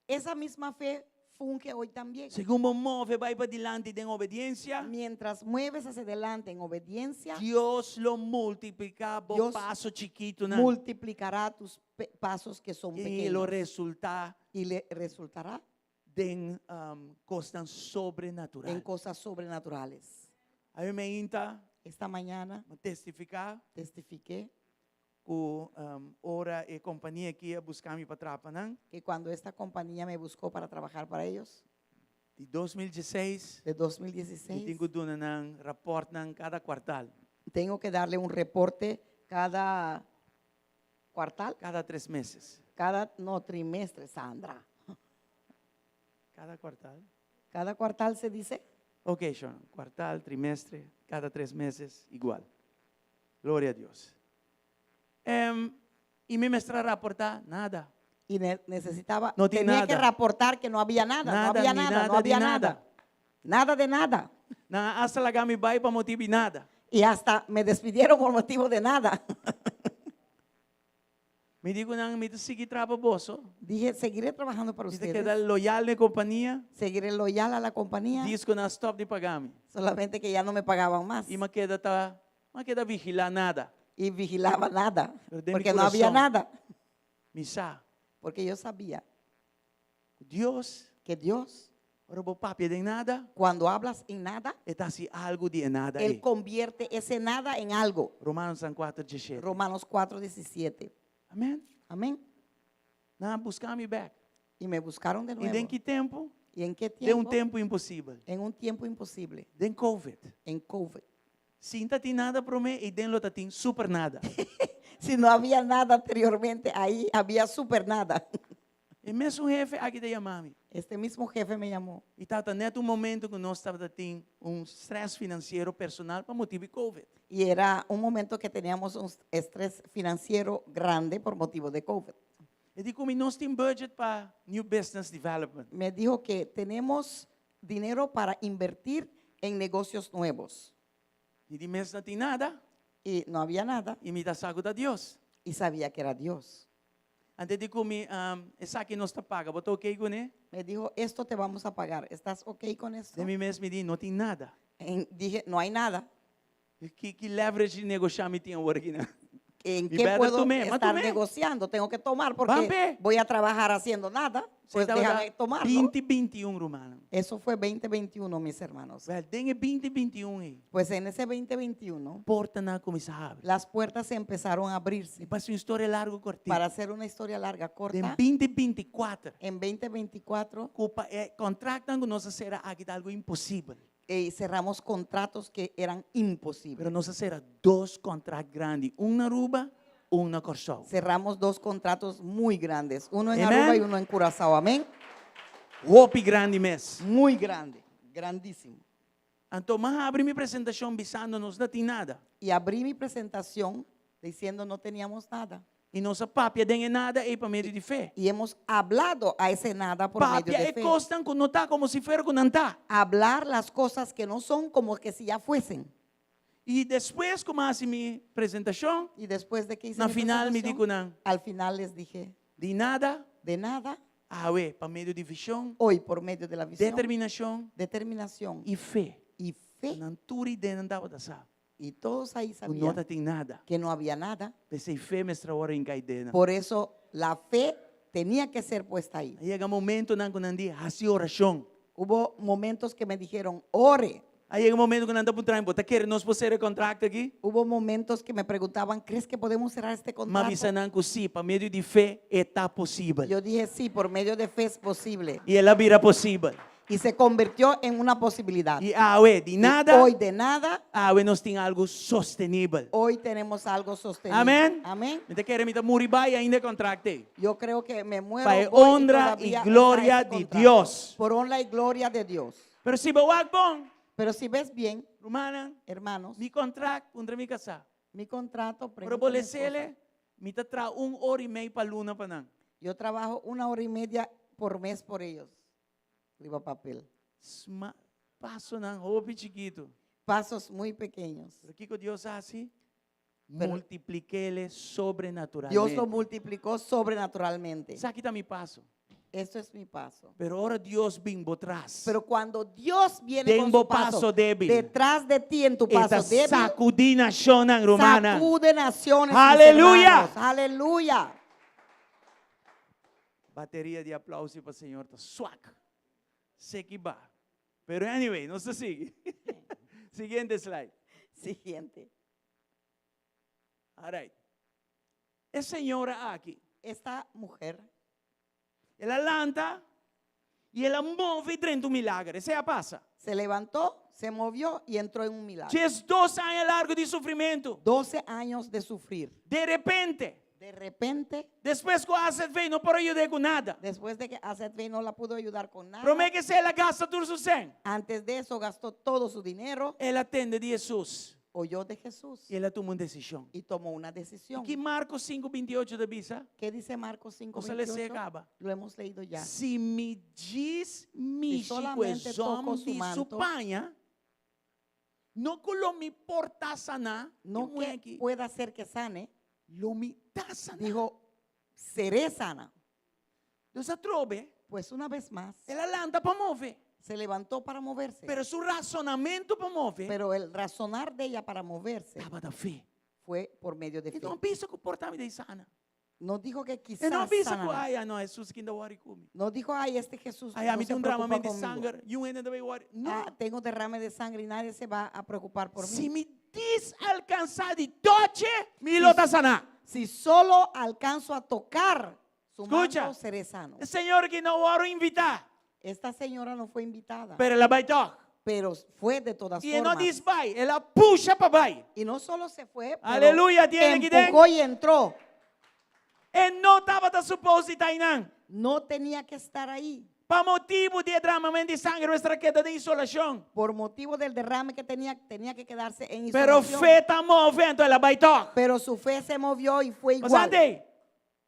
S5: Esa misma fe funge hoy también.
S4: Segun bo move bai padilanti den obediensia,
S5: Mientras mueves hacia adelante en obediencia,
S4: Dios lo multipliká bo
S5: Dios
S4: paso chikitunan.
S5: multiplicará tus pasos que son
S4: I lo
S5: pequeños.
S4: resultá
S5: Y le resultará
S4: Den um, kosnan sobrenatural.
S5: En cosas sobrenaturales.
S4: Awe mainta,
S5: Esta mañana
S4: m'a testifiká
S5: testifiqué
S4: ku um, ora e kompania aki a buska mi pa traha pa nan,
S5: que cuando esta compañía me buscó para trabajar para ellos,
S4: di 2016,
S5: de
S4: mi
S5: 2016,
S4: tin ku duna nan rapòrtnan kada kuartal,
S5: tengo que darle un reporte cada cuartal,
S4: kada tres meses.
S5: cada, no, trimestre, Sandra.
S4: Kada kuartal?
S5: Cada cuartal se dice.
S4: Ok, Sean, kuartal, trimestre, kada tres meses, igual. Gloria a Dios. Em, i mi mester a raportá nada.
S5: Y necesitaba,
S4: No tiene
S5: tenía que
S4: nada.
S5: reportar que no había nada,
S4: Nada,
S5: no había
S4: ni
S5: nada,
S4: nada,
S5: no
S4: ni
S5: había
S4: nada.
S5: nada. Nada de nada.
S4: Nan a hasta laga mi bai pa motibu di nada.
S5: Y hasta me despidieron por motivo de nada.
S4: Mi di ku nan, mi ta sigui traha pa boso.
S5: Dije, seguiré trabajando para
S4: Mi ta
S5: ustedes.
S4: keda loyal na e kompania.
S5: Seguiré loyal a la compañía.
S4: Djis ku nan a stòp di paga mi.
S5: Solamente que ya no me pagaban más.
S4: I m'a keda ta, m'a keda vigilá nada.
S5: Y vigilaba nada.
S4: Pero den mi
S5: Porque no había
S4: corazón,
S5: nada.
S4: Mi sa.
S5: Porque yo sabía
S4: Dios,
S5: que Dios,
S4: ora bo papia den nada,
S5: cuando hablas en nada,
S4: e ta hasi algu di e nada
S5: Él
S4: ei.
S5: convierte ese nada en algo.
S4: Romanonan 4, 17.
S5: Romanos 4, 17.
S4: Amèn.
S5: Amén.
S4: Nan a buska mi bèk.
S5: Y me buscaron de
S4: I
S5: nuevo.
S4: den ki tempu?
S5: ¿Y en qué
S4: Den un
S5: tiempo?
S4: tempu imposibel.
S5: En un tiempo imposible.
S4: Den COVID.
S5: En COVID.
S4: Si no tatin nada promé, ei den lo tatin super nada.
S5: Si no había nada anteriormente, ahí había super nada.
S4: E mesun hefe aki ta yama mi.
S5: Este mismo jefe me llamó.
S4: I tabata nèt un momento ku nos tabata tin un strès finansiero personal pa motibu di COVID.
S5: Y era un momento que teníamos un estrés financiero grande por motivo de COVID.
S4: E di ku mi nos tin budget pa new business development.
S5: Me dijo que tenemos dinero para invertir en negocios nuevos.
S4: Mi di mes no tin nada.
S5: Y no había nada.
S4: I mi ta sa ku ta Dios.
S5: Y sabía que era Dios.
S4: Anto e di ku mi, esaki nos ta paga, bo ta ok kuné?
S5: Me dijo, esto te vamos a pagar. ¿Estás ok con esto?
S4: Den mi mes mi di, no tin nada.
S5: En, dije, no hay nada.
S4: Ki ki leverage di negoshá mi tin awor aki nan?
S5: ¿En
S4: Mi
S5: qué
S4: better
S5: puedo
S4: tum'é, ma
S5: estar
S4: tum'é.
S5: negociando? Tengo que tomar porque
S4: Bambe.
S5: voy a trabajar haciendo nada. Pues
S4: Esei tabata
S5: déjame tomar. ¿no?
S4: 20, 21, rumannan.
S5: Eso fue 2021, mis hermanos.
S4: Wel, den e 20, 21 ei,
S5: Pues en ese 2021,
S4: portanan a kuminsá habri.
S5: las puertas se empezaron a abrirse.
S4: I pa hasi un historia largu kòrtiku.
S5: Para hacer una historia larga,
S4: Den
S5: corta,
S4: 20, 24,
S5: en 2024
S4: ku pa e kontraktnan ku nos a sera aki ta algu imposibel.
S5: eh, cerramos contratos que eran imposibles.
S4: Pero nos a sera dos kontrakt grandi, un na Aruba, un na Kòrsou.
S5: Cerramos dos contratos muy grandes, uno en
S4: Amén.
S5: Aruba y uno en Curazao. Amén.
S4: Hopi grandi mes.
S5: Muy grande, grandísimo.
S4: Anto m'a habri mi presentashon bisando nos no tin nada.
S5: Y abrí mi presentación diciendo no teníamos nada.
S4: I nos a papia den e nada ei pa medio di fe.
S5: Y hemos hablado a ese nada por medio
S4: Papia
S5: de
S4: e
S5: fe.
S4: kosnan ku no ta komo si fuera ku nan ta.
S5: Hablar las cosas que no son como que si ya fuesen.
S4: I despues ku mi a hasi mi presentashon,
S5: Y después de que hice
S4: na
S5: mi
S4: final mi di
S5: presentación,
S4: ku nan,
S5: al final les dije,
S4: di nada,
S5: de nada,
S4: awe pa medio di vishon,
S5: hoy por medio de la visión,
S4: determinashon
S5: determinación
S4: i fe.
S5: y fe.
S4: Nan tur ei den nan tabata sa.
S5: Y todos ahí
S4: Ku no
S5: sabían
S4: ta tin nada.
S5: que no había nada.
S4: P'esei fe mester a wòrdu hinká ei den.
S5: Por eso la fe tenía que ser puesta ahí.
S4: A yega momentonan ku nan di, hasi orashon.
S5: Hubo momentos que me dijeron, ore.
S4: A yega momento ku nan ta puntra mi, bo ta kere nos por sera e kontrakt aki?
S5: Hubo momentos que me preguntaban, ¿crees que podemos cerrar este
S4: M'a
S5: contrato?
S4: bisa nan ku sí, pa medio di fe e ta posibel.
S5: Yo dije, sí, por medio de fe es posible.
S4: I el a bira posibel.
S5: Y se convirtió en una posibilidad.
S4: I awe, di
S5: Y
S4: nada,
S5: hoy de nada,
S4: awe nos tin algu sostenibel.
S5: hoy tenemos algo sostenible.
S4: Amén.
S5: Amén.
S4: Mi ta kere mi ta muri bai ainda e kontrakt ei.
S5: Yo creo que me muero
S4: Pa e
S5: voy y
S4: honra
S5: todavía
S4: y
S5: está
S4: gloria
S5: ese
S4: di
S5: contrato.
S4: Dios.
S5: Por honra y gloria de Dios.
S4: Pero si bo wak bon,
S5: Pero si ves bien,
S4: rumannan,
S5: hermanos,
S4: mi kontrakt puntra mi kasá.
S5: mi contrato,
S4: Ora
S5: pregunta
S4: bo
S5: mi esposa.
S4: lesele, mi ta traha un ora i mei pa luna pa nan.
S5: Yo trabajo una hora y media por mes por ellos. Riba papel.
S4: Sma, pasonan hopi chikitu.
S5: Pasos muy pequeños.
S4: Pero kiko Dios a hasi?
S5: Pero
S4: Multiplikele sobrenaturalmente.
S5: Dios lo multiplicó sobrenaturalmente.
S4: Esaki ta mi paso.
S5: Esto es mi paso.
S4: Pero ora Dios bin bo tras.
S5: Pero cuando Dios viene
S4: Den
S5: con
S4: bo
S5: su paso,
S4: paso débil.
S5: detrás de ti en tu
S4: E ta
S5: paso débil,
S4: sakudí nashonnan, rumannan.
S5: sacude naciones, mis
S4: Aleluya.
S5: hermanos. Aleluya.
S4: Bateria di aplauso pa Señor ta swak. Seki ba. Pero anyway, nos ta sigui. Siguiente slide.
S5: Siguiente.
S4: All right. E señora aki.
S5: Esta mujer.
S4: El a lanta y el a move drenta un milager. Esey a pasa.
S5: Se levantó, se movió y entró en un milagro.
S4: 12 aña largo di sufrimento.
S5: 12 años de sufrir.
S4: De repente.
S5: De repente.
S4: Despues cu AZV no por a yud'é cu nada.
S5: Después de que AZV no la pudo ayudar con nada.
S4: Prome cu esey el a gasta tur su cen.
S5: Antes de eso gastó todo su dinero.
S4: El a tende di Jesus.
S5: Oyó de Jesús.
S4: Y el a tuma un decision.
S5: Y tomó una decisión.
S4: Y ki Marcos cinco binti ocho ta bisa?
S5: ¿Qué dice Marcos cinco
S4: Nos a lesa
S5: veintiocho?
S4: caba.
S5: Lo hemos leído ya.
S4: Si mi djis mishi
S5: Si
S4: cu e
S5: solamente
S4: zom
S5: toco su
S4: di su
S5: manto,
S4: paña, no cu lo mi por ta saná,
S5: no
S4: e muhé
S5: que
S4: aki,
S5: pueda ser que sane,
S4: lo mi ta saná.
S5: Dijo, seré sana.
S4: Dus atrobe,
S5: Pues una vez más,
S4: el a lanta pa move.
S5: Se levantó para moverse.
S4: Pero su razonamento pa move,
S5: Pero el razonar de ella para moverse
S4: tabata fe.
S5: fue por medio de
S4: E
S5: fe.
S4: no a bisa cu por ta mi ta sana.
S5: No dijo que
S4: E
S5: quizás
S4: no a bisa cu,
S5: sanará.
S4: ay, ah, no, Jesús aki no ta worry cu mi.
S5: No dijo, ay, este Jesús
S4: Ay,
S5: no
S4: a mi
S5: se
S4: tin un
S5: preocupa
S4: dramamento di
S5: conmigo.
S4: sanger, y un hende ta bay worry. No.
S5: Ah, tengo derrame de sangre y nadie se va a preocupar por
S4: Si
S5: mí.
S4: mi djis alcansa di toch'e, mi lo ta sana.
S5: Si solo alcanzo a tocar su
S4: Escucha.
S5: manto, seré sano.
S4: E señora aki no a wordo invita.
S5: Esta señora no fue invitada.
S4: Pero el a bay toch.
S5: Pero fue de todas
S4: Y e no
S5: formas.
S4: djis bay, el a pusha pa bay.
S5: Y no solo se fue, pero
S4: Aleluya, tiene que
S5: empujó y entró.
S4: E no tabata supposed di ta einan.
S5: No tenía que estar ahí.
S4: Pa motibo di dramamento di sanger, mester a keda den isolacion.
S5: Por motivo del derrame que tenía, tenía que quedarse en
S4: Pero
S5: isolación.
S4: fe ta move, anto el a bay toch.
S5: Pero su fe se movió y fue igual.
S4: Pasante.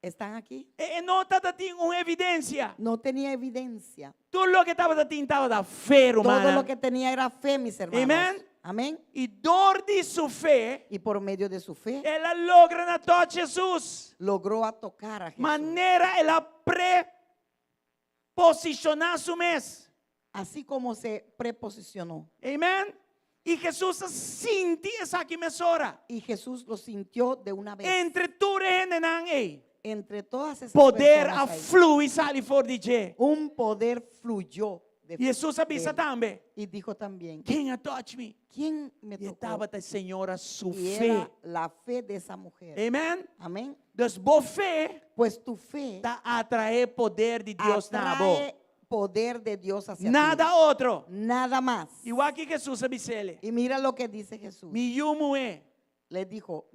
S5: ¿Están aquí?
S4: E no tabatin un evidencia.
S5: No tenía evidencia.
S4: Tur loke tabatin tabata fe,
S5: Todo
S4: ruman.
S5: lo que tenía era fe, mis hermanos.
S4: Amén.
S5: Amén.
S4: Y dor di su fe,
S5: Y por medio de su fe,
S4: el a logra na toca Jesus.
S5: logró a tocar a Jesús.
S4: Manera el a preposiciona su mes.
S5: Así como se preposicionó.
S4: Amén. Y Jesus a sinti esaki mesora.
S5: Y Jesús lo sintió de una vez.
S4: Entre tur e hendenan ei.
S5: Entre todas esas
S4: Poder
S5: personas
S4: a
S5: ahí,
S4: flui sali for di dje.
S5: un poder fluyó de
S4: Jesus a bisa
S5: de él.
S4: tambe.
S5: Y dijo también,
S4: Ken a touch me?
S5: ¿Quién me
S4: E
S5: tocó?
S4: tabata señora su
S5: Y
S4: fe.
S5: era la fe de esa mujer.
S4: Amén.
S5: Amén.
S4: Dus bo fe
S5: Pues tu fe
S4: ta atrae poder di Dios na bo.
S5: atrae poder de Dios hacia ti.
S4: Nada otro.
S5: Nada más.
S4: Y wak kiko Jesus a bis'é.
S5: Y mira lo que dice Jesús.
S4: Mi yu muhé.
S5: Le dijo,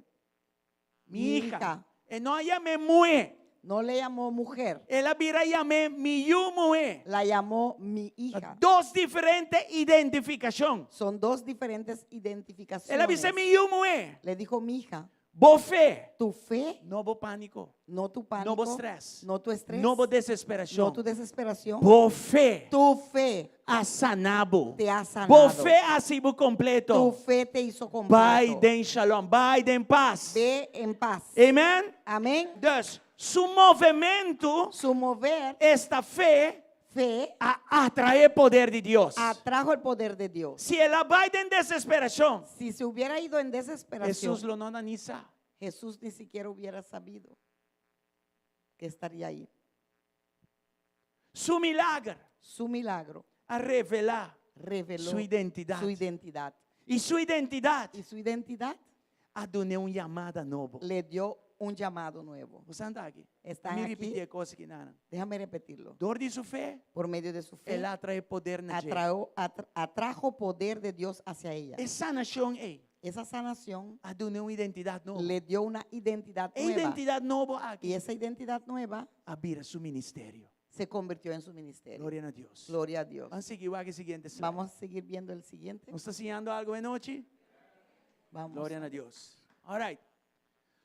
S4: Mi
S5: Mi
S4: hija.
S5: hija.
S4: E no a yam'é muhé.
S5: No le llamó mujer,
S4: El a bira yam'é mi yu muhé.
S5: la llamó mi hija.
S4: Dos diferente identificacion.
S5: Son dos diferentes identificaciones.
S4: El a bis'é mi yu muhé.
S5: Le dijo mi hija,
S4: Bo fe.
S5: tu fe,
S4: No bo panico.
S5: no tu pánico,
S4: No bo stress.
S5: no tu estrés,
S4: No bo desesperacion.
S5: no tu desesperación.
S4: Bo fe.
S5: Tu fe
S4: A sana bo.
S5: te ha sanado.
S4: Bo fe a hasi bo completo.
S5: Tu fe te hizo completo.
S4: Bay den shalom. Bay den paz.
S5: Ve en paz.
S4: Amen.
S5: Amén.
S4: Dus, su movemento,
S5: Su mover,
S4: esta fe,
S5: fe,
S4: a atrae poder di Dios.
S5: atrajo el poder de Dios.
S4: Si el a bay den desesperacion,
S5: Si se hubiera ido en desesperación,
S4: Jesús lo no a ni sa.
S5: Jesús ni siquiera hubiera sabido que estaría ahí.
S4: Su milager
S5: Su milagro
S4: a revela
S5: reveló
S4: su identidad.
S5: su identidad.
S4: Y su identidad
S5: Y su identidad
S4: a dun'é un yamada nobo.
S5: le dio un llamado nuevo.
S4: Boso ta aki?
S5: Están
S4: Mi
S5: aquí?
S4: ripiti e cos aki nan.
S5: Déjame repetirlo.
S4: Dor di su fe,
S5: Por medio de su fe,
S4: el a atrae poder na dje.
S5: atrajo poder de Dios hacia ella.
S4: E sanacion ei.
S5: Esa sanación
S4: A dun'é un identidad nobo.
S5: le dio una identidad
S4: E
S5: nueva.
S4: identidad nobo aki.
S5: Y esa identidad nueva
S4: A bira su ministerio.
S5: se convirtió en su ministerio.
S4: Gloria na Dios.
S5: Gloria a Dios.
S4: Ban sigui e siguiente slide.
S5: Vamos a seguir viendo el siguiente.
S4: Nos ta siñando algo anochi?
S5: Vamos.
S4: Gloria na Dios. All right.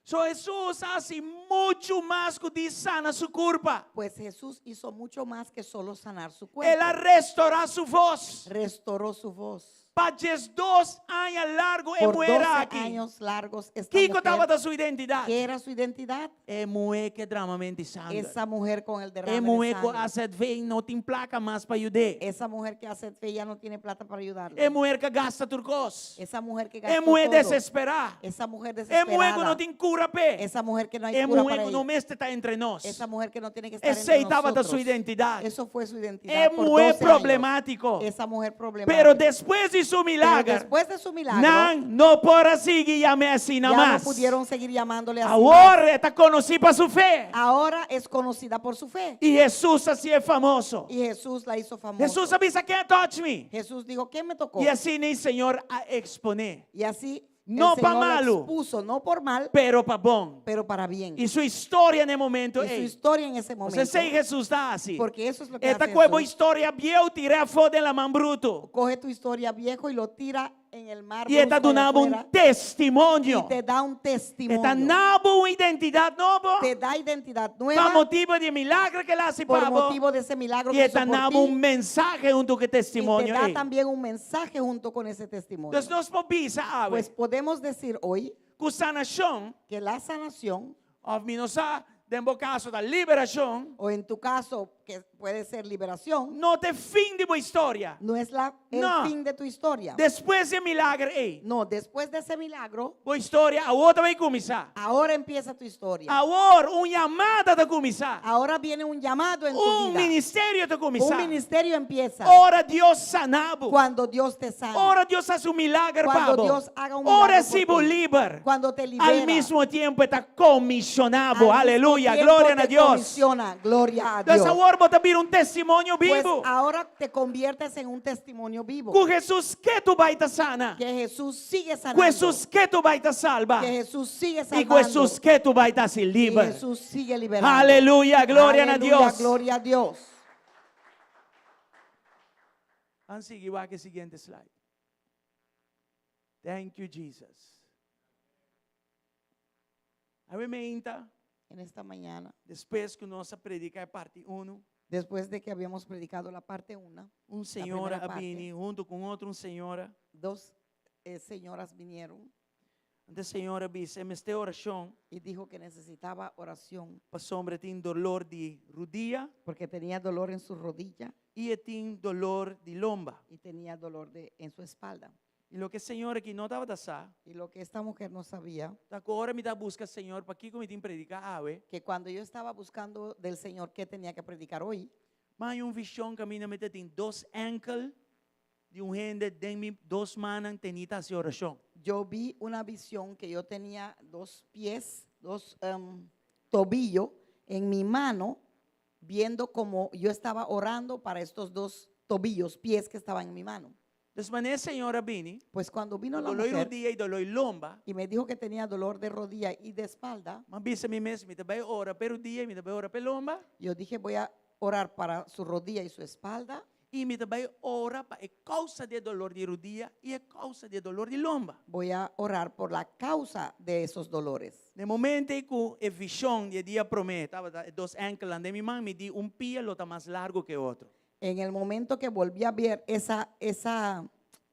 S4: So Jesus a hasi mucho mas cu di sana su curpa.
S5: Pues Jesús hizo mucho más que solo sanar su cuerpo.
S4: El a restaura su voz.
S5: Restauró su voz.
S4: Pa 12 aña largu e
S5: Por
S4: muhé
S5: 12
S4: aki.
S5: años largos esta
S4: Kiko
S5: mujer,
S4: tabata su identidat?
S5: ¿qué era su identidad?
S4: E muhé ku dramamentu di sanger.
S5: Esa mujer con el derrame
S4: E
S5: de
S4: muhé ku
S5: sangre.
S4: AZV no tin plaka mas pa yud'é.
S5: Esa mujer que hace fe ya no tiene plata para ayudarle.
S4: E muhé ku a gasta tur kos.
S5: Esa mujer que
S4: E
S5: gastó
S4: muhé
S5: todo.
S4: desesperá.
S5: Esa mujer
S4: E muhé ku no
S5: desesperada.
S4: tin kura p'e.
S5: Esa mujer que no hay
S4: E
S5: cura
S4: muhé
S5: para
S4: ku no
S5: ella.
S4: mester ta entre nos.
S5: Esa mujer que no tiene que estar
S4: Esei
S5: entre
S4: tabata su
S5: nosotros.
S4: identidat.
S5: Eso fue su identidad
S4: E
S5: por
S4: muhé
S5: 12 años.
S4: problemátiko.
S5: Esa mujer problemática.
S4: Pero despues di su
S5: Pero
S4: milager,
S5: después de su milagro,
S4: nan no por a sigui yam'é asina
S5: ya no
S4: mas.
S5: pudieron seguir llamándole así.
S4: Awor e ta konosí pa su fe.
S5: Ahora es conocida por su fe.
S4: I Hesus a hasié famoso.
S5: Y Jesús la hizo famosa.
S4: Hesus a bisa, Ken a touch mi?
S5: Jesús dijo, ¿quién me tocó?
S4: I asina ei Señor a eksponé.
S5: Y así el
S4: No pa
S5: Señor la
S4: malu.
S5: expuso, no por mal,
S4: Pero pa bon.
S5: pero para bien.
S4: I su historia na e momento
S5: Y su
S4: ei.
S5: historia en ese momento.
S4: Esei Hesus ta hasi.
S5: Porque eso es lo que
S4: E ta
S5: hace
S4: kohe bo
S5: Jesús.
S4: historia bieu tir'é afó den laman brutu.
S5: Coge tu historia viejo y lo tira en el mar
S4: I e ta
S5: brusco allá
S4: duna bo un
S5: afuera
S4: testimonio.
S5: y te da un
S4: E ta
S5: testimonio.
S4: duna bo un identidat nobo.
S5: Te da identidad
S4: Pa
S5: nueva
S4: motibu di e milager ku el a hasi
S5: por
S4: pa bo.
S5: motivo de ese milagro
S4: I
S5: que
S4: e
S5: hizo
S4: ta
S5: por
S4: duna
S5: ti.
S4: bo un mensahe huntu ku e
S5: Y te
S4: testimonio
S5: da
S4: ei.
S5: también un mensaje junto con ese testimonio.
S4: Entonces nos por bisa awe
S5: Pues podemos decir hoy
S4: ku sanashon,
S5: que la sanación,
S4: òf mi no sa, den bo kaso ta liberashon,
S5: o en tu caso, que puede ser liberación,
S4: no ta e fin di bo historia.
S5: no es la, el
S4: No.
S5: fin de tu historia.
S4: Despues di e milager ei,
S5: No, después de ese milagro,
S4: bo historia awor ta bai kuminsá.
S5: ahora empieza tu historia.
S4: Awor un yamada ta kuminsá.
S5: Ahora viene un llamado en tu
S4: Un
S5: vida.
S4: ministerio ta kuminsá.
S5: Un ministerio empieza
S4: Ora Dios sana bo.
S5: cuando Dios te sana.
S4: Ora Dios hasi un milager
S5: Cuando
S4: pa bo.
S5: Dios haga un milagro
S4: Ora
S5: por
S4: hasi bo
S5: ti.
S4: liber.
S5: Cuando te libera.
S4: Al mismo tiempo e ta komisioná bo.
S5: Al mismo
S4: Aleluya.
S5: tiempo
S4: Gloria na
S5: te
S4: Dios.
S5: comisiona. Gloria a
S4: Entonces
S5: Dios.
S4: awor bo ta bira un testimonio
S5: Pues
S4: bibu.
S5: ahora te conviertes en un testimonio vivo.
S4: Ku Hesus ketu bai ta sana.
S5: Que Jesús sigue sanando.
S4: Ku Hesus ketu bai ta salba.
S5: Que Jesús sigue
S4: I
S5: salvando.
S4: ku Hesus ketu bai ta hasi
S5: Y
S4: liber.
S5: Jesús sigue liberando.
S4: Aleluya, gloria na
S5: Aleluya,
S4: Dios.
S5: Gloria a Dios.
S4: Ban sigui wak e siguiente slide. Thank you, Jesus. Awe mainta,
S5: En esta mañana,
S4: despues ku nos a prediká e parti 1,
S5: después de que habíamos predicado la parte 1,
S4: un señora
S5: primera
S4: a bini huntu ku otro un señora.
S5: dos eh, señoras vinieron
S4: Anto e señora a bisa, e mester orashon
S5: y dijo que necesitaba oración
S4: pasobra e tin doló di rudia
S5: porque tenía dolor en su rodilla
S4: i e tin doló di lomba.
S5: y tenía dolor de, en su espalda.
S4: I loke e señora aki no tabata sa,
S5: Y lo que esta mujer no sabía,
S4: ta ku ora mi ta buska Señor pa kiko mi tin prediká awe,
S5: que cuando yo estaba buscando del Señor qué tenía que predicar hoy,
S4: m'a haña un vishon kaminda mi ta tin dos ènkel di un hende den mi dos mannan tení ta hasi orashon.
S5: yo vi una visión que yo tenía dos pies, dos em, tobillos en mi mano, viendo como yo estaba orando para estos dos tobillos, pies que estaban en mi mano.
S4: Dus manera e señora a bini,
S5: Pues cuando vino la
S4: doló di
S5: mujer
S4: rudia i doló di lomba,
S5: y me dijo que tenía dolor de rodilla y de espalda,
S4: m'a bisa mi mes, mi ta bai ora pa e rudia, mi ta bai ora pa e lomba,
S5: yo dije voy a orar para su rodilla y su espalda
S4: i mi ta bai ora pa e kousa di e doló di rudia i e kousa di e doló di lomba.
S5: Voy a orar por la causa de esos dolores.
S4: Na momento ku e vishon di e dia promé, tabata e dos ènkelnan den mi man, mi di un pia lo ta mas largu ku e otro.
S5: En el momento que volví a ver esa, esa,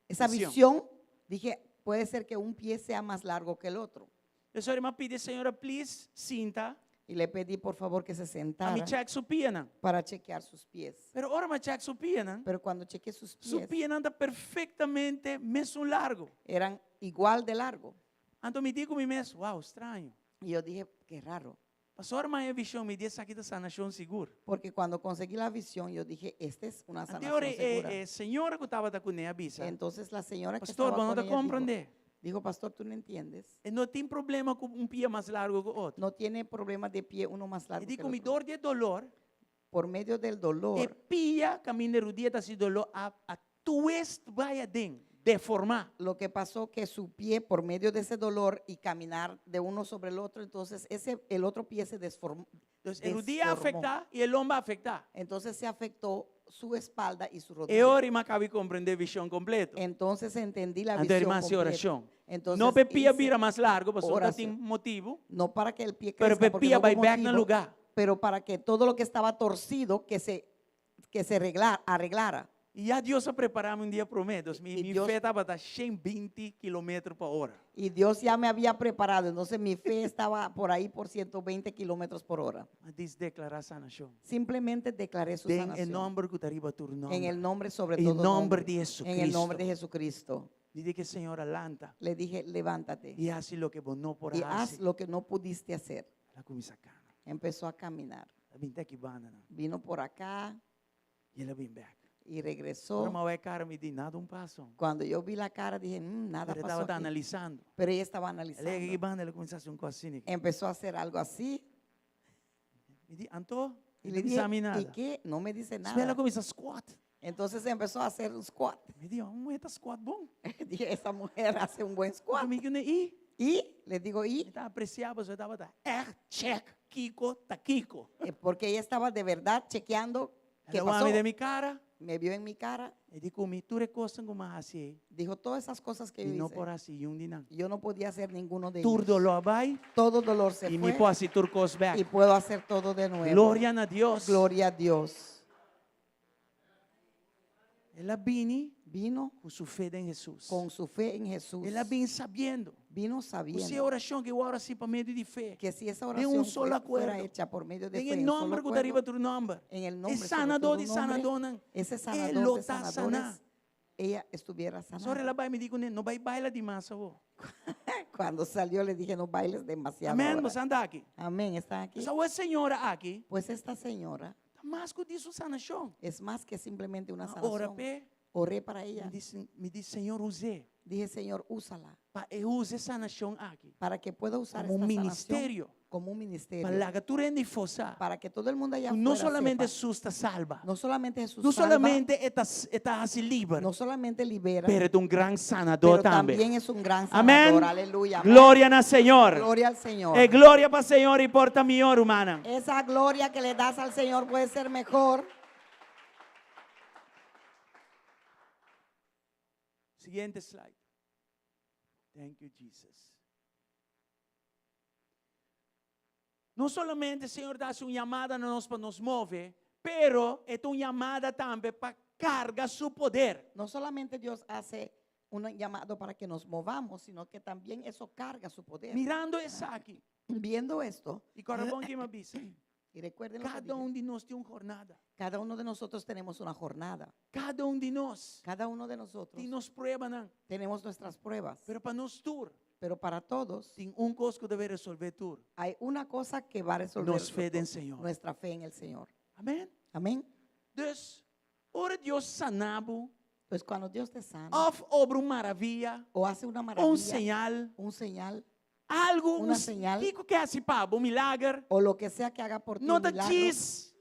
S5: esa
S4: Visión.
S5: visión, dije, puede ser que un pie sea más largo que el otro.
S4: Entonces, m'a pidi e señora, please, sinta,
S5: Y le pedí por favor que se
S4: pa mi
S5: sentara
S4: check su pianan.
S5: para chequear sus pies.
S4: Pero ora m'a check su pianan,
S5: Pero cuando chequeé sus
S4: su
S5: pies,
S4: pianan ta perfectamente mesun largu.
S5: eran igual de largo.
S4: Anto mi di ku mi mes, wow, straño.
S5: Y yo dije, qué raro.
S4: Paso ora m'a haña e vishon, mi di esaki ta sanashon sigur.
S5: Porque cuando conseguí la visión, yo dije, esta es una
S4: Anto
S5: sanación
S4: ora e,
S5: segura.
S4: e señora ku tabata kuné a bisa,
S5: Entonces la señora que
S4: Pastor,
S5: estaba
S4: bo no
S5: con
S4: ta
S5: ella dijo,
S4: komprondé.
S5: dijo, pastor, tú no entiendes.
S4: E no tin problema ku un pia mas largu ku otro.
S5: No tiene problema de pie uno más
S4: E
S5: largo
S4: di
S5: que el
S4: ku mi
S5: otro.
S4: dor di e doló,
S5: Por medio del
S4: e
S5: dolor,
S4: pia kaminda rudia ta hasi doló a a twist bai aden, deformá.
S5: lo que pasó que su pie, por medio de ese dolor y caminar de uno sobre el otro, entonces ese, el otro pie se desformó.
S4: Dus e rudia a
S5: desformó.
S4: afektá i e lomba a afektá.
S5: Entonces se afectó su espalda y su
S4: E
S5: rodilla.
S4: ora m'a kaba di komprendé e vishon kompleto.
S5: Entonces entendí la
S4: Anto
S5: visión
S4: m'a hasi
S5: completa.
S4: orashon.
S5: Entonces
S4: No p'e pia
S5: hice
S4: bira mas largu, pasobra
S5: oración.
S4: tin motibu.
S5: No para que el pie
S4: Pero
S5: crezca,
S4: p'e
S5: porque
S4: pia
S5: no hubo
S4: bai bèk na
S5: motivo,
S4: lugá.
S5: pero para que todo lo que estaba torcido que se, que se arreglar, arreglara.
S4: I ya Dios a prepará mi un dia promé, dus mi
S5: I
S4: mi
S5: Dios-
S4: fe tabata 120 kilometer pa ora.
S5: Y Dios ya me había preparado, entonces mi fe estaba por ahí por 120 kilómetros por hora.
S4: M'a djis deklará sanashon.
S5: Simplemente declaré su
S4: Den e
S5: sanación.
S4: nòmber ku ta riba tur
S5: En
S4: nòmber.
S5: el nombre sobre
S4: En
S5: todo
S4: nombre
S5: nombre.
S4: de
S5: En el
S4: Jesucristo.
S5: nombre de Jesucristo.
S4: Mi di ku Señor lanta
S5: Le dije, levántate
S4: i hasi loke bo no por
S5: y haz
S4: hasi.
S5: lo que no pudiste hacer.
S4: El a kuminsá kana.
S5: Empezó a caminar.
S4: El a bin te aki banda nan.
S5: Vino por acá
S4: I el a bin bèk.
S5: y regresó.
S4: Ora m'a wak e kara mi di nada un paso.
S5: Cuando yo vi la cara dije, "Nada
S4: Pero
S5: pasó
S4: tabata
S5: aquí".
S4: analisando.
S5: Pero ella estaba
S4: El a
S5: analizando.
S4: yega aki banda, el a kuminsá hasi un kos asina.
S5: Empezó a hacer algo así.
S4: Mi di, anto,
S5: Y
S4: no
S5: le dije,
S4: bisa mi nada.
S5: ¿y qué? No me dice
S4: Despues el a
S5: nada.
S4: kuminsá squat.
S5: Entonces empezó a hacer un squat.
S4: Mi di, un muhé ta squat bon.
S5: Dije, esa mujer hace un buen squat.
S4: Mi di, i?
S5: Y le digo, ¿y?
S4: Mi ta apresiá, pasobra e tabata echt check kiko ta kiko.
S5: Porque ella estaba de verdad chequeando qué
S4: El a wak
S5: pasó.
S4: mi den mi cara.
S5: Me vio en mi cara.
S4: E di ku mi, tur e kosnan ku m'a hasi ei.
S5: Dijo todas esas cosas que
S4: Mi
S5: yo
S4: no
S5: hice.
S4: por hasi niun di nan.
S5: Yo no podía hacer ninguno de
S4: Tur
S5: ellos.
S4: doló a bai.
S5: Todo dolor se
S4: I mi
S5: fue.
S4: por hasi tur kos bèk.
S5: Y puedo hacer todo de nuevo.
S4: Gloria na Dios.
S5: Gloria a Dios.
S4: El a bini
S5: Vino
S4: ku su fe den Hesus.
S5: con su fe en Jesús.
S4: El a bin sabiendo.
S5: Vino
S4: Ku si
S5: sabiendo
S4: e orashon ku ora hasi pa medio di fe.
S5: que si esa
S4: Den
S5: oración
S4: un solo
S5: fuera
S4: akuerdo.
S5: hecha por medio de
S4: Den
S5: fe,
S4: e
S5: en un solo
S4: nòmber ku ta riba
S5: acuerdo,
S4: tur nòmber.
S5: en el
S4: E
S5: nombre sobre
S4: sanadó
S5: todo
S4: di
S5: nombre,
S4: sanadónan.
S5: ese
S4: E
S5: sanador
S4: lo
S5: de
S4: ta
S5: sanadores,
S4: saná.
S5: ella estuviera
S4: Sorry,
S5: sanada.
S4: el a bai mi di kuné, no bai baila dimas awor.
S5: Cuando salió le dije, no bailes demasiado.
S4: Amèn,
S5: ahora.
S4: boso ta aki.
S5: Amén, está aquí.
S4: Pues e señora aki,
S5: Pues esta señora
S4: ta mas ku djis un sanashon.
S5: es más que simplemente una
S4: M'a ora
S5: sanación.
S4: p'e.
S5: Oré para ella.
S4: Mi di, mi di, Señor, us'é.
S5: Dije, Señor, úsala.
S4: Pa e usa e sanashon aki.
S5: Para que pueda usar
S4: Como un
S5: esta sanación
S4: ministerio.
S5: como un ministerio.
S4: Pa laga tur hende afó sa.
S5: Para que todo el mundo allá
S4: No
S5: afuera
S4: solamente
S5: sepa.
S4: Hesus ta salba.
S5: No solamente Jesús
S4: No
S5: salva,
S4: solamente e ta, e ta hasi liber.
S5: no solamente libera,
S4: Pero e ta un gran sanador
S5: pero
S4: tambe.
S5: también es un gran
S4: Amén.
S5: sanador. Aleluya. Amén.
S4: Gloria na Señor.
S5: Gloria al Señor.
S4: E gloria pa Señor ei por ta mihó, rumannan.
S5: Esa gloria que le das al Señor puede ser mejor.
S4: Siguiente slide. Thank you, Jesus. No solamente Señor ta hasi un yamada na nos pa nos move, pero e ta un yamada tambe pa karga su poder.
S5: No solamente Dios hace un llamado para que nos movamos, sino que también eso carga su poder.
S4: Mirando esaki.
S5: Viendo esto,
S4: I kòrda bon kiko m'a bisa.
S5: y recuerden lo que
S4: Kada
S5: dije,
S4: un di nos tin un jornada.
S5: cada uno de nosotros tenemos una jornada.
S4: Kada un di nos
S5: Cada uno de nosotros
S4: tin nos pruebanan.
S5: tenemos nuestras pruebas.
S4: Pero pa nos tur,
S5: Pero para todos
S4: tin un kos ku ta bai resolvé tur.
S5: hay una cosa que va a resolver
S4: Nos fe den Señor.
S5: nuestra fe en el Señor.
S4: Amèn?
S5: Amén.
S4: Dus, ora Dios sana bo,
S5: Pues cuando Dios te sana
S4: òf obra un maravia,
S5: o hace una maravilla,
S4: un señal,
S5: un señal,
S4: algu,
S5: Una
S4: un
S5: señal.
S4: Kiko ku e hasi pa bo, un milager.
S5: o lo que sea que haga por ti,
S4: No
S5: un
S4: ta
S5: milagro,
S4: djis,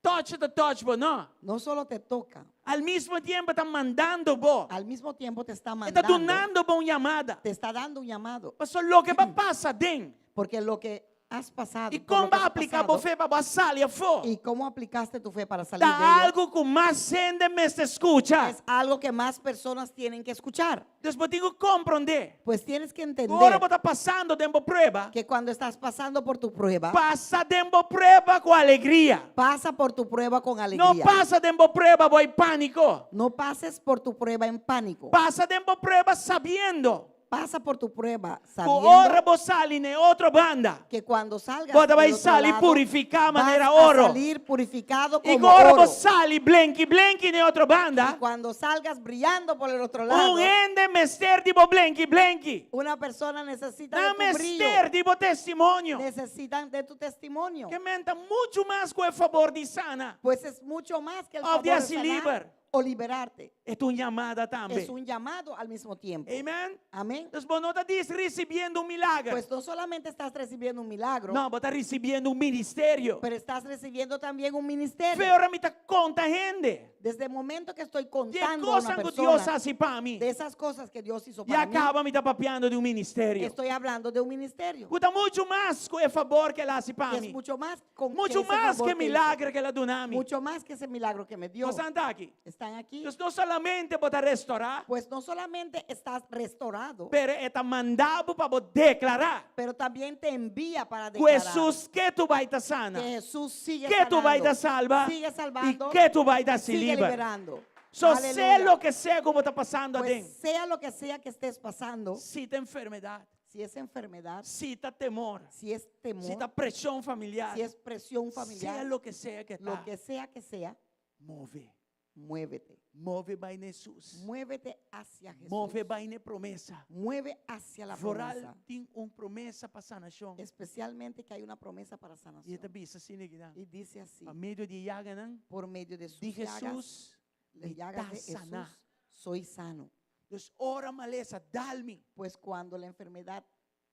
S4: touch ta touch bo, no.
S5: no solo te toca,
S4: Al mesmo tempu ta mandando bo.
S5: al mismo tiempo te está
S4: E ta
S5: mandando,
S4: dunando bo un yamada.
S5: te está dando un llamado,
S4: Pasobra loke b'a pasa den.
S5: porque lo que has pasado,
S4: I
S5: por lo
S4: kon
S5: que
S4: b'a
S5: has
S4: apliká bo
S5: pasado,
S4: fe pa bo sali afó.
S5: y cómo aplicaste tu fe para salir de
S4: Ta
S5: ello,
S4: algu ku mas hende mester skucha.
S5: es algo que más personas tienen que escuchar.
S4: Dus bo tin ku komprondé.
S5: Pues tienes que entender
S4: Ora bo ta pasando den bo prueba.
S5: que cuando estás pasando por tu prueba,
S4: Pasa den bo prueba ku alegria.
S5: pasa por tu prueba con
S4: No
S5: alegría.
S4: pasa den bo prueba bou pániko.
S5: No pases por tu prueba en pánico.
S4: Pasa den bo prueba sabiendo
S5: Pasa por tu prueba
S4: ku
S5: sabiendo
S4: ora bo sali na otro banda.
S5: que cuando salgas
S4: Bo ta
S5: del
S4: bai
S5: otro
S4: sali
S5: lado,
S4: purifiká
S5: vas
S4: manera
S5: a
S4: oro.
S5: salir purificado
S4: I
S5: como
S4: ora
S5: oro.
S4: bo sali blenki blenki na otro
S5: Y
S4: banda.
S5: cuando salgas brillando por el otro lado,
S4: Un hende mester di bo blenki blenki.
S5: una persona necesita
S4: Nan
S5: de tu brillo.
S4: mester di bo testimonio.
S5: Necesitan de tu testimonio.
S4: Ke men ta muchu mas ku e fabor di sana.
S5: Pues es mucho más que el
S4: Of
S5: favor
S4: di
S5: de
S4: hasi
S5: sanar
S4: liber.
S5: o liberarte.
S4: E ta un yamada tambe.
S5: Es un llamado al mismo tiempo.
S4: Amen.
S5: Amén.
S4: Dus bo no ta djis risibiendo un milager.
S5: Pues no solamente estás recibiendo un milagro,
S4: No, bo ta risibiendo un ministerio.
S5: pero estás recibiendo también un ministerio.
S4: Fe ora mi ta konta hende.
S5: Desde el momento que estoy
S4: Di
S5: contando a una
S4: kosnan ku Dios
S5: persona
S4: a hasi pa mi.
S5: de esas cosas que Dios hizo
S4: I
S5: para mí,
S4: a kaba mi ta papiando di un ministerio.
S5: estoy hablando de un ministerio.
S4: Ku ta muchu mas ku e fabor ku el a hasi pa
S5: Que es
S4: mi.
S5: mucho más con que
S4: Muchu
S5: ese
S4: mas
S5: favor
S4: ku
S5: que hizo.
S4: milager ku el a duna mi.
S5: Mucho más que ese milagro que me dio.
S4: Boso ta aki.
S5: Están aquí.
S4: Dus no solamente bo ta restourá,
S5: Pues no solamente estás restaurado,
S4: pero e ta manda bo pa deklará.
S5: pero también te envía para
S4: Ku
S5: declarar
S4: Hesus ketu bai ta sana.
S5: que Jesús sigue
S4: Ketu bai ta
S5: sanando,
S4: salba.
S5: sigue salvando,
S4: I ketu bai ta
S5: sigue
S4: liber.
S5: liberando.
S4: So sea
S5: Aleluya.
S4: loke sea ku bo ta pasando
S5: Pues
S4: aden.
S5: sea lo que sea que estés pasando,
S4: Si ta enfermedat,
S5: si es enfermedad,
S4: si ta temor,
S5: si es temor,
S4: si ta preshon familiar,
S5: si es presión familiar,
S4: sea loke sea ku
S5: lo
S4: ta,
S5: que sea que sea,
S4: move.
S5: muévete.
S4: Move bai na Hesus.
S5: Muévete hacia Jesús.
S4: Move bai na e promesa.
S5: Mueve hacia la
S4: Vooral
S5: promesa.
S4: tin un promesa pa sanashon.
S5: Especialmente que hay una promesa para
S4: I e ta
S5: sanación.
S4: bisa asina akinan.
S5: Y dice así,
S4: Pa medio di e yaganan
S5: por medio de sus
S4: di
S5: llagas,
S4: Hesus,
S5: las
S4: mi
S5: llagas
S4: ta
S5: de Jesús,
S4: saná.
S5: soy sano.
S4: Dus ora malesa dal mi,
S5: Pues cuando la enfermedad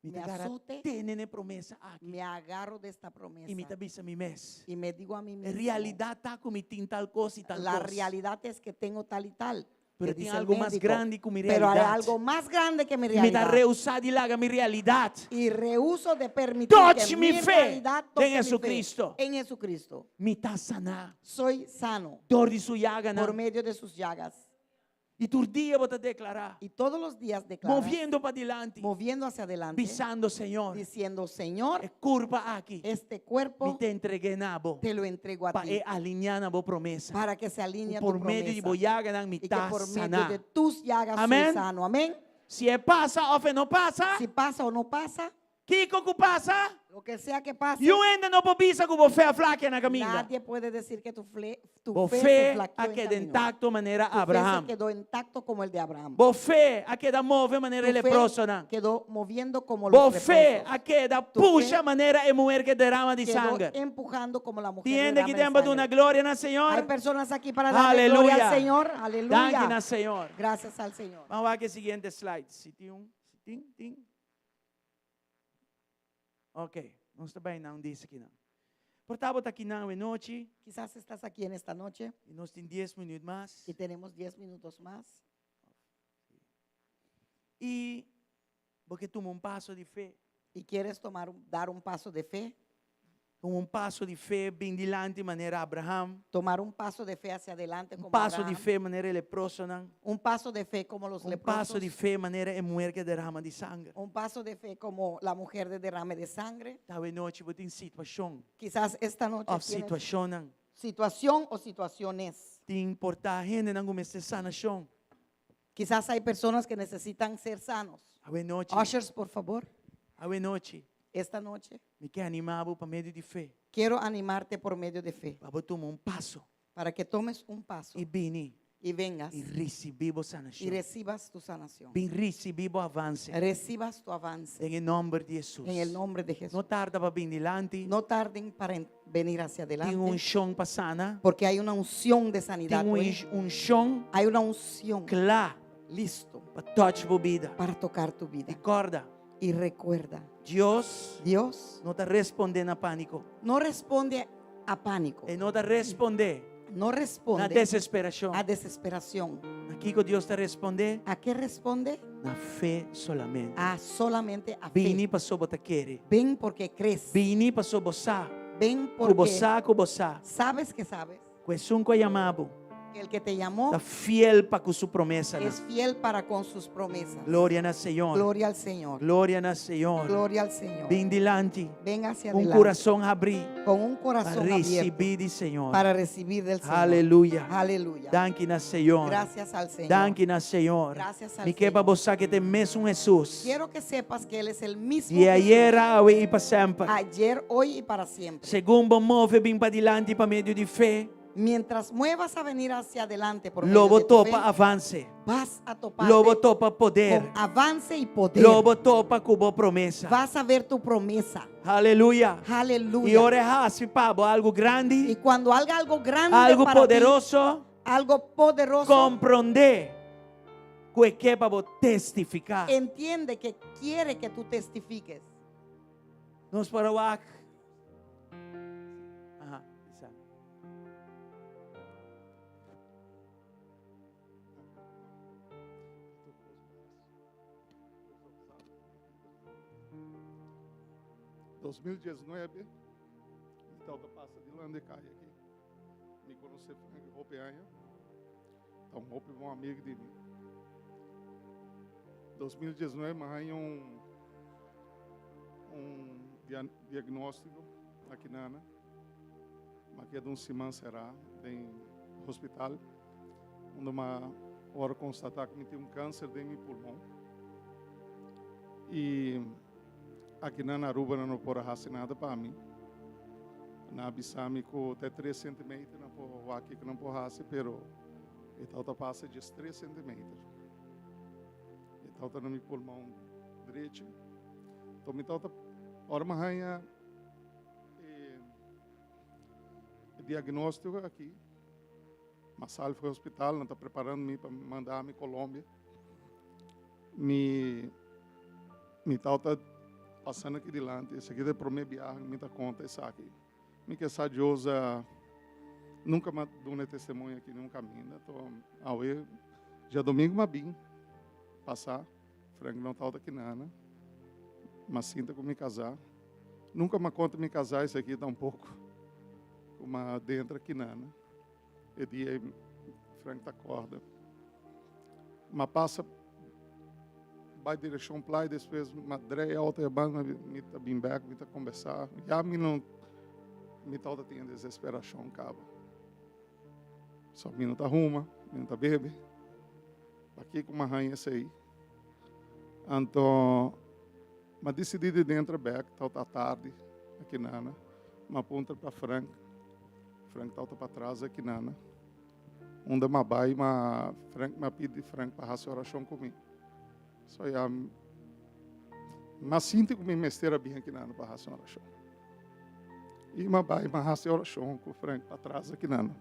S4: mi
S5: me
S4: ta gara
S5: azote,
S4: tene na e promesa aki.
S5: me agarro de esta
S4: I mi
S5: promesa
S4: ta bisa mi mes.
S5: y me digo a mí
S4: E
S5: mismo,
S4: realidat ta ku mi tin tal kos i tal
S5: la
S4: kos.
S5: realidad es que tengo tal y tal.
S4: Pero
S5: que
S4: tin
S5: dice el
S4: algu mas
S5: médico,
S4: grandi ku mi
S5: Pero hay
S4: realidat.
S5: algo más grande que mi
S4: I mi ta
S5: realidad.
S4: rehusá di laga mi realidat.
S5: Y rehuso de permitir
S4: Touch
S5: que
S4: mi
S5: mi
S4: fe
S5: realidad toque
S4: en
S5: mi fe
S4: Jesucristo.
S5: en Jesucristo.
S4: Mi ta saná.
S5: Soy sano
S4: Dor di su yaganan.
S5: por medio de sus llagas.
S4: I tur dia bo ta deklará.
S5: Y todos los días declara,
S4: Moviendo padilanti.
S5: moviendo hacia adelante,
S4: Bisando, Señor,
S5: diciendo, Señor,
S4: e kurpa aki,
S5: este
S4: mi
S5: cuerpo
S4: ta entreg'é na bo.
S5: te lo entrego a
S4: Pa
S5: ti
S4: e alineá na bo promesa.
S5: para que se alinee a tu
S4: Por medio di bo
S5: promesa
S4: yaganan mi
S5: y que
S4: ta
S5: por medio
S4: saná.
S5: de tus llagas soy
S4: Amén.
S5: sano. Amén.
S4: Si e pasa òf e no pasa,
S5: Si pasa o no pasa,
S4: kiko ku pasa,
S5: lo que sea que pase,
S4: niun hende no por bisa ku bo fe a flakia na kaminda.
S5: nadie puede decir que tu, fle- tu
S4: Bo
S5: fe se
S4: fe
S5: flaqueó
S4: a
S5: en
S4: keda
S5: camino.
S4: intacto manera
S5: Tu fe se
S4: Abraham.
S5: quedó intacto como el de Abraham.
S4: Bo fe a keda move manera
S5: Tu
S4: e
S5: fe
S4: leprosonan.
S5: quedó moviendo como
S4: Bo
S5: los
S4: fe
S5: leprosos.
S4: a keda
S5: Tu
S4: pusha
S5: fe
S4: manera e muher ku derama di
S5: Quedó
S4: sanger.
S5: empujando como la mujer
S4: Tin hende
S5: derrama
S4: ki
S5: de
S4: den pa duna
S5: sangre.
S4: gloria na
S5: Hay
S4: Señor.
S5: personas aquí para darle gloria
S4: Aleluya.
S5: al Señor.
S4: Danki
S5: Aleluya.
S4: na Señor.
S5: Gracias al Señor.
S4: Ban wak e siguiente slide. Si tin un, si tin, tin. Ok, nos ta bai na un dis akinan. Por ta bo ta akinan awe nochi.
S5: Quizás estás aquí en esta noche.
S4: I nos tin dies minuut mas.
S5: Y tenemos dies minutos mas.
S4: I bo ke tuma un paso di fe.
S5: Y quieres tomar un, dar un paso de fe.
S4: Tuma un paso di fe bin dilanti manera Abraham.
S5: Tomar un paso de fe hacia adelante
S4: Un
S5: como
S4: paso di
S5: Abraham.
S4: fe manera e leprosonan.
S5: Un paso de fe como los
S4: Un paso
S5: leprosos.
S4: di fe manera e muher ku derama di sanger.
S5: Un paso de fe como la mujer de derrame de sangre.
S4: Ta awe nochi bo tin situashon.
S5: Quizás esta noche
S4: Òf
S5: tienes
S4: situashonnan.
S5: situación o situaciones.
S4: Tin por ta hendenan ku mester sanashon.
S5: Quizás hay personas que necesitan ser sanos.
S4: Awe nochi.
S5: Ushers, por favor,
S4: Awe nochi.
S5: esta noche
S4: Mi ke animá bo pa medio di fe.
S5: quiero animarte por medio de fe
S4: Pa bo tuma un paso.
S5: para que tomes un paso
S4: I bini.
S5: y vengas
S4: I risibí bo
S5: y
S4: sanashon.
S5: recibas tu sanación.
S4: Bin risibí bo avanse.
S5: Recibas tu avance
S4: Den e nòmber di Hesus.
S5: en el nombre de Jesús.
S4: No tarda pa bin dilanti.
S5: No tarden para venir hacia
S4: Tin
S5: adelante
S4: unshon pa sana.
S5: porque hay una unción de sanidad.
S4: Tin un
S5: hoy.
S4: unshon
S5: Hay una unción
S4: kla
S5: listo
S4: pa touch bo bida.
S5: para tocar tu vida.
S4: I kòrda,
S5: Y recuerda,
S4: Dios
S5: Dios
S4: no ta respondé na pániko.
S5: no responde a pánico.
S4: E no ta respondé
S5: No
S4: na
S5: responde
S4: desesperashon.
S5: a desesperación.
S4: Na kiko Dios ta respondé?
S5: ¿A qué responde?
S4: Na fe solamente.
S5: A solamente a fe.
S4: Bini paso bo ta kere.
S5: Ven porque crees.
S4: Bini paso bo sa.
S5: Ven
S4: Ku bo
S5: porque
S4: sa ku bo sa.
S5: sabes que sabes
S4: Ku esun ku a yama bo
S5: que el que te llamó
S4: ta fiel pa ku su promesanan.
S5: es fiel para con sus promesas.
S4: Gloria na Señor.
S5: Gloria al Señor.
S4: Gloria na Señor.
S5: Gloria al Señor.
S4: Bin dilanti.
S5: Ven hacia
S4: Un
S5: adelante.
S4: kurason habrí
S5: Con un
S4: pa
S5: corazón abierto
S4: risibí di Señor.
S5: para recibir del Señor.
S4: Aleluya.
S5: Aleluya.
S4: Danki na Señor.
S5: Gracias al Señor.
S4: Danki na Señor.
S5: Gracias al
S4: Mi ke pa
S5: Señor.
S4: bo sa ku e ta e mesun Hesus.
S5: Quiero que sepas que Él es el mismo
S4: Di
S5: Jesús
S4: ayera, awe i pa semper.
S5: ayer, hoy y para siempre.
S4: Segun bo move bin padilanti pa medio di fe,
S5: Mientras muevas a venir hacia adelante por medio
S4: lo bo
S5: de tu
S4: topa
S5: fe,
S4: avance.
S5: vas a toparte
S4: Lo bo topa poder.
S5: con avance y poder.
S4: Lo bo topa ku bo promesa.
S5: Vas a ver tu promesa.
S4: Aleluya.
S5: Aleluya.
S4: I ora e hasi pa bo algu grandi,
S5: Y cuando haga algo grande
S4: algu
S5: para ti,
S4: poderoso,
S5: algo poderoso,
S4: komprondé ku e ke pa bo testifiká.
S5: entiende que quiere que tú testifiques.
S4: Nos por a wak. Aha, bisa.
S6: 2019, mi tabata pasa di Lande Kai aki. Mi konosé Frank hopi aña. Ta un hopi bon amigu di mi. 2019 mi a haña un un diagnóstiko aki nana. Mi a keda un siman será den hospital. Unda m'a ora konstatá ku mi tin un kanser den mi pulmon. I akinan na Aruba nan no por a hasi nada pa mi. Nan a bisa mi ku te tres sentimeter nan por wak kiko nan por hasi, pero e tabata pasa djes tres sentimeter. E tabata na mi pulmon drechi. Enton mi tabata, ora mi a haña e diagnóstiko aki, M'a sali for hospital, nan ta preparando mi pa manda mi Colombia. Mi mi tabata pasando aki dilanti, esaki ta e prome biaha ku mi ta konta esaki. Mi ke sa Dios a nunka m'a duna e testimonio aki niun kaminda, to awe djadomingu m'a bin pasa, Frank no tabata aki nana, m'a sinta ku mi kasá. Nunka m'a konta mi kasá esaki tampoko, ku m'a dentra aki nana. E dia ei Frank ta kòrda. M'a pasa bai direkshon playa, despues m'a drei outo e banda, mi ta bin bèk, mi ta kombersá. Ya mi no, mi tabata tin e desesperashon kaba. So mi no ta huma, mi no ta bebe. Pakiko m'a haña esei? Anto m'a disidí di dentra bèk, tabata atardi akinana. M'a puntra pa Frank. Frank tabata patras akinana. Unda m'a bai m'a Frank m'a pidi Frank pa hasi orashon ku mi. So ya m'a sinti ku mi mester a bin akinana pa hasi un orashon. I m'a bai m'a hasi orashon ku Frank patras akinana.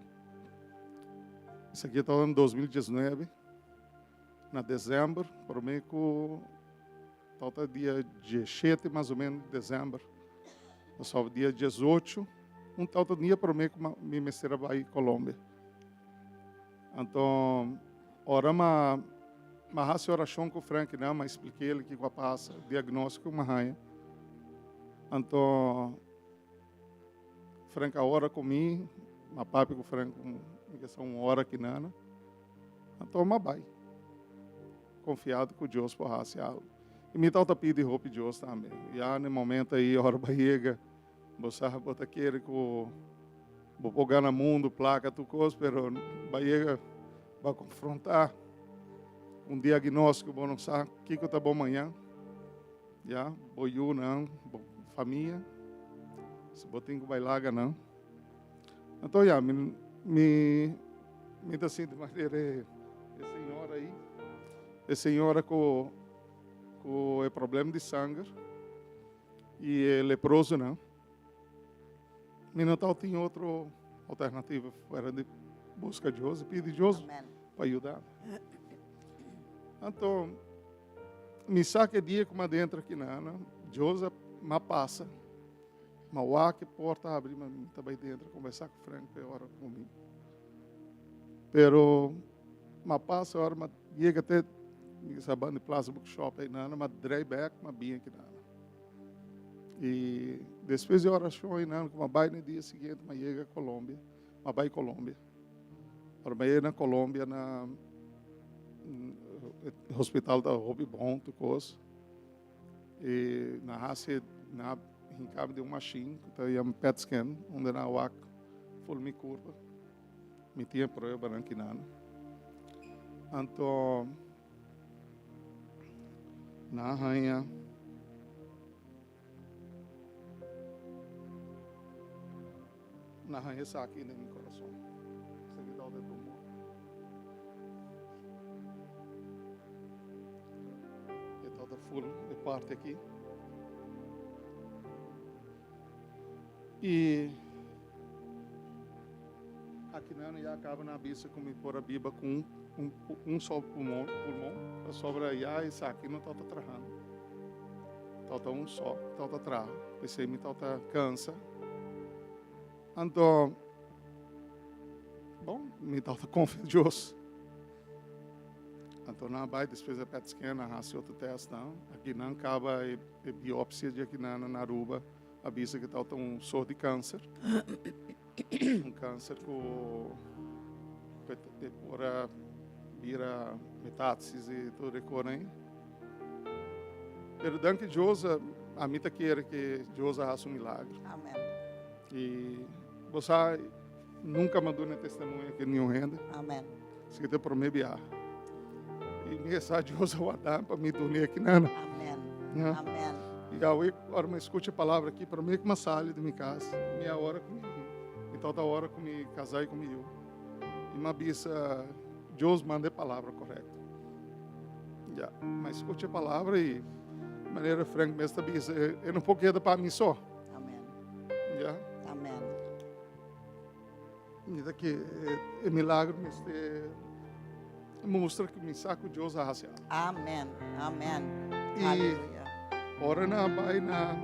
S6: Esaki tabata na 2019. Na december, prome cu tabata dia 17 mas o menos di december, pasobra dia 18, un tabata dia prome cu mi mester a bay Colombia. Anto, ora m'a m'a haci oracion cu Frank nan, m'a explica el kico a pasa, diagnostico cu m'a haya. Anto, Frank a ora cu mi, m'a papia cu Frank un, mi ke sa un ora kinan. Anto m'a bai, konfiado ku Dios por hasi algu. I mi tabata pidi hopi Dios tambe. Ya na e momento ei, ora bo a yega, bo sa bo ta kere ku bo por gana mundu, plaka, tur kos, pero bo a yega, bo a konfrontá un diagnóstiko, bo no sa kiko ta bo mañan. Ya, bo yunan, bo famia, si bo tin ku bai laga nan. Anto ya, mi, mi, mi ta sinti manera e, e señora ahí, e señora ku, ku e problema di sanger i e leprosonan. Mi no tabatin otro alternativa fuera di buska Dios i pidi Dios pa yuda mi. Anto, mi sa ku e dia ku mi a dentro akinan, Dios a m'a pasa. Ma wak e porta habri ma mi ta bai dentro conversa cu Frank pe ora cu mi. Pero ma pasa ora ma yega te mi sa banda di Plaza Bookshop ei nana ma drei back ma bin aki nana. Y despues di oracion ei nana cu ma bai na dia siguiente ma yega Colombia, ma bai Colombia. Ora ma yega na Colombia na hospital ta hopi bon tur cos. E nan hasi nan a hinka mi den un mashin ku ta yama pet scan unda nan a wak ful mi kurpa. Mi tin e pruebanan kinan. Anto nan a haña nan a haña esaki den mi kurason. Esaki tabata e tumor. E tabata full e parti aki. I aki nan ya kaba nan a bisa ku mi por a biba ku un, un, un sol pulmon, pulmon, pasobra ya esaki no tabata trahando. Tabata un so tabata traha, p'esei mi tabata kansa. Anto, bon, mi tabata konfia Dios. Anto nan a bai despues di e PET scan, nan hasi otro testnan. Aki nan kaba e, e biopsia di aki nan na Aruba a bisa ku tabata un sort di kanser. Un kanser ku e por a bira metastasis i tur e kos ei. Pero danki Dios, ami ta kere ku Dios a hasi un milagro.
S5: Amen.
S6: I bo sa, nunka mi a duna e testimonio aki niun hende.
S5: Amen.
S6: Esaki ta e promé biaha. I mi sa Dios a warda pa mi duni aki nana.
S5: Amén.
S6: Ja.
S5: Amén.
S6: I awe ora mi skucha e palabra aki, promé ku mi a sali di mi kas, mi a ora ku mi, mi tabata ora ku mi kasá i ku mi yu. I mi a bisa, Dios manda e palabra korekto. Ja, mi a skucha e palabra i manera Frank mes ta bisa, e no por keda pa mi so.
S5: Amén.
S6: Ja.
S5: Amén.
S6: Mi ta ke e milagro mester mustra ku mi sa ku Dios a hasi algu.
S5: Amen. Amen.
S6: I
S5: Aleluya.
S6: ora nan a bai na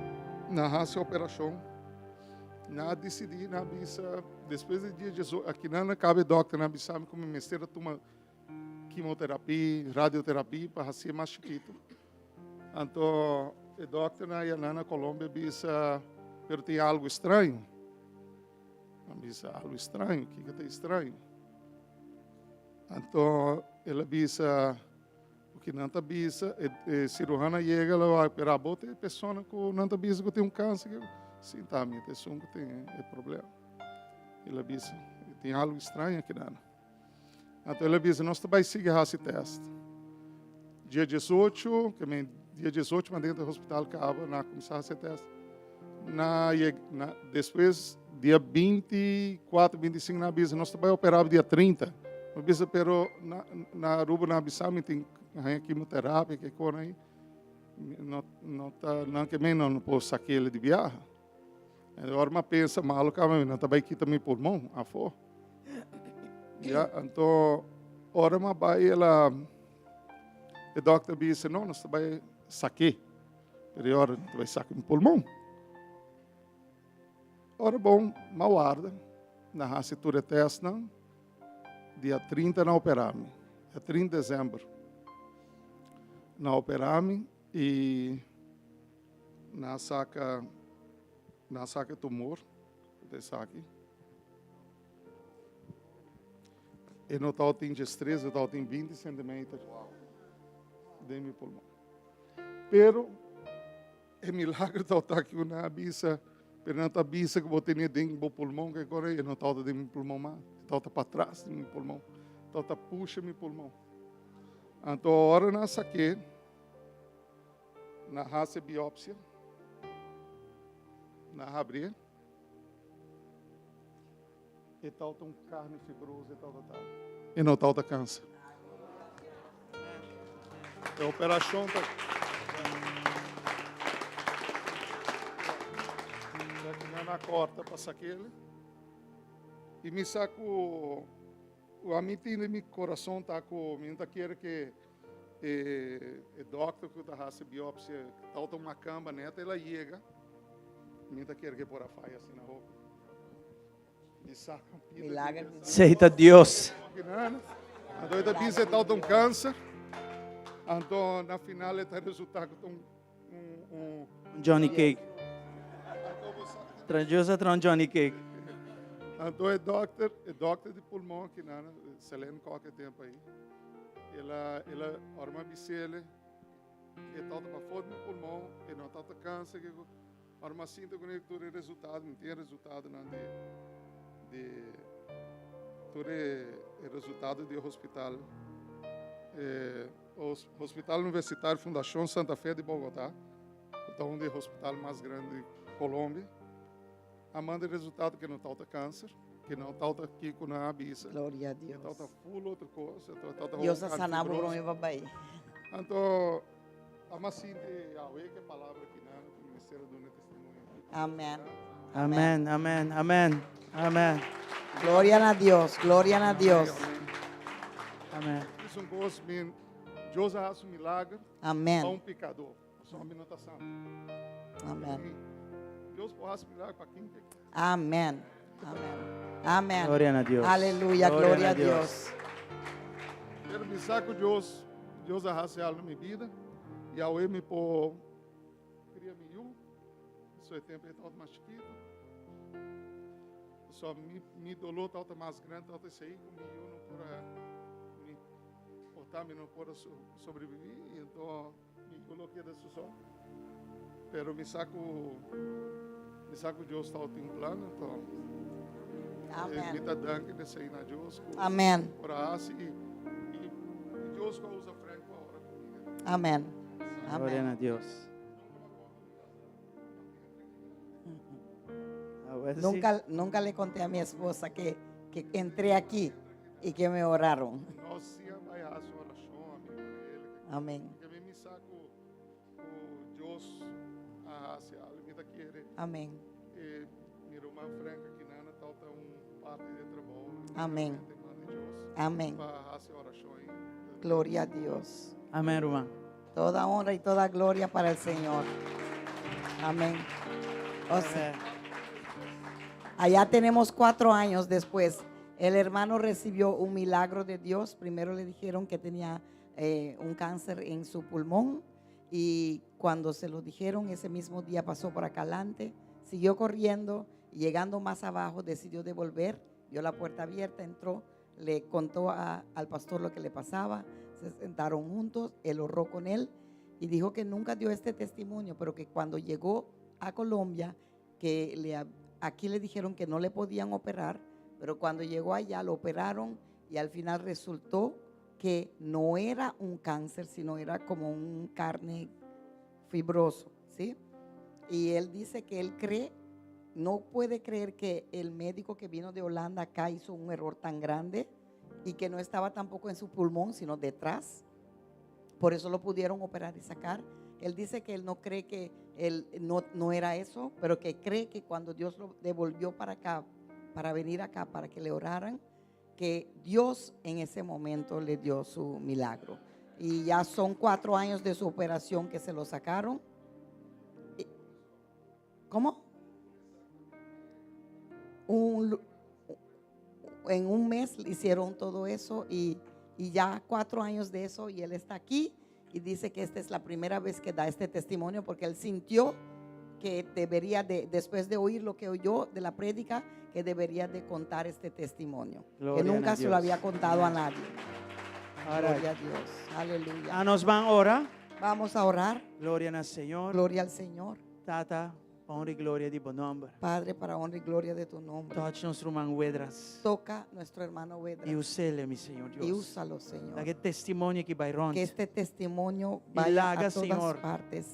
S6: nan hasi operashon, nan a disidí, nan a bisa despues di dia djesocho, akinan nan kaba e dòkternan a bisa mi ku mi mester a tuma kimoterapia, radioterapia pa hasié mas chikitu. Anto e dòkternan a yama na Colombia bisa, pero tin algu straño. A bisa algo straño, kiko ta straño? Anto el a bisa, ku nan ta bisa, e, e cirujano a yega, el a wak, pero abo ta e persona ku nan ta bisa ku tin un kanser. Sí, ta mi ta esun ku tin e problema. El a bisa, tin algo straño aki nan. Anto el a bisa, nos ta bai sigui hasi test. Dia 18, ke men dia 18 mi a drenta hospital kaba, nan a kuminsá hasi e test. Na, na, despues dia 24, 25 nan a bisa, nos ta bai operá dia 30. Mi a bisa, pero na, na Aruba nan a bisa mi tin haña kimoterapia, ke kos ahí. No, no ta, nan ke men no por sak'el di biaha. En ora mi a pensa malo kaba mi nan ta bai kita mi pulmon afó. Ya, anto ora mi a bai el a e dokter bisa no, nos ta bai sak'é. Pero e ora nan ta bai saka mi pulmon. Ora bon, mi a warda, nan hasi tur e testnan, dia 30 nan a opera mi, dia 30 december nan a opera mi i Nan a saka, nan a saka e tumor, ku ta esaki. E no tabatin djestres, e tabatin 20 centimeter den mi pulmon. Pero e milagro tabata ku nan a bisa, pero nan ta bisa ku bo tene den bo pulmon, ke kore, e no tabata den mi pulmon mas, e tabata patras den mi pulmon, tabata pusha mi pulmon. Anto ora nan a sak'é, Na hasi biopsia. Na habrié. E tauta un carne fibrosa e tauta ta. E no tauta cancer. E operacion ta. Na corta pa sakele. I mi sa ku ami tin den mi corazon ta ku mi no ta kere ke E e dokter ku ta hasi biopsia tabata un makamba net el a yega. Mi ta kere ke por a faya asina hopi. Di saka un pida di
S5: Milager di Dios.
S4: Sei ta Dios.
S6: Anto e ta bisa e tabata un kanser. Anto na final e ta resulta ku ta un un un
S4: Un Johnny Cake.
S6: Anto bo sa
S4: Tra Dios a traha un Johnny Cake.
S6: Anto e dokter, e dokter di pulmon kinan, Selene Kok e tempo ei. El a, el a, ora mi a bis'el, e tabata pafó di mi pulmon, e no tabata kansa, ke ku, ora mi a sinta kuné tur e resultado, mi tin e resultadonan di, di tur e, e resultado di e hospital, e Hospital Universitario Fundacion Santa Fe di Bogotá, ku ta un di e hospital mas grandi di Colombia. A manda e resultado ke no tawata kanser, ke no tawata kiko nan a bisa.
S5: Gloria a Dios.
S6: E tawata full otro kos, e tawata
S5: Dios a sana bo prome pa bai.
S6: Anto a mas sinti awe ke palabra kinan ku mi mester a duna testimonio.
S5: Amen.
S4: Amen, amen, amen, amen.
S5: Gloria na Dios, gloria na Dios.
S4: Amen.
S6: Is un kos, mi Dios a hasi un milager
S5: Amen.
S6: pa un pikadó. Pasobra mi no ta santu.
S5: Amen.
S6: Dios por hasi milagro pa ken ke kier.
S5: Amen. Amen. Amen.
S4: Gloria na Dios.
S5: Aleluya, gloria a Dios.
S6: Pero mi sa ku Dios, Dios a hasi algo na mi bida. I awe mi por kria mi yu. So e tempu e tabata mas chikitu. So mi, mi doló tabata mas grandi, tabata esei ku mi yu no por a, mi por ta mi no por a sobreviví. I anto Mi cu lo keda su so. Pero mi sa cu mi sa cu Dios tabatin un plan, anto.
S5: Amèn.
S6: Mi ta danki p'esei na Dios ku
S5: Amèn.
S6: por a hasi i i Dios ku a usa Frank pa ora ku mi.
S5: Amèn.
S4: Gloria
S5: Amèn.
S4: na Dios. Ah, bueno, sí.
S5: Nunca, nunca le conté a mi esposa que, que entré aquí y que me oraron.
S6: Nos sí a bai hasi orashon ami ku el.
S5: Amén.
S6: Ke mi mi sa ku ku Dios a hasi algu. Mi ta kere
S5: Amén.
S6: e mi ruman Frank akinan a tabata un parti di e trabou.
S5: Amén.
S6: Den man di Dios
S5: Amén.
S6: pa hasi orashon ei.
S5: Gloria a Dios.
S4: Amén, ruman.
S5: Toda honra y toda gloria para el Señor. Amén. O sea, allá tenemos cuatro años después. El hermano recibió un milagro de Dios. Primero le dijeron que tenía eh, un cáncer en su pulmón y cuando se lo dijeron, ese mismo día pasó por acá adelante, siguió corriendo y llegando más abajo decidió devolver, vio la puerta abierta, entró, le contó a- al pastor lo que le pasaba, se sentaron juntos, él oró con él y dijo que nunca dio este testimonio, pero que cuando llegó a Colombia, que le, ha- aquí le dijeron que no le podían operar, pero cuando llegó allá lo operaron y al final resultó que no era un cáncer, sino era como un carne fibroso, ¿sí? Y él dice que él cree, no puede creer que el médico que vino de Holanda acá hizo un error tan grande y que no estaba tampoco en su pulmón, sino detrás. Por eso lo pudieron operar y sacar. Él dice que él no cree que él no, no era eso, pero que cree que cuando Dios lo devolvió para acá, para venir acá, para que le oraran, que Dios en ese momento le dio su milagro. Y ya son cuatro años de su operación que se lo sacaron. Y- ¿Cómo? Un lu- en un mes le hicieron todo eso y, y ya cuatro años de eso y él está aquí y dice que esta es la primera vez que da este testimonio porque él sintió que debería de, después de oír lo que oyó de la prédica, que debería de contar este testimonio,
S4: Gloria
S5: que nunca
S4: a
S5: se lo
S4: Dios.
S5: había contado a nadie.
S4: All right.
S5: Gloria a Dios, aleluya.
S4: Ah, nos ban ora.
S5: Vamos a orar,
S4: Gloria na Señor.
S5: gloria al Señor,
S4: Tata, pa honra i gloria di bo nòmber.
S5: Padre, para honra y gloria de tu nombre.
S4: Touch nos ruman Wedras.
S5: Toca nuestro hermano Wedras
S4: I us'é, mi Señor
S5: y
S4: Dios.
S5: úsalo, Señor.
S4: Laga e testimonio aki bai rònt.
S5: Que este testimonio
S4: Y
S5: vaya
S4: laga,
S5: a todas
S4: Señor.
S5: partes.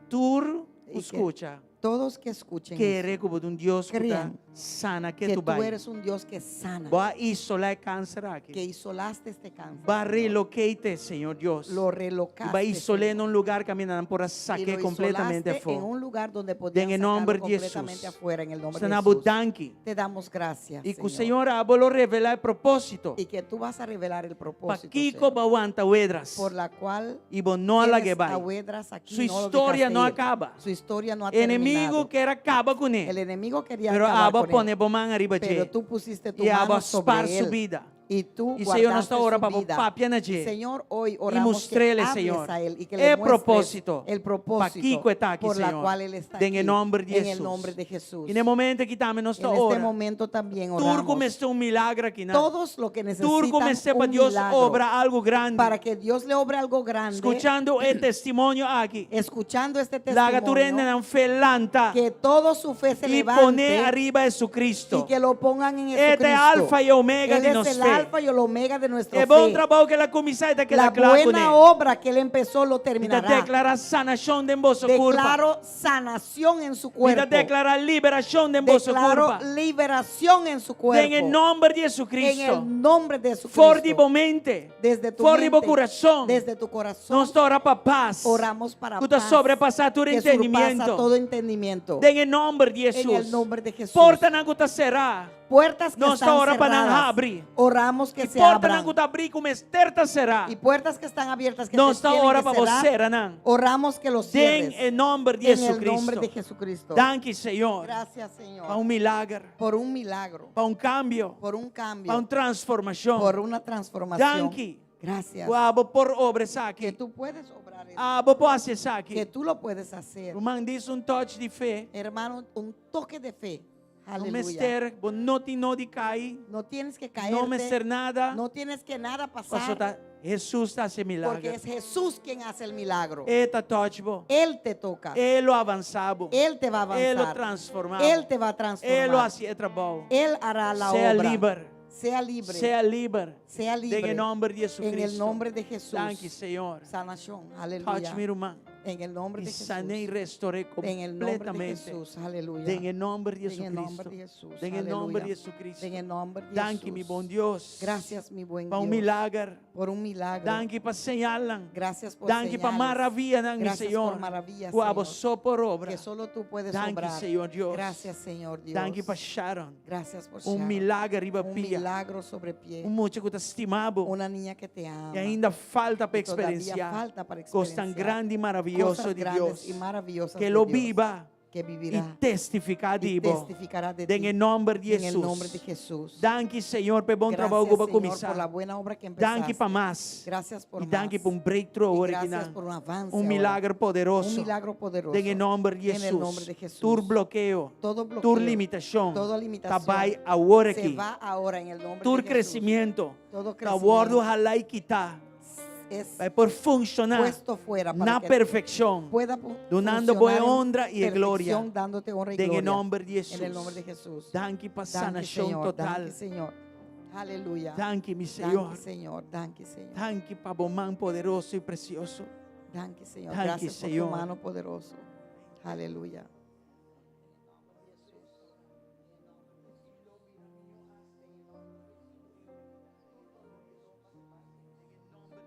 S4: Tur
S5: Y que
S4: skucha.
S5: Todos que escuchen
S4: Kere
S5: eso,
S4: ku bo ta un Dios ku ta
S5: Crean
S4: sana que
S5: que
S4: tu
S5: tú
S4: bai.
S5: eres un Dios que sana,
S4: Bo a isolá e kanser aki.
S5: que isolaste este cáncer.
S4: Bo a
S5: Señor.
S4: relocate, Señor Dios.
S5: Lo
S4: I bo a
S5: relocaste.
S4: isol'é
S5: Señor.
S4: na un lugá kaminda nan por a
S5: Y
S4: sak'é
S5: lo
S4: kompletamente
S5: isolaste en
S4: afó.
S5: un lugar donde podían
S4: En
S5: sacarlo
S4: nòmber di
S5: completamente
S4: Jesús.
S5: afuera en el nombre de
S4: Nos ta
S5: Jesús.
S4: danki.
S5: Te damos gracias,
S4: I ku
S5: Señor.
S4: Señor abo lo revelá e propósito.
S5: Y que tú vas a revelar el propósito,
S4: Pakiko
S5: Señor,
S4: bo a wanta Wedras.
S5: por la cual
S4: I bo no a
S5: tienes
S4: lag'é bai.
S5: a Wedras aquí,
S4: Su
S5: no lo
S4: historia
S5: dejaste
S4: no
S5: ir.
S4: a kaba.
S5: Su historia no ha
S4: Enemigu
S5: terminado.
S4: ker a kaba kuné.
S5: El enemigo quería
S4: Pero
S5: acabar
S4: abo
S5: con él,
S4: pone bo man ariba
S5: pero
S4: dje.
S5: tú pusiste tu
S4: I abo
S5: mano sobre
S4: spar su
S5: él.
S4: bida.
S5: Y tú
S4: I Señor, nos
S5: guardaste
S4: ta ora
S5: su
S4: pa
S5: vida.
S4: papia na dje.
S5: Señor, hoy
S4: I
S5: oramos que
S4: mustr'é,
S5: hables
S4: Señor.
S5: a él y que le
S4: E
S5: muestres
S4: propósito.
S5: el propósito
S4: Pakiko e ta aki,
S5: por la
S4: Señor.
S5: cual él está
S4: Den
S5: aquí.
S4: nòmber di
S5: En el
S4: Jesús.
S5: nombre de Jesús.
S4: I na e momento aki tambe nos
S5: En
S4: ta
S5: este
S4: ora.
S5: momento también
S4: Tur
S5: oramos.
S4: ku mester un milager aki nan.
S5: Todos lo que necesitan
S4: Tur ku mester pa
S5: un
S4: Dios
S5: milagro
S4: obra algu grandi.
S5: para que Dios le obre algo grande.
S4: Skuchando e testimonio aki.
S5: Escuchando este
S4: Laga tur
S5: testimonio,
S4: nan fe lanta.
S5: que todo su fe se
S4: I pon'é
S5: levante
S4: ariba Jesucristo.
S5: y que lo pongan en
S4: Este
S5: Jesucristo.
S4: alfa i omega
S5: Él
S4: di
S5: es
S4: nos
S5: el
S4: fe.
S5: alfa y el omega de nuestra
S4: E bon
S5: fe.
S4: trabou ku el a kuminsá, e ta keda
S5: La
S4: kla kuné.
S5: buena obra que él empezó lo
S4: Mi ta
S5: terminará.
S4: deklará sanashon den boso kurpa.
S5: Declaro sanación en su
S4: Mi ta
S5: cuerpo.
S4: deklará liberashon den boso
S5: Declaro
S4: kurpa.
S5: liberación en su cuerpo.
S4: Den nòmber di
S5: En
S4: Jesucristo.
S5: el nombre de Jesucristo.
S4: For di bo mente.
S5: Desde tu
S4: For di bo
S5: mente,
S4: kurason.
S5: Desde tu corazón.
S4: Nos ta ora pa pas.
S5: Oramos para
S4: Ku ta
S5: paz.
S4: sobrepasá tur
S5: que surpasa
S4: entendimiento.
S5: todo entendimiento.
S4: Den nòmber di
S5: En
S4: Jesús.
S5: el nombre de Jesús.
S4: Portanan ku ta será.
S5: Puertas que
S4: Nos
S5: están
S4: ora pa nan
S5: cerradas.
S4: habri.
S5: Oramos que
S4: I
S5: se
S4: portanan
S5: abran.
S4: ku ta habrí ku mester ta será.
S5: Y puertas que están abiertas que
S4: Nos
S5: se
S4: ta
S5: tienen
S4: ora
S5: que
S4: pa bo
S5: cerrar.
S4: sera nan.
S5: Oramos que los
S4: Den
S5: cierres.
S4: nòmber di
S5: En el
S4: Jesucristo.
S5: nombre de Jesucristo.
S4: Danki, Señor.
S5: Gracias, Señor.
S4: Pa un milager.
S5: Por un milagro.
S4: Pa un kambio.
S5: Por un cambio.
S4: Pa un transformashon.
S5: Por una transformación.
S4: Danki.
S5: Gracias.
S4: Ku abo por obra
S5: Que
S4: esaki.
S5: tú puedes obrar eso.
S4: Abo por hasi esaki.
S5: Que tú lo puedes hacer.
S4: Ruman, djis un touch di fe.
S5: Hermano, un toque de fe.
S4: No
S5: Aleluya.
S4: mester, bo no tin nodi kai.
S5: No tienes que
S4: No
S5: caerte.
S4: mester nada.
S5: No tienes que nada
S4: Paso
S5: pasar.
S4: ta Jesus ta hasi
S5: Porque
S4: milager.
S5: es Jesús quien hace el milagro.
S4: E ta touch bo.
S5: Él te toca.
S4: E lo avansá bo.
S5: Él te va a
S4: E lo
S5: avanzar.
S4: transformá bo.
S5: Él te va a
S4: E lo
S5: transformar.
S4: hasi e trabou.
S5: Él hará la
S4: Sea
S5: obra.
S4: liber.
S5: Sea libre.
S4: Sea liber.
S5: Sea libre.
S4: Den e nomber di
S5: En el
S4: Jesucristo.
S5: nombre de Jesús.
S4: Danki, Señor.
S5: Sanación.
S4: Touch
S5: Aleluya.
S4: mi ruman.
S5: En el nombre
S4: Y
S5: de
S4: sané y
S5: Jesús.
S4: restauré
S5: En el nombre de
S4: completamente.
S5: Jesús. Aleluya.
S4: Den e nomber di
S5: En el nombre
S4: Jesucristo.
S5: de Jesús.
S4: Den e nomber di
S5: Aleluya.
S4: Jesucristo.
S5: En el nombre de
S4: Danki, mi
S5: Jesús.
S4: bon Dios.
S5: Gracias, mi buen
S4: Pa un
S5: Dios.
S4: milager.
S5: Por un milagro.
S4: Danki pa señalnan.
S5: Gracias por
S4: Danki pa
S5: señales.
S4: maravianan, mi
S5: Gracias
S4: Señor.
S5: por maravillas,
S4: Ku abo
S5: Señor.
S4: so por obra.
S5: Que solo tú puedes
S4: Danki,
S5: obrar.
S4: Señor Dios.
S5: Gracias, Señor Dios.
S4: Danki pa Sharon.
S5: Gracias por
S4: Un
S5: Sharon.
S4: milager riba
S5: Un
S4: pia.
S5: milagro sobre pie.
S4: Un mucha ku ta stima bo.
S5: Una niña que te ama.
S4: I ainda falta pa
S5: Y todavía
S4: eksperensiá.
S5: falta para
S4: Kos tan
S5: experienciar
S4: grandi i maravioso
S5: Cosas
S4: di
S5: grandes
S4: Dios.
S5: y maravillosas
S4: Que
S5: de
S4: lo
S5: Dios.
S4: biba
S5: Que
S4: i
S5: vivirá
S4: testifiká
S5: y
S4: di bo.
S5: testificará de
S4: Den
S5: ti.
S4: e nomber di
S5: En el nombre de
S4: Jesus.
S5: Jesús.
S4: Danki, Señor, pa e bon
S5: Gracias,
S4: trabou ku bo a
S5: Señor,
S4: kuminsá.
S5: por la buena obra que empezaste.
S4: Danki pa mas.
S5: Gracias por
S4: I danki
S5: más.
S4: pa un breakthrough
S5: Y
S4: awor
S5: gracias
S4: akinan.
S5: por un avance
S4: Un
S5: ahora.
S4: milager poderoso.
S5: Un milagro poderoso.
S4: Den e nomber di
S5: En el
S4: Jesus.
S5: nombre de Jesús.
S4: Tur blokeo.
S5: Todo bloqueo.
S4: Tur limitashon.
S5: Toda limitación.
S4: Ta bai awor
S5: Se
S4: aki.
S5: va ahora en el nombre
S4: Tur
S5: de Jesús.
S4: kresementu.
S5: Todo
S4: Ta wòrdu
S5: crecimiento
S4: halá i kitá.
S5: es
S4: Bai por funshoná
S5: puesto fuera para
S4: na
S5: que
S4: perfekshon.
S5: pueda pu-
S4: Dunando bo e
S5: funcionar en
S4: honra i e gloria.
S5: perfección, dándote honra y
S4: Den e
S5: gloria.
S4: nomber di
S5: En el
S4: Jesus.
S5: nombre de Jesús.
S4: Danki pa
S5: Danki,
S4: sanashon
S5: Señor.
S4: total.
S5: Danki, Señor. Aleluya.
S4: Danki, mi Señor.
S5: Danki, Señor. Danki, Señor.
S4: Danki pa bo man poderoso i presioso.
S5: Danki, Señor.
S4: Danki,
S5: Gracias por tu
S4: Señor.
S5: mano poderoso. Aleluya.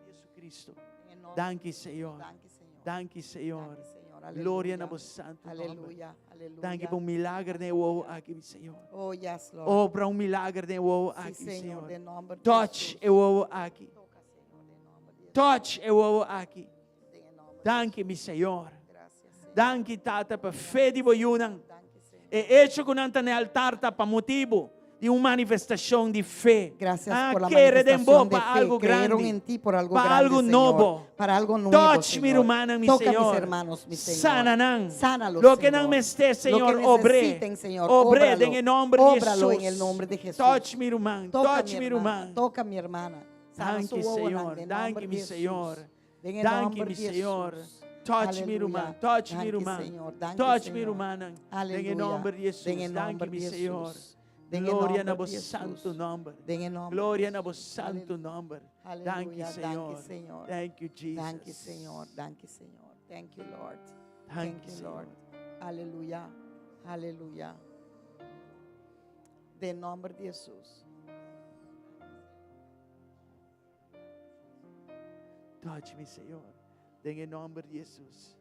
S4: Jesucristo.
S5: En el nombre
S4: Danki, Señor.
S5: Danki, Señor.
S4: Danki, Señor.
S5: Danki, Señor. Aleluya.
S4: Gloria na bo santu nomber.
S5: Aleluya. Aleluya.
S4: Danki pa un milager den wowo aki, mi Señor.
S5: Oh, yes, Lord.
S4: Obra un milager den wowo
S5: Sí,
S4: aki,
S5: Señor.
S4: Señor.
S5: Den nomber di
S4: Touch
S5: Jesús.
S4: e wowo aki.
S5: Toca, Señor, den nomber di Jesús.
S4: Touch e wowo aki.
S5: Den nomber di
S4: Danki, mi Señor.
S5: Gracias, Señor.
S4: Danki, Tata, pa fe di bo yunan.
S5: Danki, Señor.
S4: E echo ku nan ta na altar ta pa motibu di un manifestashon di fe.
S5: Gracias
S4: Ah,
S5: por la
S4: kere den bo
S5: manifestación de
S4: pa
S5: fe.
S4: algo
S5: Creyeron
S4: grandi.
S5: en ti por algo
S4: Pa
S5: grande,
S4: algo
S5: Señor.
S4: nobo.
S5: Para algo nuevo,
S4: Touch mi
S5: Señor.
S4: rumannan, mi
S5: Toca
S4: Señor.
S5: mis hermanos, mi Señor.
S4: Sana nan.
S5: Sánalos,
S4: Loke nan
S5: Señor.
S4: mester,
S5: Lo
S4: Señor,
S5: que
S4: obr'é.
S5: necesiten, Señor,
S4: Obr'é
S5: óbralo.
S4: den e nomber di
S5: Óbralo
S4: Jesús.
S5: en el nombre de Jesús.
S4: Touch mi ruman.
S5: Toca
S4: Touch
S5: mi
S4: mi
S5: hermana.
S4: ruman.
S5: Toca mi hermana. Sana
S4: Danki,
S5: su wowonan,
S4: Señor.
S5: den
S4: Danki,
S5: nomber
S4: mi
S5: di
S4: Señor.
S5: Jesús. Den e
S4: Danki,
S5: nomber
S4: mi
S5: di
S4: Señor.
S5: Jesús.
S4: Touch mi
S5: Aleluya.
S4: ruman. Touch mi
S5: Danki,
S4: ruman.
S5: Señor. Danki,
S4: Touch mi
S5: Señor.
S4: rumannan. Den e
S5: Aleluya.
S4: nomber di Jesús.
S5: Den e
S4: Danki,
S5: nomber
S4: mi
S5: di
S4: Señor.
S5: Jesús. Den e
S4: Gloria na
S5: nomber
S4: bo
S5: di Jesús.
S4: santu nomber.
S5: Den e nomber
S4: Gloria
S5: di
S4: na bo
S5: Jesús.
S4: santu nomber.
S5: Aleluya.
S4: Danki,
S5: Danki,
S4: Señor.
S5: Señor.
S4: Thank you, Jesus.
S5: Danki, Señor. Danki, Señor. Thank you, Lord.
S4: Thank
S5: Thank
S4: you,
S5: you,
S4: Señor.
S5: Lord. Aleluya. Aleluya. Den nomber di Jesús.
S4: Touch me, Señor. Den e nomber di Jesús.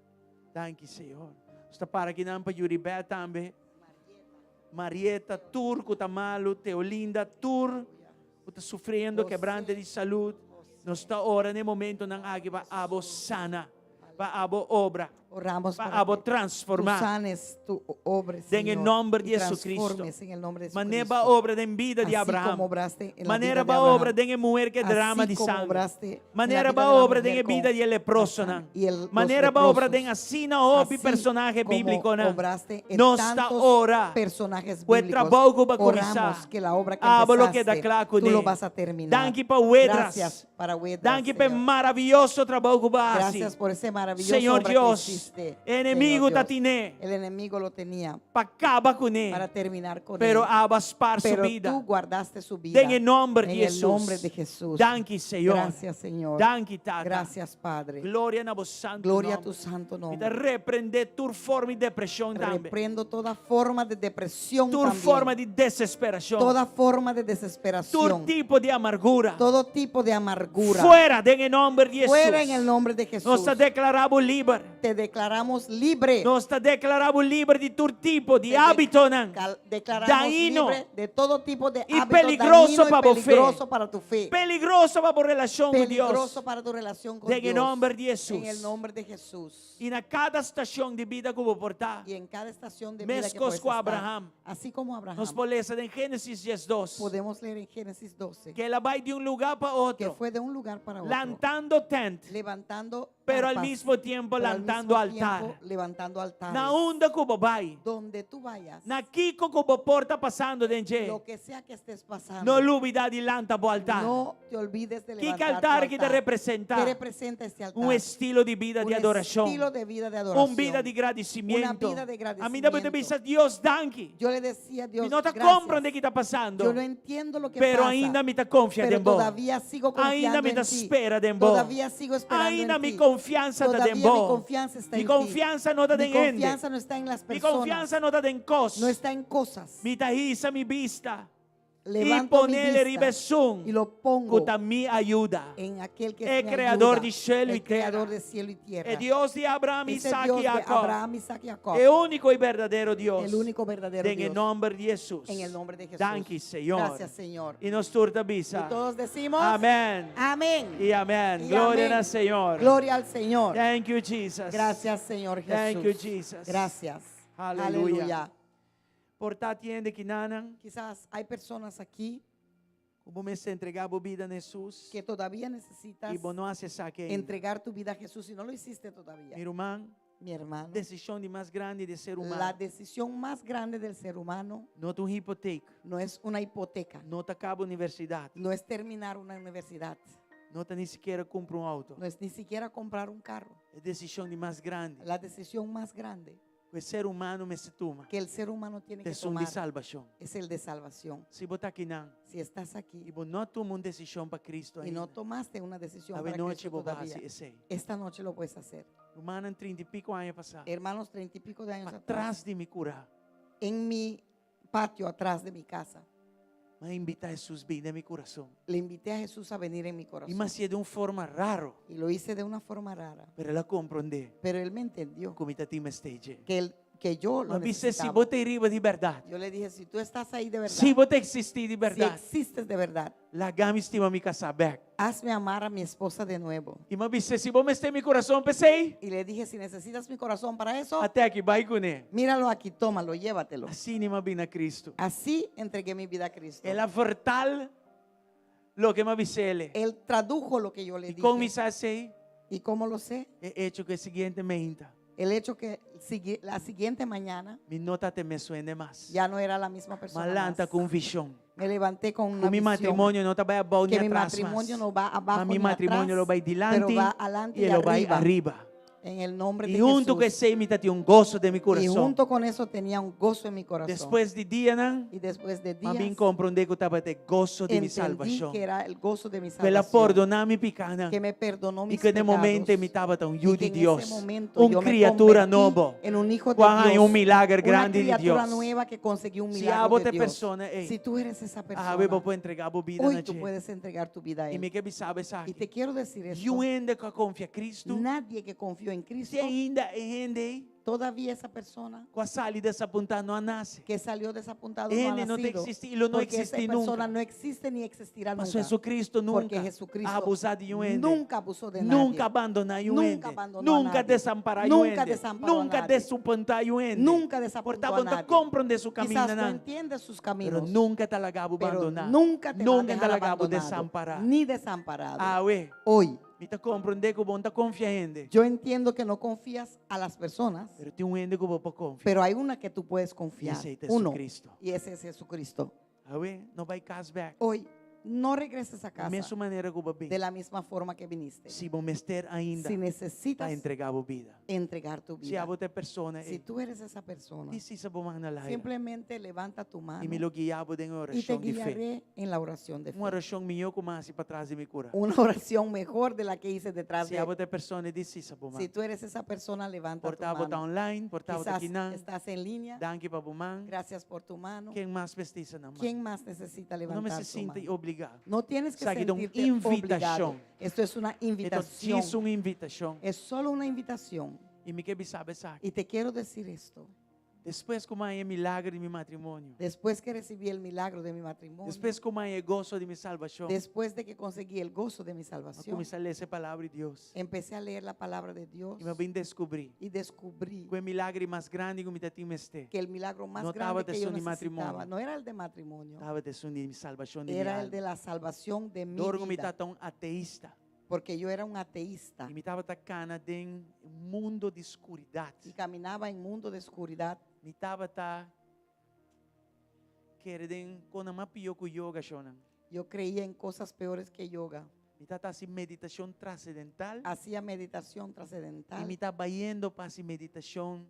S4: Danki, Señor. Nos ta para akinan pa Yuribet tambe. Marieta, tur ku ta malu, Teolinda, tur ku ta sufriendo kebrante di salud. Nos ta ora n'e momentonan aki pa abo sana, pa abo obra,
S5: Oramos
S4: pa
S5: para
S4: abo
S5: que tú
S4: transformá.
S5: sanes, tú obres,
S4: Den e
S5: Señor,
S4: nomber
S5: y
S4: di Jesucristo.
S5: transformes en el nombre de
S4: Manera
S5: Jesucristo.
S4: bo a obra den bida di
S5: Así
S4: Abraham.
S5: como obraste en la
S4: Manera
S5: vida de
S4: bo a
S5: Abraham.
S4: obra den e muher ku e drama
S5: Así
S4: di
S5: como
S4: sangre.
S5: obraste en la
S4: Manera
S5: vida
S4: bo a
S5: de la
S4: obra den
S5: mujer
S4: e bida
S5: con
S4: di e leprosonan.
S5: la sangre y el, los
S4: Manera bo a obra
S5: leprosos.
S4: den asina hopi
S5: Así
S4: personahe
S5: como
S4: bíblikonan.
S5: obraste en
S4: Nos ta
S5: tantos
S4: ora
S5: personajes
S4: ku e
S5: bíblicos.
S4: trabou ku bo a kuminsá.
S5: Oramos que la obra que
S4: Abo lo keda
S5: empezaste,
S4: kla
S5: tú
S4: kuné.
S5: lo vas a terminar.
S4: Danki pa Wedras.
S5: Gracias para Wedras,
S4: Danki pa e
S5: Señor.
S4: maravioso trabou ku bo a hasi.
S5: Gracias por ese maravilloso
S4: Señor
S5: obra que
S4: Dios,
S5: hiciste,
S4: enemigo
S5: Señor
S4: ta
S5: Dios.
S4: tiné
S5: El enemigo lo tenía
S4: pa kaba kuné,
S5: para terminar con
S4: pero
S5: él.
S4: abo a spar su
S5: Pero
S4: bida.
S5: tú guardaste su vida.
S4: Den e nomber di
S5: En el
S4: Jesús.
S5: nombre de Jesús.
S4: Danki, Señor.
S5: Gracias, Señor.
S4: Danki, Tata.
S5: Gracias, Padre.
S4: Gloria na bo santu
S5: Gloria a
S4: nomber.
S5: tu santo
S4: Mi ta
S5: nombre.
S4: reprendé tur forma di depreshon tambe.
S5: Reprendo toda forma de depresión
S4: Tur
S5: también.
S4: forma di desesperashon.
S5: Toda forma de
S4: Tur
S5: desesperación.
S4: tipo di amargura.
S5: Todo tipo de amargura.
S4: Fuera den e nomber di Jesús.
S5: Fuera en el nombre de Jesús.
S4: Nos ta deklará bo liber.
S5: Te declaramos libre.
S4: Nos ta deklará bo liber di tur tipo di
S5: Te de-
S4: hábitonan.
S5: cal- declaramos
S4: Dañino.
S5: libre de todo tipo de
S4: Y
S5: hábito
S4: peligroso
S5: dañino y
S4: pa bo fe.
S5: peligroso para tu fe.
S4: Peligroso pa bo relashon ku Dios.
S5: Peligroso para tu relación con
S4: Den e
S5: Dios.
S4: nomber di Jesús.
S5: En el nombre de Jesús.
S4: I na kada stashon di bida ku bo por ta.
S5: Y en cada estación de vida que
S4: Meskos
S5: puedes
S4: ku
S5: estar,
S4: Abraham.
S5: así como Abraham,
S4: Nos por lesa den Génesis 12.
S5: podemos leer en Génesis 12
S4: Ku el a bai di un lugá pa
S5: que
S4: otro.
S5: fue de un lugar para otro,
S4: Lantando tent.
S5: levantando
S4: Pero al
S5: carpas,
S4: mismo tiempo
S5: pero al
S4: lantando
S5: mismo tiempo
S4: altar.
S5: levantando altares.
S4: Na unda ku bo bai.
S5: Donde tú vayas,
S4: Na kiko ku bo por ta pasando den dje.
S5: lo que sea que estés pasando,
S4: No lubidá di lanta bo altar.
S5: no te olvides de
S4: Kiko
S5: levantar tu
S4: altar aki ta
S5: altar.
S4: representá?
S5: ¿Qué representa este altar?
S4: Un estilo di bida
S5: Un
S4: di adorashon.
S5: estilo de vida de adoración.
S4: Un bida di gradisimentu.
S5: Una vida de
S4: Ami tabata
S5: gradicimiento.
S4: bisa Dios danki.
S5: Yo le decía a Dios,
S4: Mi no ta
S5: gracias.
S4: komprondé kiko ta pasando.
S5: Yo no entiendo lo que
S4: Pero
S5: pasa.
S4: ainda mi ta konfia
S5: pero
S4: den bo.
S5: todavía sigo confiando
S4: Ainda mi
S5: en
S4: ta
S5: ti.
S4: spera den bo.
S5: Todavía sigo esperando
S4: Ainda
S5: en
S4: mi
S5: ti.
S4: konfiansa ta
S5: Todavía
S4: den bo.
S5: mi confianza está
S4: Mi
S5: en ti.
S4: konfiansa no ta
S5: Mi
S4: den hende.
S5: confianza no está en las
S4: Mi
S5: personas.
S4: konfiansa no ta den kos.
S5: No está en cosas.
S4: Mi ta hisa mi bista. I
S5: Levanto mi
S4: pon'é
S5: vista
S4: riba esun
S5: y lo pongo
S4: ku ta mi ayuda.
S5: en aquel que
S4: E
S5: es mi
S4: kreador
S5: ayuda,
S4: di shelu
S5: el
S4: i tera.
S5: creador de cielo y tierra.
S4: E Dios di Abraham,
S5: Es el
S4: Isaac
S5: Dios
S4: i
S5: de
S4: Jacob.
S5: Abraham, Isaac y Jacob.
S4: E úniko i berdadero Dios.
S5: El único verdadero
S4: Den e
S5: Dios.
S4: nòmber di Hesus.
S5: En el nombre de Jesús.
S4: Danki, Señor.
S5: Gracias, Señor.
S4: I nos tur ta bisa.
S5: Y todos decimos
S4: Amèn.
S5: Amén.
S4: I amèn.
S5: Y
S4: Gloria
S5: amén.
S4: na Señor.
S5: Gloria al Señor.
S4: Thank you, Jesus.
S5: Gracias, Señor Jesús.
S4: Thank you, Jesus.
S5: Gracias.
S4: Aleluya.
S5: Aleluya.
S4: Por ta tin hende akinan.
S5: Quizás hay personas aquí
S4: Ku bo mester entregá bo bida na Hesus.
S5: que todavía necesitas
S4: I bo no a hasi esaki ainda.
S5: entregar tu vida a Jesús y no lo hiciste todavía.
S4: Mi ruman,
S5: Mi hermano,
S4: desishon di mas grandi di ser
S5: la
S4: humano.
S5: decisión más grande del ser humano
S4: No ta un hipotek.
S5: no es una hipoteca,
S4: No ta kaba universidat.
S5: no es terminar una universidad,
S4: No ta ni sikiera kumpra un outo.
S5: no es ni siquiera comprar un carro.
S4: E desishon di mas grandi.
S5: La decisión más grande
S4: Ku e ser humano mester tuma.
S5: que el ser humano tiene que
S4: Esun di
S5: tomar
S4: salbashon.
S5: es el de salvación.
S4: Si bo ta akinan
S5: Si estás aquí
S4: i bo no a tuma un desishon pa Kristu
S5: y no
S4: ainda.
S5: tomaste una decisión
S4: Awe
S5: para
S4: nochi
S5: Cristo
S4: bo
S5: todavía,
S4: hasi esei.
S5: esta noche lo puedes hacer.
S4: Rumannan 30 i piku aña pasá.
S5: Hermanos, treinta y pico de años atrás,
S4: Patras di mi kurá.
S5: en mi patio atrás de mi casa,
S4: M'a invitá Hesus bin den mi kurason.
S5: le invité a Jesús a venir en mi
S4: I
S5: corazón.
S4: m'a hasié di un forma raro.
S5: Y lo hice de una forma rara,
S4: Pero el a komprondé.
S5: pero él me entendió
S4: Ku mi tatin mester dje.
S5: que, él, que yo lo
S4: M'a bis'é si
S5: necesitaba.
S4: bo t'ei riba di bèrdat.
S5: Yo le dije, si tú estás ahí de verdad,
S4: Si bo ta eksistí di
S5: si
S4: bèrdat.
S5: existes de verdad,
S4: Laga mi stima mi kasá bèk.
S5: hazme amar a mi esposa de nuevo.
S4: I m'a bis'é si bo mester mi kurason p'esei.
S5: Y le dije, si necesitas mi corazón para eso,
S4: At'é aki bai kuné.
S5: míralo aquí, tómalo, llévatelo.
S4: Asina m'a bin na Kristu.
S5: Así entregué mi vida a Cristo.
S4: El a vertaal loke m'a bis'é.
S5: Él tradujo lo que yo le
S4: I kon mi
S5: dije.
S4: sa esei?
S5: ¿Y cómo lo sé?
S4: E echo ku e siguiente mainta.
S5: El hecho que la siguiente mañana
S4: Mi no tabata e mesun hende mas.
S5: ya no era la misma persona.
S4: M'a lanta
S5: más.
S4: ku un vishon.
S5: Me levanté con una
S4: Ku mi
S5: visión
S4: matrimonio no ta bai abou
S5: que
S4: ni
S5: mi
S4: atras
S5: matrimonio
S4: mas.
S5: no va abajo
S4: Ma mi
S5: ni
S4: matrimonio
S5: atrás,
S4: lo bai dilanti
S5: pero va adelante
S4: i
S5: y
S4: lo bai
S5: arriba.
S4: ariba.
S5: En el nombre
S4: I
S5: de
S4: huntu ku
S5: Jesús.
S4: esei mi tatin un goso den mi
S5: Y
S4: kurason.
S5: junto con eso tenía un gozo en mi corazón.
S4: Despues di dianan,
S5: y después de
S4: m'a bin
S5: días,
S4: komprondé ku tabata e goso di mi
S5: entendí
S4: salbashon.
S5: que era el gozo de mi
S4: Ku el a
S5: salvación.
S4: pordoná mi pikánan.
S5: Que me perdonó
S4: I
S5: mis
S4: ku den e momento
S5: pecados.
S4: mi tabata un
S5: Y
S4: yu
S5: que
S4: di
S5: en
S4: Dios.
S5: ese momento
S4: Un
S5: yo me
S4: kriatura
S5: convertí
S4: nobo.
S5: en un hijo de
S4: Ku a haña
S5: Dios.
S4: un milager
S5: Una
S4: grandi di
S5: criatura
S4: Dios.
S5: nueva que consiguió un
S4: Si
S5: milagro
S4: abo
S5: de
S4: ta e
S5: Dios.
S4: persona ei.
S5: Si tú eres esa persona,
S4: Awe bo por entregá bo bida
S5: hoy
S4: na
S5: tú
S4: dje.
S5: puedes entregar tu vida a
S4: I
S5: Él.
S4: mi ke bisa bo esaki.
S5: Y te quiero decir esto.
S4: Niun hende ku a konfia Kristu.
S5: Nadie que confió en Cristo,
S4: Si ainda e hende ei
S5: todavía esa persona
S4: ku a sali desapuntá no a nase.
S5: que salió desapuntado no ha
S4: Hende no ta
S5: nacido.
S4: eksistí i lo no
S5: Porque esa
S4: eksistí
S5: persona
S4: nunka.
S5: no existe ni existirá
S4: Pasobra
S5: nunca.
S4: Jesucristo
S5: Porque
S4: nunka
S5: Jesucristo
S4: a abusá di niun hende.
S5: nunca abusó de nadie.
S4: Nunka a bandoná niun
S5: Nunca
S4: hende.
S5: abandonó a
S4: Nunka
S5: nadie.
S4: desampará niun
S5: Nunca
S4: hende.
S5: desamparó a
S4: Nunka
S5: nadie.
S4: desapuntá niun hende.
S5: Nunca desapuntó
S4: Por ta
S5: a
S4: bo no ta
S5: nadie.
S4: komprondé su
S5: Quizás no
S4: kamindanan.
S5: entiendes sus
S4: Pero
S5: caminos.
S4: nunka e ta laga bo
S5: pero
S4: bandoná.
S5: nunca te va a
S4: Nunka e ta
S5: dejar
S4: laga bo
S5: abandonado,
S4: desampará.
S5: ni desamparado.
S4: Awe,
S5: Hoy,
S4: mi ta komprondé ku bo no ta konfia hende.
S5: yo entiendo que no confías a las personas,
S4: Pero tin un hende ku bo por konfia.
S5: pero hay una que tú puedes confiar.
S4: I esei ta
S5: Uno.
S4: Jesucristo.
S5: Y ese es Jesucristo.
S4: Awe, no bai kas bèk.
S5: Hoy, no regreses a casa
S4: Mesun manera ku bo a bin.
S5: de la misma forma que viniste.
S4: Si bo mester ainda
S5: Si
S4: pa
S5: necesitas
S4: entregá bo bida.
S5: entregar tu
S4: Si
S5: vida,
S4: abo ta e persona
S5: si
S4: ei,
S5: tú eres esa persona,
S4: djis hisa bo man na laira.
S5: simplemente levanta tu mano
S4: I mi lo guia bo den
S5: y te
S4: orashon di fe.
S5: guiaré en la oración de
S4: Un
S5: fe.
S4: orashon mihó ku m'a hasi patras di mi kura.
S5: Una oración mejor de la que hice detrás
S4: Si
S5: de
S4: abo ta e persona, djis hisa bo man.
S5: Si tú eres esa persona, levanta tu
S4: Por ta bo ta
S5: mano.
S4: online, por ta bo ta
S5: Quizás
S4: akinan.
S5: estás en línea.
S4: Danki pa bo man.
S5: Gracias por tu mano.
S4: Ken mas mester hisa nan man?
S5: ¿Quién más necesita
S4: No
S5: levantar
S4: mester
S5: su
S4: sinti
S5: mano?
S4: obligá.
S5: No tienes que
S4: Esaki ta un
S5: sentirte obligado.
S4: invitashon.
S5: Esto es una
S4: E ta
S5: invitación.
S4: djis un invitashon.
S5: Es solo una invitación.
S4: I mi ke bisa bo esaki.
S5: Y te quiero decir esto.
S4: Despues ku m'a haña e milager di mi matrimonio.
S5: Después que recibí el milagro de mi matrimonio,
S4: Despues ku m'a haña e goso di mi salbashon.
S5: después de que conseguí el gozo de mi
S4: A
S5: salvación,
S4: kuminsá lesa e palabra di Dios.
S5: empecé a leer la palabra de Dios
S4: I m'a bin deskubrí
S5: y descubrí
S4: ku e milager mas grandi ku mi tatin mester.
S5: que el milagro más
S4: No
S5: grande
S4: tabata
S5: que yo
S4: esun di
S5: necesitaba
S4: matrimonio.
S5: no era el de matrimonio,
S4: Tabata esun di mi salbashon di mi
S5: era el de
S4: alma.
S5: la salvación de mi
S4: Dor ku mi
S5: vida.
S4: tabata un ateista.
S5: Porque yo era un ateísta.
S4: I mi tabata kana den mundo di skuridat.
S5: Y caminaba en mundo de oscuridad.
S4: Mi tabata kere den kosnan mas pió ku yoga, shonnan.
S5: Yo creía en cosas peores que yoga.
S4: Mi tabata hasi meditashon trasendental.
S5: Hacía meditación
S4: I
S5: trascendental.
S4: mi ta bayendo pa hasi meditashon,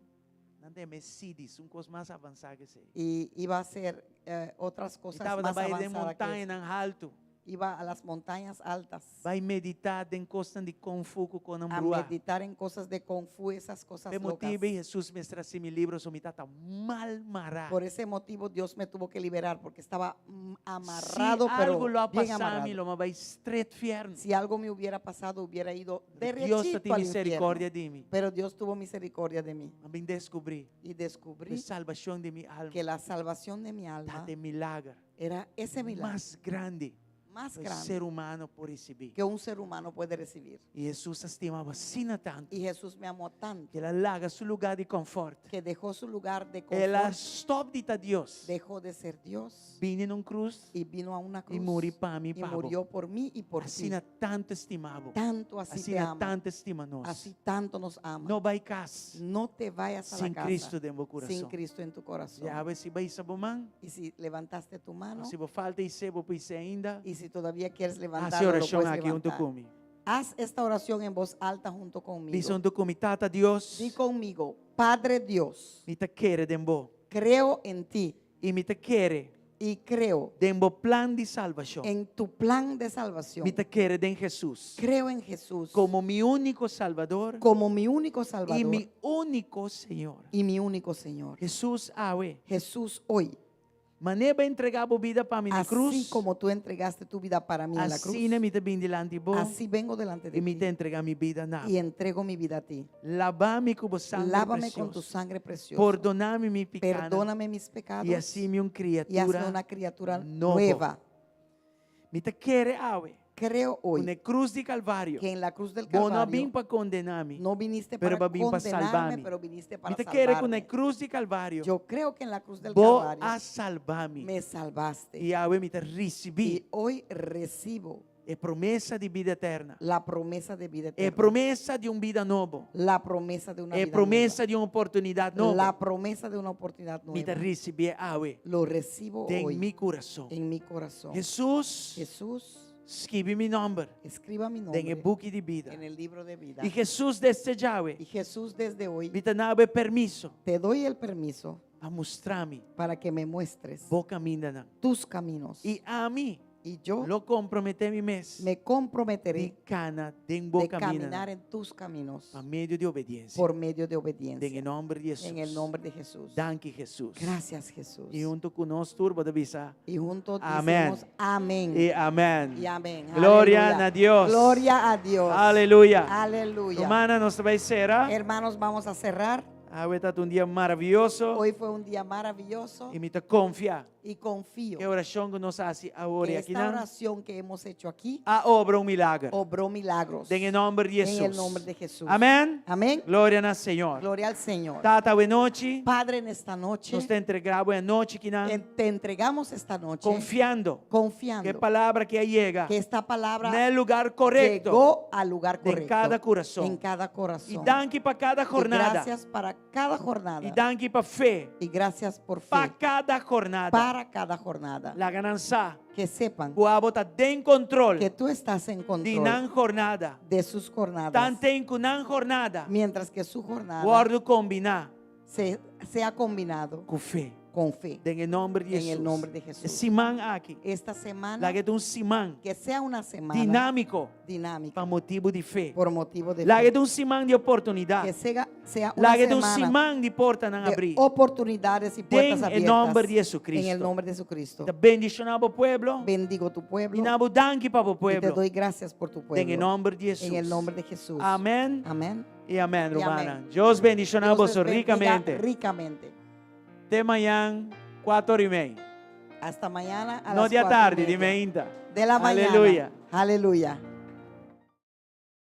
S4: nan ta yama e siddhis, un kos mas avansá ku esei.
S5: Y iba a hacer eh, otras
S4: Mi
S5: cosas
S4: tabata
S5: más
S4: bai den
S5: avanzadas que eso.
S4: montañanan haltu.
S5: Iba a las montañas altas
S4: Bai meditá den kosnan di kung fu ku konan
S5: a
S4: bruá.
S5: meditar en cosas de kung fu, esas cosas
S4: P'e
S5: locas.
S4: motibu ei Hesus mester hasi mi libro, so mi tata mal mará.
S5: Por ese motivo Dios me tuvo que liberar porque estaba
S4: Si
S5: amarrado,
S4: algo
S5: pero
S4: lo a
S5: bien
S4: pasa mi,
S5: amarrado.
S4: lo m'a bai stret fièrnu.
S5: Si algo me hubiera pasado, hubiera ido
S4: Pero Dios
S5: derechito
S4: tin
S5: al infierno.
S4: miserikòrdia di mi.
S5: Pero Dios tuvo misericordia de mí
S4: M'a bin deskubrí
S5: y
S4: ku
S5: descubrí
S4: e salbashon di mi alma
S5: que la salvación de mi alma
S4: ta e milager
S5: era ese milagro
S4: mas grandi
S5: más
S4: ku e
S5: grande
S4: ser humano por risibí.
S5: que un ser humano puede recibir.
S4: I Hesus a stima bo asina tantu
S5: Y Jesús me amó tanto
S4: ku el a laga su lugá di kònfòrt.
S5: que dejó su lugar de
S4: El a
S5: confort,
S4: stòp di ta Dios,
S5: dejó de ser Dios
S4: bini na un krus
S5: y vino a una
S4: i
S5: cruz
S4: muri pa mi i
S5: y
S4: pa bo.
S5: murió por mí y por ti.
S4: Asina tantu stima bo.
S5: Tanto así te
S4: Asina
S5: ama.
S4: tantu stima nos.
S5: Así tanto nos ama.
S4: No bai kas
S5: No te vayas a la
S4: sin
S5: casa
S4: Cristo den bo
S5: sin
S4: kurason.
S5: Cristo en tu corazón.
S4: Ya si bo a hisa bo man,
S5: Y si levantaste tu mano
S4: si bo falta his'é, bo por his'é ainda.
S5: y si todavía quieres
S4: Hasi
S5: levantarlo, lo
S4: orashon
S5: puedes
S4: aki huntu
S5: levantar.
S4: ku mi.
S5: Haz esta oración en voz alta junto conmigo.
S4: Bisa huntu ku mi, Tata Dios,
S5: Di conmigo, Padre Dios,
S4: mi ta kere den bo.
S5: creo en ti
S4: I mi ta kere
S5: y creo
S4: den bo plan di salbashon.
S5: en tu plan de salvación.
S4: Mi ta kere den Hesus
S5: Creo en Jesús
S4: komo mi úniko Salbador
S5: como mi único
S4: i
S5: Salvador
S4: mi úniko Señor.
S5: y mi único Señor.
S4: Hesus awe,
S5: Jesús hoy,
S4: manera bo a entregá bo bida pa mi na
S5: así
S4: krus,
S5: como tú entregaste tu vida para mí en la cruz,
S4: asina mi ta bin dilanti bo
S5: así vengo delante
S4: i
S5: de
S4: mi
S5: ti
S4: ta entregá mi bida na
S5: y
S4: bo.
S5: entrego mi vida a ti.
S4: Laba mi ku bo sangre
S5: Lávame con tu
S4: presioso.
S5: sangre preciosa.
S4: Pordoná mi mi pikánan
S5: Perdóname mis pecados
S4: i hasi mi un
S5: y hazme
S4: kriatura
S5: una criatura
S4: nobo.
S5: nueva.
S4: Mi ta kere awe
S5: Creo
S4: ku
S5: hoy
S4: na e krus di Kalvario
S5: que en la cruz del
S4: bo no a bin
S5: Calvario
S4: pa kondená mi,
S5: no viniste
S4: pero
S5: para
S4: bo a bin pa salba
S5: condenarme,
S4: mi.
S5: pero viniste
S4: Mi
S5: para
S4: ta kere ku na e
S5: salvarme.
S4: krus di Kalvario
S5: Yo creo que en la cruz del
S4: bo
S5: Calvario
S4: a salba mi.
S5: me salvaste.
S4: I awe mi ta risibí
S5: Y hoy recibo
S4: e promesa di bida eterna.
S5: la promesa de vida
S4: E
S5: eterna.
S4: promesa di un bida nobo.
S5: La promesa de una
S4: E
S5: vida
S4: promesa di un oportunidat
S5: nueva.
S4: nobo.
S5: La promesa de una oportunidad
S4: Mi ta
S5: nueva.
S4: risibié awe
S5: Lo recibo
S4: den
S5: hoy
S4: mi kurason.
S5: en mi corazón.
S4: Hesus,
S5: Jesús,
S4: skibi mi nòmber
S5: escriba mi
S4: den e
S5: nombre
S4: buki di bida.
S5: en el libro de vida.
S4: I Hesus desde djawe,
S5: Y Jesús desde hoy
S4: mi ta duna bo e permiso
S5: te doy el permiso
S4: pa mustra mi
S5: para que me muestres
S4: bo kamindanan.
S5: tus caminos.
S4: I ami
S5: Y yo
S4: lo komprometé mi mes
S5: me comprometeré
S4: di kana den bo
S5: de caminar
S4: kamindanan
S5: en tus caminos
S4: pa medio di obedensia.
S5: por medio de
S4: Den e
S5: obediencia.
S4: nòmber di
S5: En el
S4: Hesus.
S5: nombre de Jesús.
S4: Danki Hesus.
S5: Gracias Jesús.
S4: I huntu ku nos tur bo ta bisa
S5: Y juntos
S4: Amén.
S5: decimos amén.
S4: I amèn.
S5: Y amén.
S4: Gloria
S5: Aleluya.
S4: na Dios.
S5: Gloria a Dios.
S4: Aleluya.
S5: Aleluya.
S4: Rumannan, nos ta bai sera.
S5: Hermanos, vamos a cerrar.
S4: Awe tabata un dia maravioso.
S5: Hoy fue un día maravilloso
S4: I mi ta konfia
S5: y confío
S4: ku e orashon ku nos a hasi awor
S5: que
S4: aki
S5: esta
S4: nan
S5: oración que hemos hecho aquí
S4: a obra un milager.
S5: obró milagros.
S4: Den e nòmber di
S5: En el
S4: Hesus.
S5: nombre de Jesús.
S4: Amèn.
S5: Amén.
S4: Gloria na Señor.
S5: Gloria al Señor.
S4: Tata, awe nochi.
S5: Padre, en esta noche
S4: Nos ta entregá bo e anochi akinan.
S5: en- te entregamos esta noche
S4: Konfiando ku e
S5: confiando
S4: palabra aki a yega
S5: que esta palabra
S4: na e lugá korekto.
S5: llegó al lugar
S4: Den
S5: correcto.
S4: kada kurason.
S5: En cada corazón.
S4: I danki pa kada
S5: Y
S4: jornada.
S5: gracias para cada jornada.
S4: I danki pa fe.
S5: Y gracias por fe.
S4: Pa kada jornada.
S5: Para cada jornada.
S4: Laga nan sa.
S5: Que sepan
S4: Ku abo ta den kontrol.
S5: que tú estás en
S4: Di
S5: control
S4: nan jornada.
S5: de sus jornadas.
S4: Tanten ku nan jornada.
S5: Mientras que su jornada
S4: Wòrdu kombiná
S5: se, sea combinado
S4: ku fe.
S5: con fe.
S4: Den e nòmber di
S5: En
S4: Hesus.
S5: el nombre de Jesús.
S4: E siman aki.
S5: Esta semana,
S4: Laga ta un siman
S5: que sea una semana
S4: dinámiko
S5: dinámica
S4: pa motibu di fe.
S5: por motivo de
S4: Laga
S5: fe.
S4: ta un siman di oportunidat.
S5: Que sea, sea una
S4: Laga ta un
S5: semana
S4: siman di portanan
S5: de
S4: habrí.
S5: oportunidades y puertas
S4: Den e
S5: abiertas.
S4: nòmber di Jesucristo.
S5: En el nombre de Jesucristo.
S4: Ta bendishoná bo pueblo.
S5: Bendigo tu pueblo.
S4: I duna bo danki pa bo
S5: Y te
S4: pueblo.
S5: doy gracias por tu
S4: Den
S5: pueblo.
S4: e nòmber di Hesus.
S5: En el nombre de Jesús.
S4: Amèn.
S5: Amén.
S4: I amèn,
S5: I
S4: rumannan.
S5: amèn.
S4: Dios bendishoná
S5: Dios
S4: bo
S5: les bendiga
S4: rikamente.
S5: ricamente.
S4: Te mañan, 4 i mei.
S5: Hasta mañana a
S4: No
S5: las
S4: di
S5: cuatro y
S4: atardi, di
S5: media
S4: mainta.
S5: De la mañana.
S4: Aleluya.
S5: Aleluya.